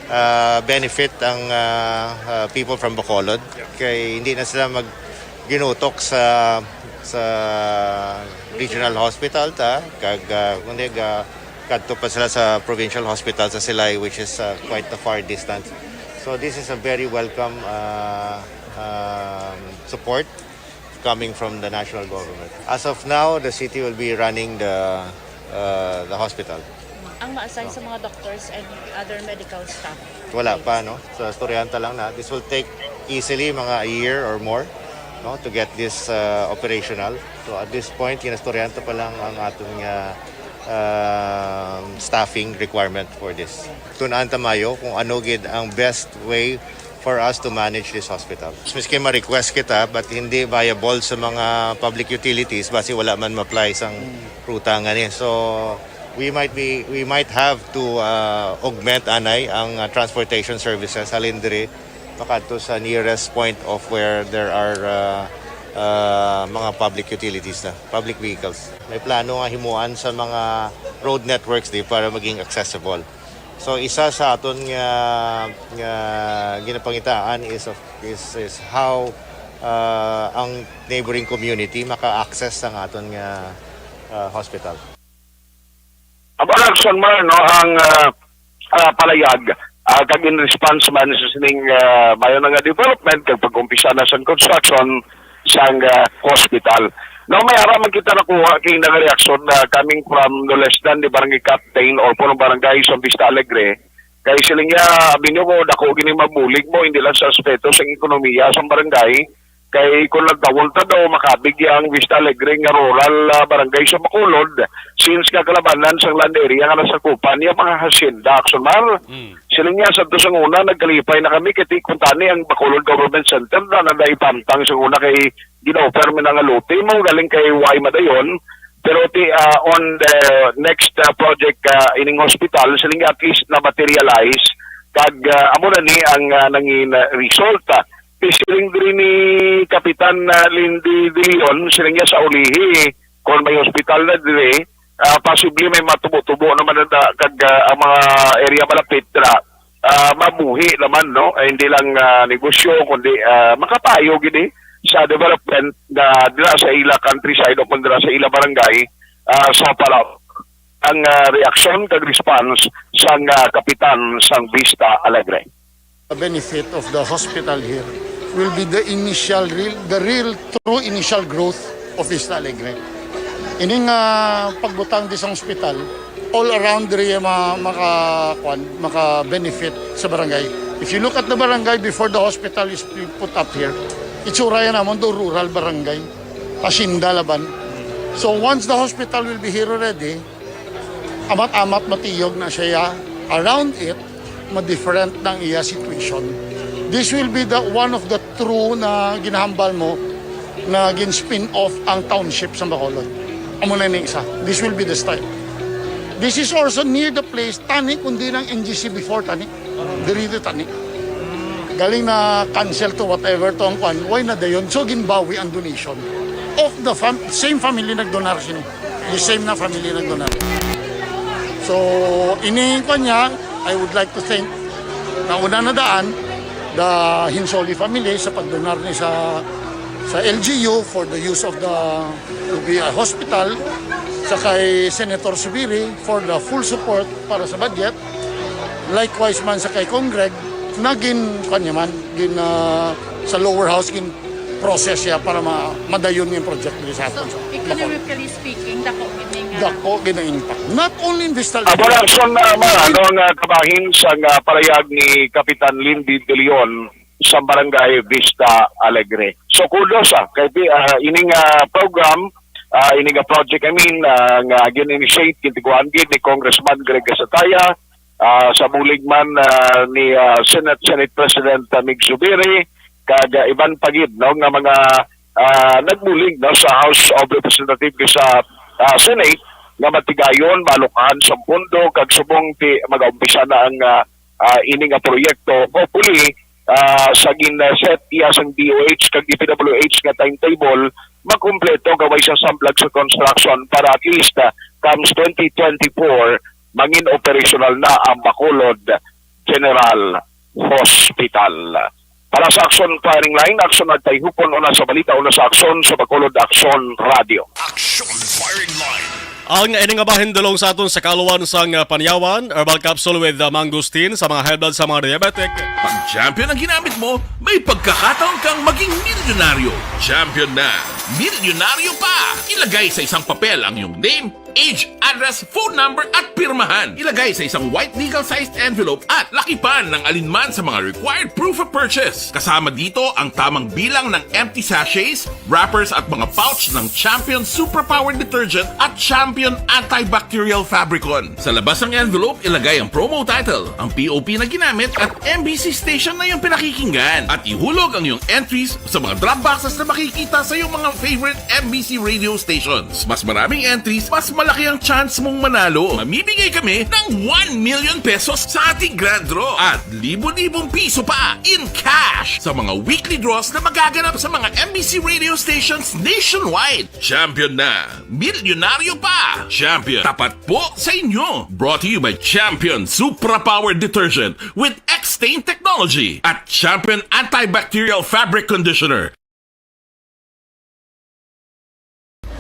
uh, benefit ang, uh, uh, people from Bacolod. Kay hindi na sila mag ginutok sa, sa regional hospital ta, kag, uh, kundi ga-, kadto pa sila sa provincial hospital sa Silay, which is, uh, quite a far distance. So this is a very welcome, uh, um, support coming from the national government. As of now, the city will be running the, uh, the hospital. Ang ma-assign sa mga doctors and other medical staff? Wala pa, no? So, istoryahan ta lang na this will take easily mga a year or more, no, to get this, uh, operational. So, at this point, ginastoryahan ta pa lang ang aton nga, um, staffing requirement for this. Tun-an ta mayo kung ano gid ang best way for us to manage this hospital. Miski ma-request kita, but hindi viable sa mga public utilities, basi wala man ma-apply sang ruta nga ni. So, we might be, we might have to, uh, augment anay ang, uh, transportation services halin diri makadto sa nearest point of where there are, uh, uh, mga public utilities na, public vehicles. May plano nga himuan sa mga road networks di para maging accessible. So, isa sa aton nga, nga ginapangitaan is of, is, is how, uh, ang neighboring community maka-access sang aton nga, uh, hospital. Ang action man, no, ang, ah, ah, palayag, ah, kag in response man sa sining, ah, mayo na nga development kag pag-umpisa na sang construction sang, ah, hospital. Now, may ara man kita nakuha kay nga reaksyon na coming from no less than the barangay captain or punong barangay sa Vista Alegre. Kay siling niya, "Abi niyo ko, dako gini mabulig mo, hindi lang sa aspeto sang ekonomiya sang barangay." Kay kung nagtawon ta daw, makabig ang Vista Alegre nga rural, ah, barangay sa Bacolod, since nga kalabanan sang land area nga nasakupan niya mga hacienda, Action Mar. Mm. Siling niya, "Sadto sang una, nagkalipay na kami, kay ti kuntani ang Bacolod Government Center na nadaipamtang sang una kay gina-offer mi na nga lote, mao galing kay way madayon." Pero ti, ah, on the next, ah, project, ah, ining hospital, siling niya, at least na-materialize, kag, ah, amo na ni ang, ah, nangin, ah, result. Kay siling diri ni Kapitan, ah, Lindy De Leon, siling niya sa ulihi, kon may hospital na diri, ah, possibly may matubo-tubo naman na, kag, ah, ang mga area malapit dira, ah, mabuhi naman, no? Eh, hindi lang, ah, negosyo, kundi, ah, makapayo gid, eh, sa development na dira sa ila countryside o kon dira sa ila barangay, ah, sa pala ang, ah, reaksyon kag response sang, ah, kapitan sang Vista Alegre. The benefit of the hospital here will be the initial, real, the real true initial growth of Vista Alegre. Ining, ah, pagbutang di sang hospital, all around diri ma-, maka-, kwan, maka-benefit sa barangay. If you look at the barangay before the hospital is being put up here, itsura yan namon do rural barangay. Hacienda laban. So once the hospital will be here already, amat-amat matiyog na siya around it, ma-different na ang iya situation. This will be the one of the true na ginahambal mo na gin-spin off ang township sa Bacolod. Amo na ni isa. This will be the style. This is also near the place, tani kundi ng N G C before, tani. Diri to, tani. Galing na cancel to whatever to ang kwan, way na dayon. So, ginbawi ang donation. Of the fam-, same family nagdonar sini. The same na family nagdonar. So, ini kwan niya, I would like to thank na una na daan, the Hinsoli family sa pagdonar ni sa, sa L G U for the use of the Lubiay Hospital, sa kay Senator Subiri for the full support para sa budget. Likewise man sa kay Congreg, nagin, kanya man, gin, ah, sa lower house, gin, process siya para ma-, madayon yung project diri sa So, aton sa Bacolod. Economically speaking, dako gid nga Dako gid ang impact. Not only in Vista Alegre. Amo na, Son, ah, ma, ano nga kabahin sa nga parayag ni Kapitan Lindy De Leon sa Barangay Vista Alegre. So, kudos, ah, kay, ah, ining, ah, program, ah, ining, ah, project, I mean, ah, nga gin-initiate, gintiguan gid ni Congressman Greg Gasataya, ah, sa bulig man, ah, ni, ah, Senate, Senate President, ah, Mig Zubiri, kag, ah, iban pa gid, no, nga mga, ah, nagbulig, no, sa House of Representatives sa, ah, Senate nga matigayon, malukahan sa pondo, kag subong ti magaumpisa na ang, ah, ah, ini nga proyekto. Hopefully, ah, sa gin-set iya sang D O H kag D P W H nga timetable, makumpleto gaway sa samblag sa construction para at least, ah, comes twenty twenty-four, mangin operational na ang Bacolod General Hospital. Para sa Aksyon Firing Line, Aksyon Agtay Hukon, una sa balita, una sa aksyon, sa Bacolod Aksyon Radio. Action Firing Line. Ang ini nga bahin dulong sa aton sa kaluan sang, uh, Panyawan, herbal capsule with, uh, mangosteen sa mga high blood, sa mga diabetic. Pag champion ang ginamit mo, may pagkakataon kang maging milyonaryo. Champion na, milyonaryo pa! Ilagay sa isang papel ang iyong name, age, address, phone number, at pirmahan. Ilagay sa isang white legal-sized envelope at lakipan ng alinman sa mga required proof of purchase. Kasama dito ang tamang bilang ng empty sachets, wrappers, at mga pouch ng Champion Suprapower Detergent at Champion Antibacterial Fabricon. Sa labas ng envelope, ilagay ang promo title, ang P O P na ginamit, at M B C station na iyong pinakikinggan. At ihulog ang iyong entries sa mga drop boxes na makikita sa iyong mga favorite M B C radio stations. Mas maraming entries, mas malaki ang chance mong manalo. Mamimigay kami ng one million pesos sa ating grand draw at libo-libong piso pa in cash sa mga weekly draws na magaganap sa mga M B C radio stations nationwide. Champion na! Milyonaryo pa! Champion, tapat po sa inyo! Brought to you by Champion Supra Power Detergent with X-Stain Technology at Champion Antibacterial Fabric Conditioner.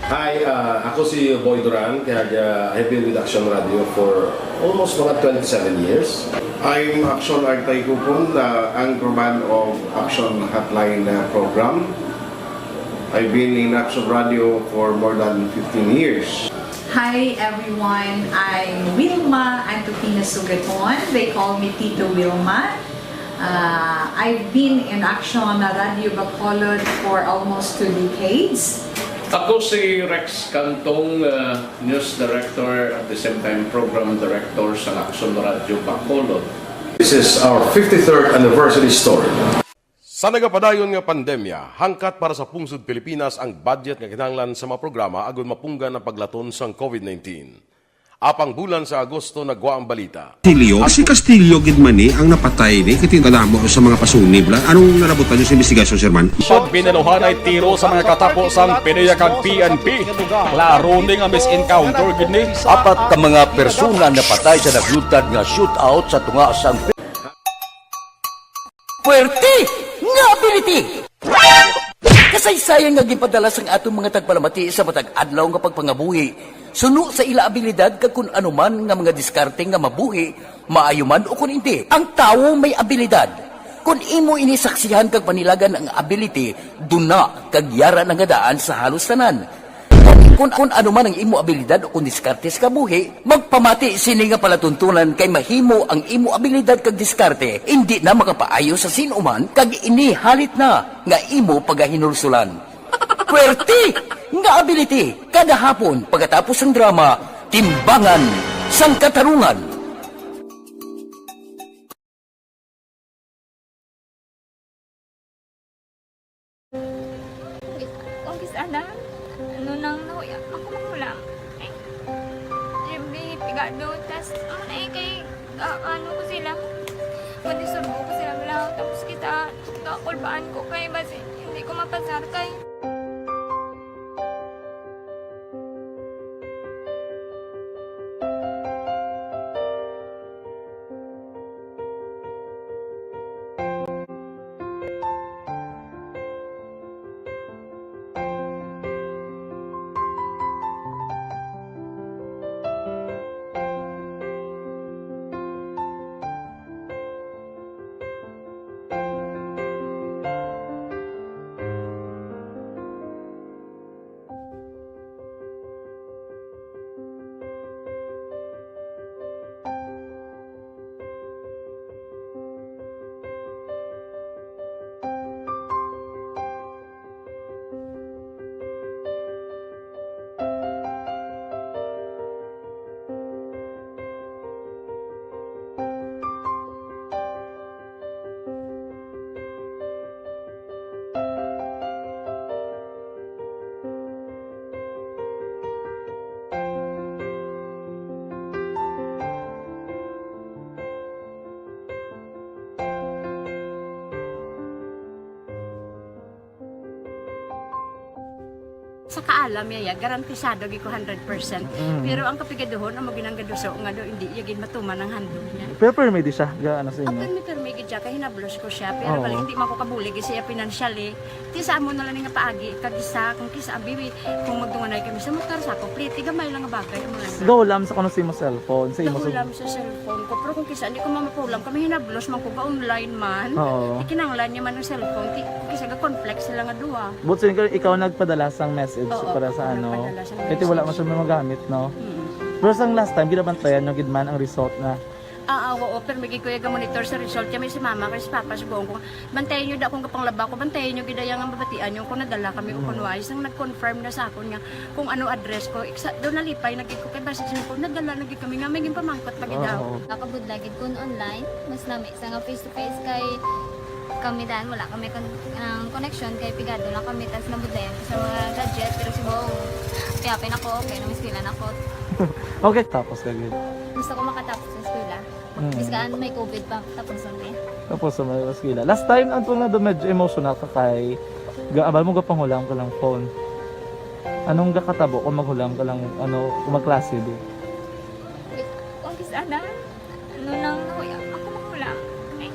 Hi, uh, ako si Boy Duran, kag, uh, I've been with Action Radio for almost mga twenty-seven years. I'm Action Agtay Hukon, uh, anchorman of Action Hotline, uh, program. I've been in Action Radio for more than fifteen years. Hi everyone, I'm Wilma Antupina Sugaton. They call me Tito Wilma. Uh, I've been in Action Radio Bacolod for almost two decades. Ako si Rex Cantong, uh, news director, at the same time program director sa Action Radio Bacolod. This is our fifty-third anniversary story. Sa nagapadayon nga pandemya, hangkat para sa pungsod Pilipinas ang budget nga kinahanglan sa mga programa agud mapunggan ang paglaton sang COVID nineteen. Apang bulan sa Agosto nagwa ang balita. Castillo, si Castillo gid man ni ang napatay ni, kay kadamo sa mga pasunib la. Anong nalabutan niyo sa investigasyon, Sir Man? Pag binaluhanay tiro sa mga katapo sang PDEA kag P N P, klaro ni nga mis-encounter gid ni. Apat ka mga persona napatay sa naglutad nga shootout sa tunga sang Puwerte nga ability! Kasaysayan nga ginpadala sang aton mga tagpalamati sa matag adlaw nga pagpangabuhi, suno sa ila abilidad kag kun ano man nga mga diskarte nga mabuhi, maayo man o kun indi. Ang tawo may abilidad. Kun imo ini saksihan kag panilagan ang ability, duna kag yara na nga daan sa halos tanan. Kun, kun ano man ang imo abilidad o kun diskarte sa kabuhi, magpamati sini nga palatuntunan kay mahimo ang imo abilidad kag diskarte indi na makapaayo sa sin-o man kag ini halit na nga imo pagahinulsulan. Puwerte nga ability kada hapon pagkatapos sang drama, Timbangan sang Katarungan. Ang kis-, ang kis-, ana, ano nang nahuya, ako makulang. Ay, Jimmy, pigado, tas, ano na eh, kay, ah, ano ko sila, madisurbo ko sila lang, tapos kita, kakulbaan ko kay, basi, hindi ko mapasar kay. Sa kaalam niya, ya, garantisado gid ko hundred percent. Mm. Pero ang kapigaduhon, amo ginang gaduso nga do, hindi iya gid matuman ang handog niya. Pero permi di siya, ga ano sa imo? Apil mi permi gid siya, kay hinablos ko siya. Pero Oo. bali, hindi man ko kabulig siya financially. Ti sa amo na lang nga paagi, kag isa, kung kisa, abi, kung magdunganay kami sa motor, sa ako, pliti, gamay lang nga bagay, amo lang. Gahulam sa kuno sa imo cellphone, sa imo Gahulam sa cellphone ko, pero kung kisa, hindi ko mamapulam, kami hinablos man ko, ga-online man. Oo. Ikinanglan niya man ang cellphone, ti, kung kisa, ga-conflict sila nga duha. But sin ikaw nagpadala sang message Oo, para sa ano. nagpadala sang Kaya wala man message. Siya magamit, no? Mm. Pero sang last time, ginabantayan nyo gid man ang result na. Ah, ah, oo, pero may gid ko iya ga-monitor sa result. Kaya may si mama, kay si papa, subuhon ko, bantayan nyo da kung kapanglaba ko, bantayan nyo gid ang mabatian nyo kung nadala kami o Mm. kung wala. Isang nag-confirm na sa akon nga kung ano address ko. Iksa, doon nalipay na gid ko kay basi sa ko, nadala na gid kami nga may ginpamangkot pa gid daw. Oo. Nakabudlay gid kun online, mas nami sa nga face to face kay kami dan wala kami kon ang connection kay pigado lang kami tas nabudlayan ko sa mga gadget pero si Bong kaya pa nako okay nang eskwela nako. Okay, tapos ka gid. Gusto ko makatapos sa eskwela. Mm. Biskan may covid pa tapos ang eh. Tapos sa mga eskwela. Last time, ang tunga do medyo emotional ka kay gaabal mo gapanghulam ka lang phone. Anong gakatabo kung maghulam ka lang, ano, kung magklase di? Kung sana ano nang nakuya ako mahulam. Ay,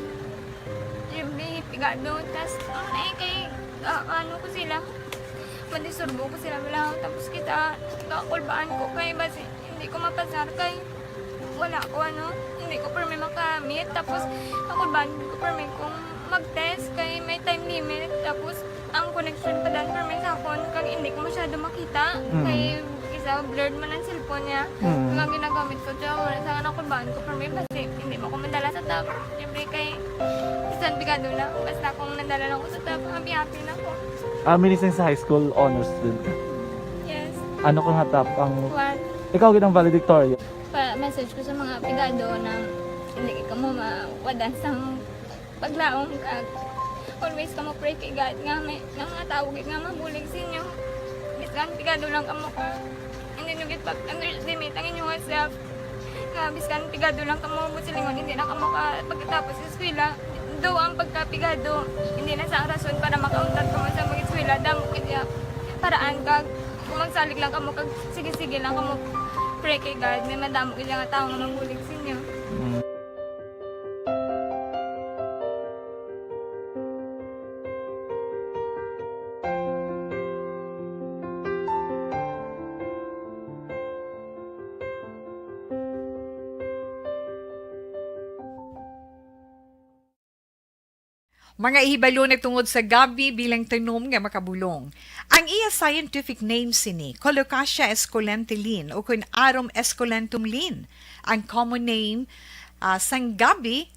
Jimmy, pigado tas ang eh kay ah, ano ko sila. Madisturbo ko sila wala tapos kita kakulbaan ko kay basi hindi ko mapasar kay wala ko ano, hindi ko permi makamit tapos kakulbaan ko permi kung mag-test kay may time limit tapos ang connection pa dan permi sa akon kag hindi ko masyado makita Mm. kay isa blurred man ang cellphone niya. Mm. Kaya ginagamit ko siya wala sa kakulbaan ko permi basi hindi mo ko madala sa top. Siyempre kay bisan pigado lang basta kung nadala lang ko sa top, happy-happy na ko. Ah, minising sa high school honors student ka. Yes. Ano ka nga top ang... One. Ikaw gid ang valedictorian. Pa message ko sa mga pigado na hindi ka mo mawadan sang paglaom kag always ka mo pray kay God nga may nga mga tao gid nga mabulig sa inyo. Bisan pigado lang kamo ka hindi nyo gid pag-underestimate ang inyong self. Nga biskan pigado lang kamo mo silingon hindi na kamo ka pagkatapos sa eskwela. Do ang pagkapigado hindi na sa rason para makauntat kamo sa mag-eskwela damo kaya paraan kag kung magsalig lang kamo kag sige-sige lang kamo pray kay God may madamo gid nga tawo nga mabulig sa inyo. Mm. Mga ihibalo na tungod sa gabi bilang tanom nga makabulong. Ang iya scientific name sini, Colocasia esculenta Linn o kun Arum esculentum Linn. Ang common name ah, sang gabi,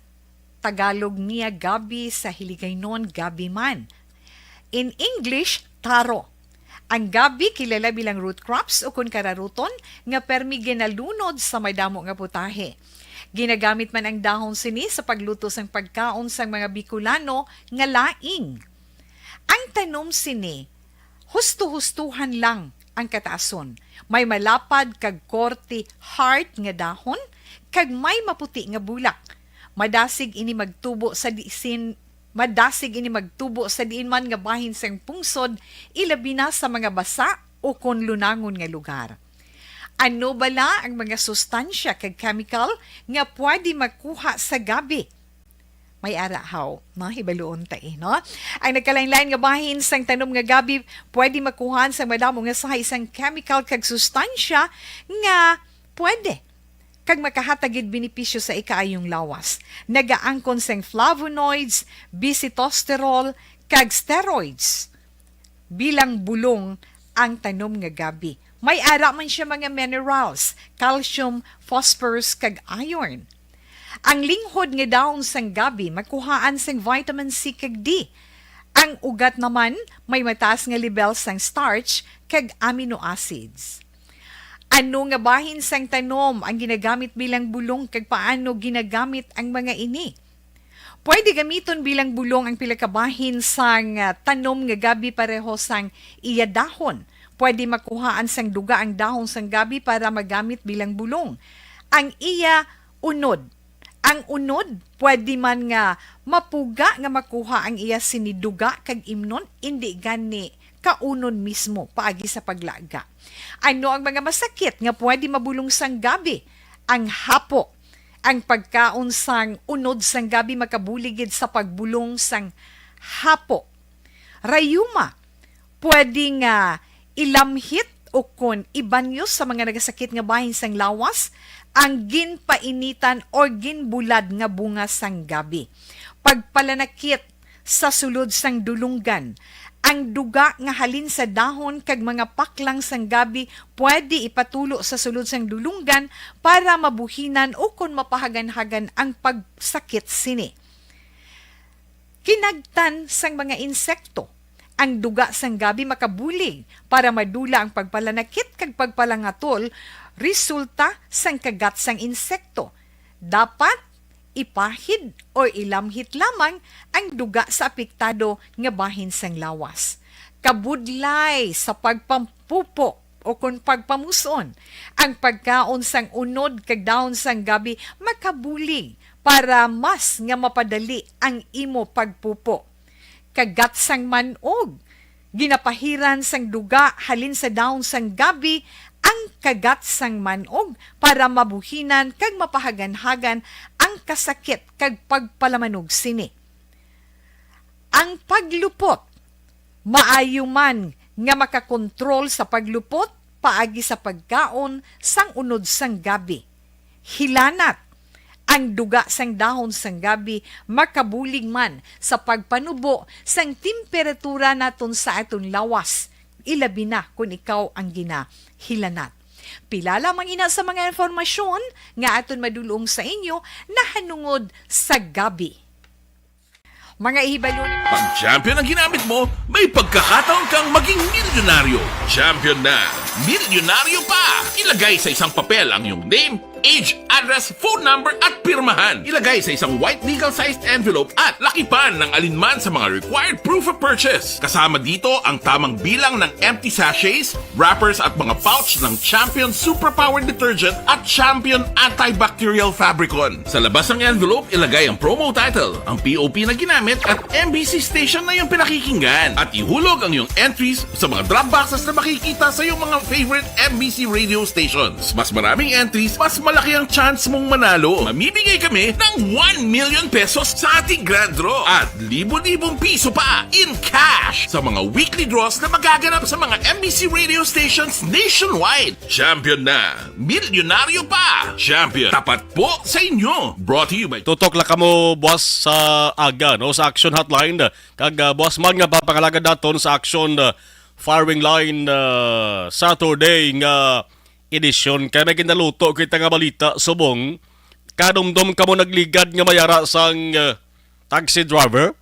Tagalog niya gabi, sa Hiligaynon gabi man. In English, taro. Ang gabi kilala bilang root crops o kun kararuton nga permi ginalunod sa madamo nga putahe. Ginagamit man ang dahon sini sa pagluto sang pagkaon sang mga Bicolano nga laing. Ang tanom sini, husto-hustohan lang ang kataason. May malapad kag korte heart nga dahon kag may maputi nga bulak. Madasig ini magtubo sa disin Madasig ini magtubo sa diin man nga bahin sang pungsod, ilabi na sa mga basa o kon lunangon nga lugar. Ano bala ang mga sustansya kag chemical nga pwede makuha sa gabi? May ara haw, no? Hibaluon ta eh, no? Ang nagkalain-lain nga bahin sang tanom nga gabi pwede makuhaan sa madamo nga sahi sang chemical kag sustansya nga pwede kag makahatag gid benepisyo sa ikaayong lawas. Nagaangkon sang flavonoids, bisitosterol, kag steroids. Bilang bulong ang tanom nga gabi. May ara man siya mga minerals, calcium, phosphorus, kag iron. Ang linghod nga dahon sang gabi makuhaan sang vitamin C kag D. Ang ugat naman may mataas nga lebel sang starch kag amino acids. Ano nga bahin sang tanom ang ginagamit bilang bulong kag paano ginagamit ang mga ini? Pwede gamiton bilang bulong ang pila ka bahin sang ah, tanom nga gabi pareho sang iya dahon. Pwede makuhaan sang duga ang dahon sang gabi para magamit bilang bulong. Ang iya unod, Ang unod, pwede man nga mapuga nga makuha ang iya sini duga kag imnon, indi gani kaunon mismo paagi sa paglaga. Ano ang mga masakit nga pwede mabulong sang gabi? Ang hapo. Ang pagkaon sang unod sang gabi makabulig gid sa pagbulong sang hapo. Rayuma, pwede nga ilamhit o kon ibanyo sa mga nagasakit nga bahin sang lawas ang ginpainitan o ginbulad nga bunga sang gabi. Pagpalanakit sa sulod sang dulunggan. Ang duga nga halin sa dahon kag mga paklang sang gabi pwede ipatulo sa sulod sang dulunggan para mabuhinan o kon mapahaganhagan ang pagsakit sini. Kinagtan sang mga insekto. Ang duga sang gabi makabulig para madula ang pagpalanakit kag pagpalangatol resulta sang kagat sang insekto. Dapat ipahid o ilamhit lamang ang duga sa apektado nga bahin sang lawas. Kabudlay sa pagpampupo o kon pagpamuson, ang pagkaon sang unod kag dahon sang gabi makabulig para mas nga mapadali ang imo pagpupo. Kagat sang man-og. Ginapahiran sang duga halin sa dahon sang gabi ang kagat sang man-og para mabuhinan kag mapahaganhagan ang kasakit kag pagpalamanog sini. Ang paglupot. Maayo man nga makakontrol sa paglupot paagi sa pagkaon sang unod sang gabi. Hilanat. Ang duga sang dahon sang gabi makabulig man sa pagpanubo sang temperatura naton sa aton lawas, ilabi na kon ikaw ang ginahilanat. Pila lamang ina sa mga impormasyon nga aton madulong sa inyo nahanungod sa gabi. Mga ihibalo ni Pag champion ang ginamit mo, may pagkakataon kang maging milyonaryo. Champion na! Milyonaryo pa! Ilagay sa isang papel ang iyong name, age, address, phone number, at pirmahan. Ilagay sa isang white legal-sized envelope at lakipan ng alinman sa mga required proof of purchase. Kasama dito ang tamang bilang ng empty sachets, wrappers, at mga pouch ng Champion Superpower Detergent at Champion Antibacterial Fabricon. Sa labas ng envelope, ilagay ang promo title, ang P O P na ginamit, at M B C station na iyong pinakikinggan. At ihulog ang iyong entries sa mga drop boxes na makikita sa iyong mga favorite M B C radio stations. Mas maraming entries, mas malaki ang chance mong manalo. Mamimigay kami ng one million pesos sa ating grand draw at libo-libong piso pa in cash sa mga weekly draws na magaganap sa mga M B C radio stations nationwide. Champion na! Milyonaryo pa! Champion, tapat po sa inyo! Brought to you by Tutok la kamo, buwas sa aga, no, sa Action Hotline. Kag, ah, buwas man nga papangalagad naton sa Action, ah, Firing Line, ah, Saturday nga edisyon. Kay may ginaluto kita nga balita subong. Kadumdom kamo nagligad nga mayara sang, ah, taxi driver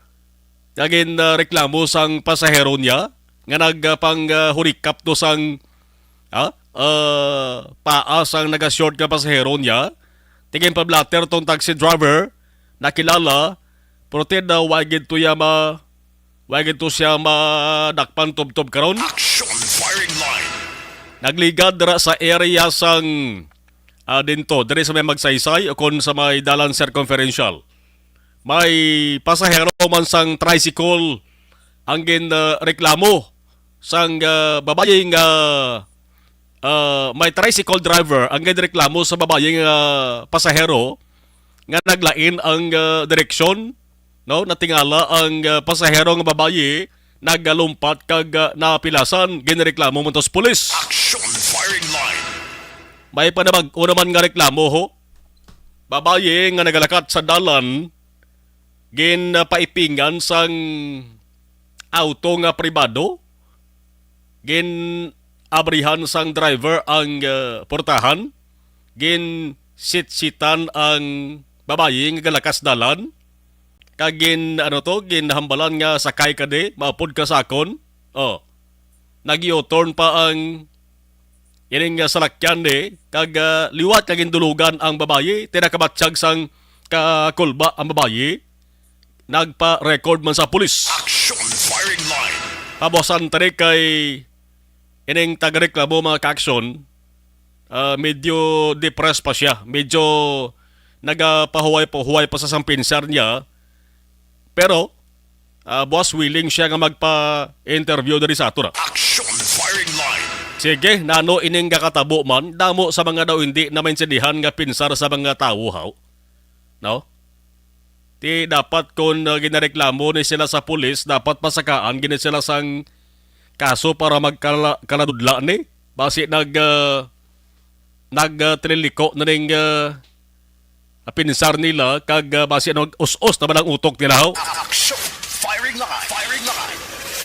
nga gin, ah, reklamo sang pasahero niya nga nag, ah, pang, ah, hurikap to sang, ah, ah, paa sang naga-short nga pasahero niya. Tingin pa blatter tong taxi driver, nakilala, pero ti daw wa gid to iya ma-, wa gid to siya madakpan tubtob karon. Action Firing Line. Nagligad dira sa area sang, ah, dinto, diri sa may Magsaysay o kon sa may Dalan Circumferential. May pasahero man sang tricycle ang gin, ah, reklamo sang, ah, babayi nga, ah, may tricycle driver ang ginreklamo sa babayi nga pasahero nga naglain ang, ah, direksyon, no? Natingala ang, ah, pasahero nga babayi, nagalumpat kag, ah, napilasan, ginreklamo man to sa pulis. Action Firing Line. May panabag-o naman nga reklamo, ho. Babayi nga nagalakat sa dalan, ginpaipingan sang auto nga pribado, gin-abrihan sang driver ang, ah, portahan, ginsitsitan ang babayi nga galakas dalan, kag gin, ano to, ginhambalan nga, "Sakay ka di, maupod ka sa akon." Oh. Nag-U-turn pa ang ining, ah, salakyan di, kag, ah, liwat kag gindulugan ang babayi, ti nakabatyag sang kakulba ang babayi, nagpa-record man sa pulis. Action Firing Line. Pabuasan tani kay ining tagareklamo, mga ka-action, ah, medyo depressed pa siya. Medyo nagapahuway-pahuway pa sa sang pinsar niya. Pero, ah, buwas willing siya nga magpa-interview diri sa ato na. Action Firing Line. Sige, nano ining kakatabo man, damo sa mga daw hindi na maintindihan nga pinsar sa mga tawo, haw? No? Ti dapat kon, ah, ginareklamo ni sila sa pulis, dapat pasakaan gini sila sang kaso para magkala-, kaladudla ni. Basi nag, ah, nag, ah, tililiko na ning, ah, pinsar nila kag, ah, basi nag-us-os naman ang utok nila, ho. Action! Firing line! Firing line!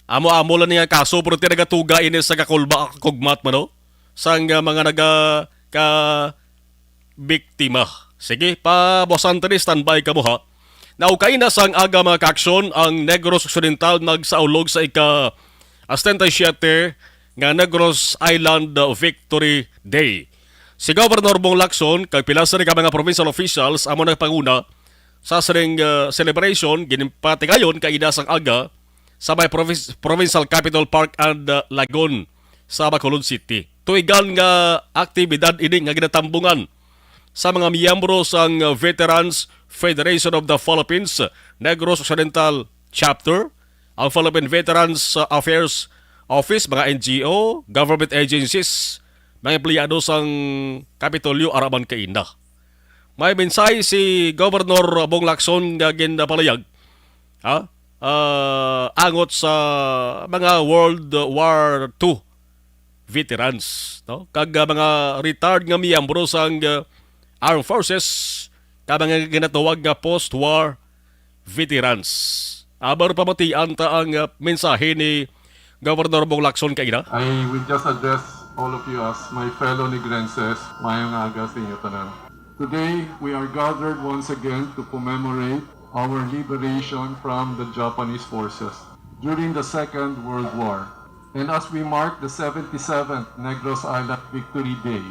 Amo-amo lang niya kaso, pero ti nagatuga ini sa kakulba, kakugmat man, no? Sang, ah, mga naga-, ka-, biktima. Sige, pabuasan tani, standby kamo, ha. Naukay na sang aga, mga kaaksyon, ang Negros Occidental nagsaulog sa ika setenta y siete nga Negros Island Victory Day. Si Governor Bong Lacson kag pila sa ka mga provincial officials amo nagpanguna sa sining, uh, celebration, ginpatigayon kaina sang aga sa may province, Provincial Capitol Park and, uh, Lagoon sa Bacolod City. Tuigan nga aktibidad ini nga ginatambungan sa mga miyembro sang Veterans Federation of the Philippines Negros Occidental Chapter, ang Philippine Veterans Affairs Office, mga N G O, government agencies, mga empleyado sang Kapitolyo, ara man kaina. May mensahe si Governor Bong Lacson nga ginpalayag, ha? Ah, angot sa mga World War Two veterans, no? Kag, ah, mga retired nga miyembro sang, ah, armed forces, kag mga ginatawag nga post-war veterans. Aber pamatian ta ang, ah, mensahe ni Governor Bong Lacson kaina. I will just address all of you as my fellow Negrenses. Mayong aga sa inyo tanan. Today, we are gathered once again to commemorate our liberation from the Japanese forces during the Second World War. And as we mark the seventy-seventh Negros Island Victory Day,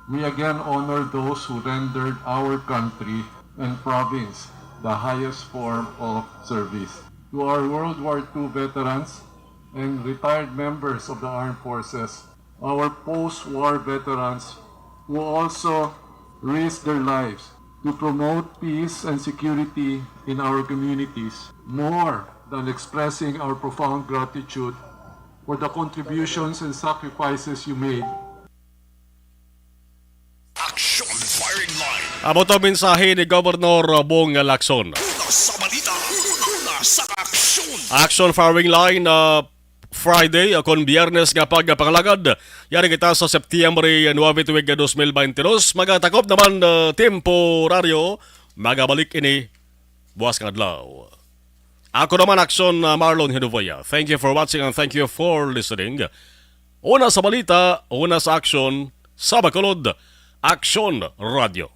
we again honor those who rendered our country and province the highest form of service. To our World War Two veterans and retired members of the armed forces, our post-war veterans who also risked their lives to promote peace and security in our communities, more than expressing our profound gratitude for the contributions and sacrifices you made. Action Firing Line. Amo to mensahe ni Governor Bong Lacson. Una sa balita, una sa aksyon. Action Firing Line, uh, Friday, uh, kon Biyernes nga pagpangalagad. Yari kita sa Septiembre nuebe tuig dos mil baynte dos. Magatakop naman, uh, temporaryo. Magabalik ini buwas nga adlaw. Ako naman, Action, uh, Marlon Hinuvoya. Thank you for watching and thank you for listening. Una sa balita, una sa aksyon, sa Bacolod, Action Radio.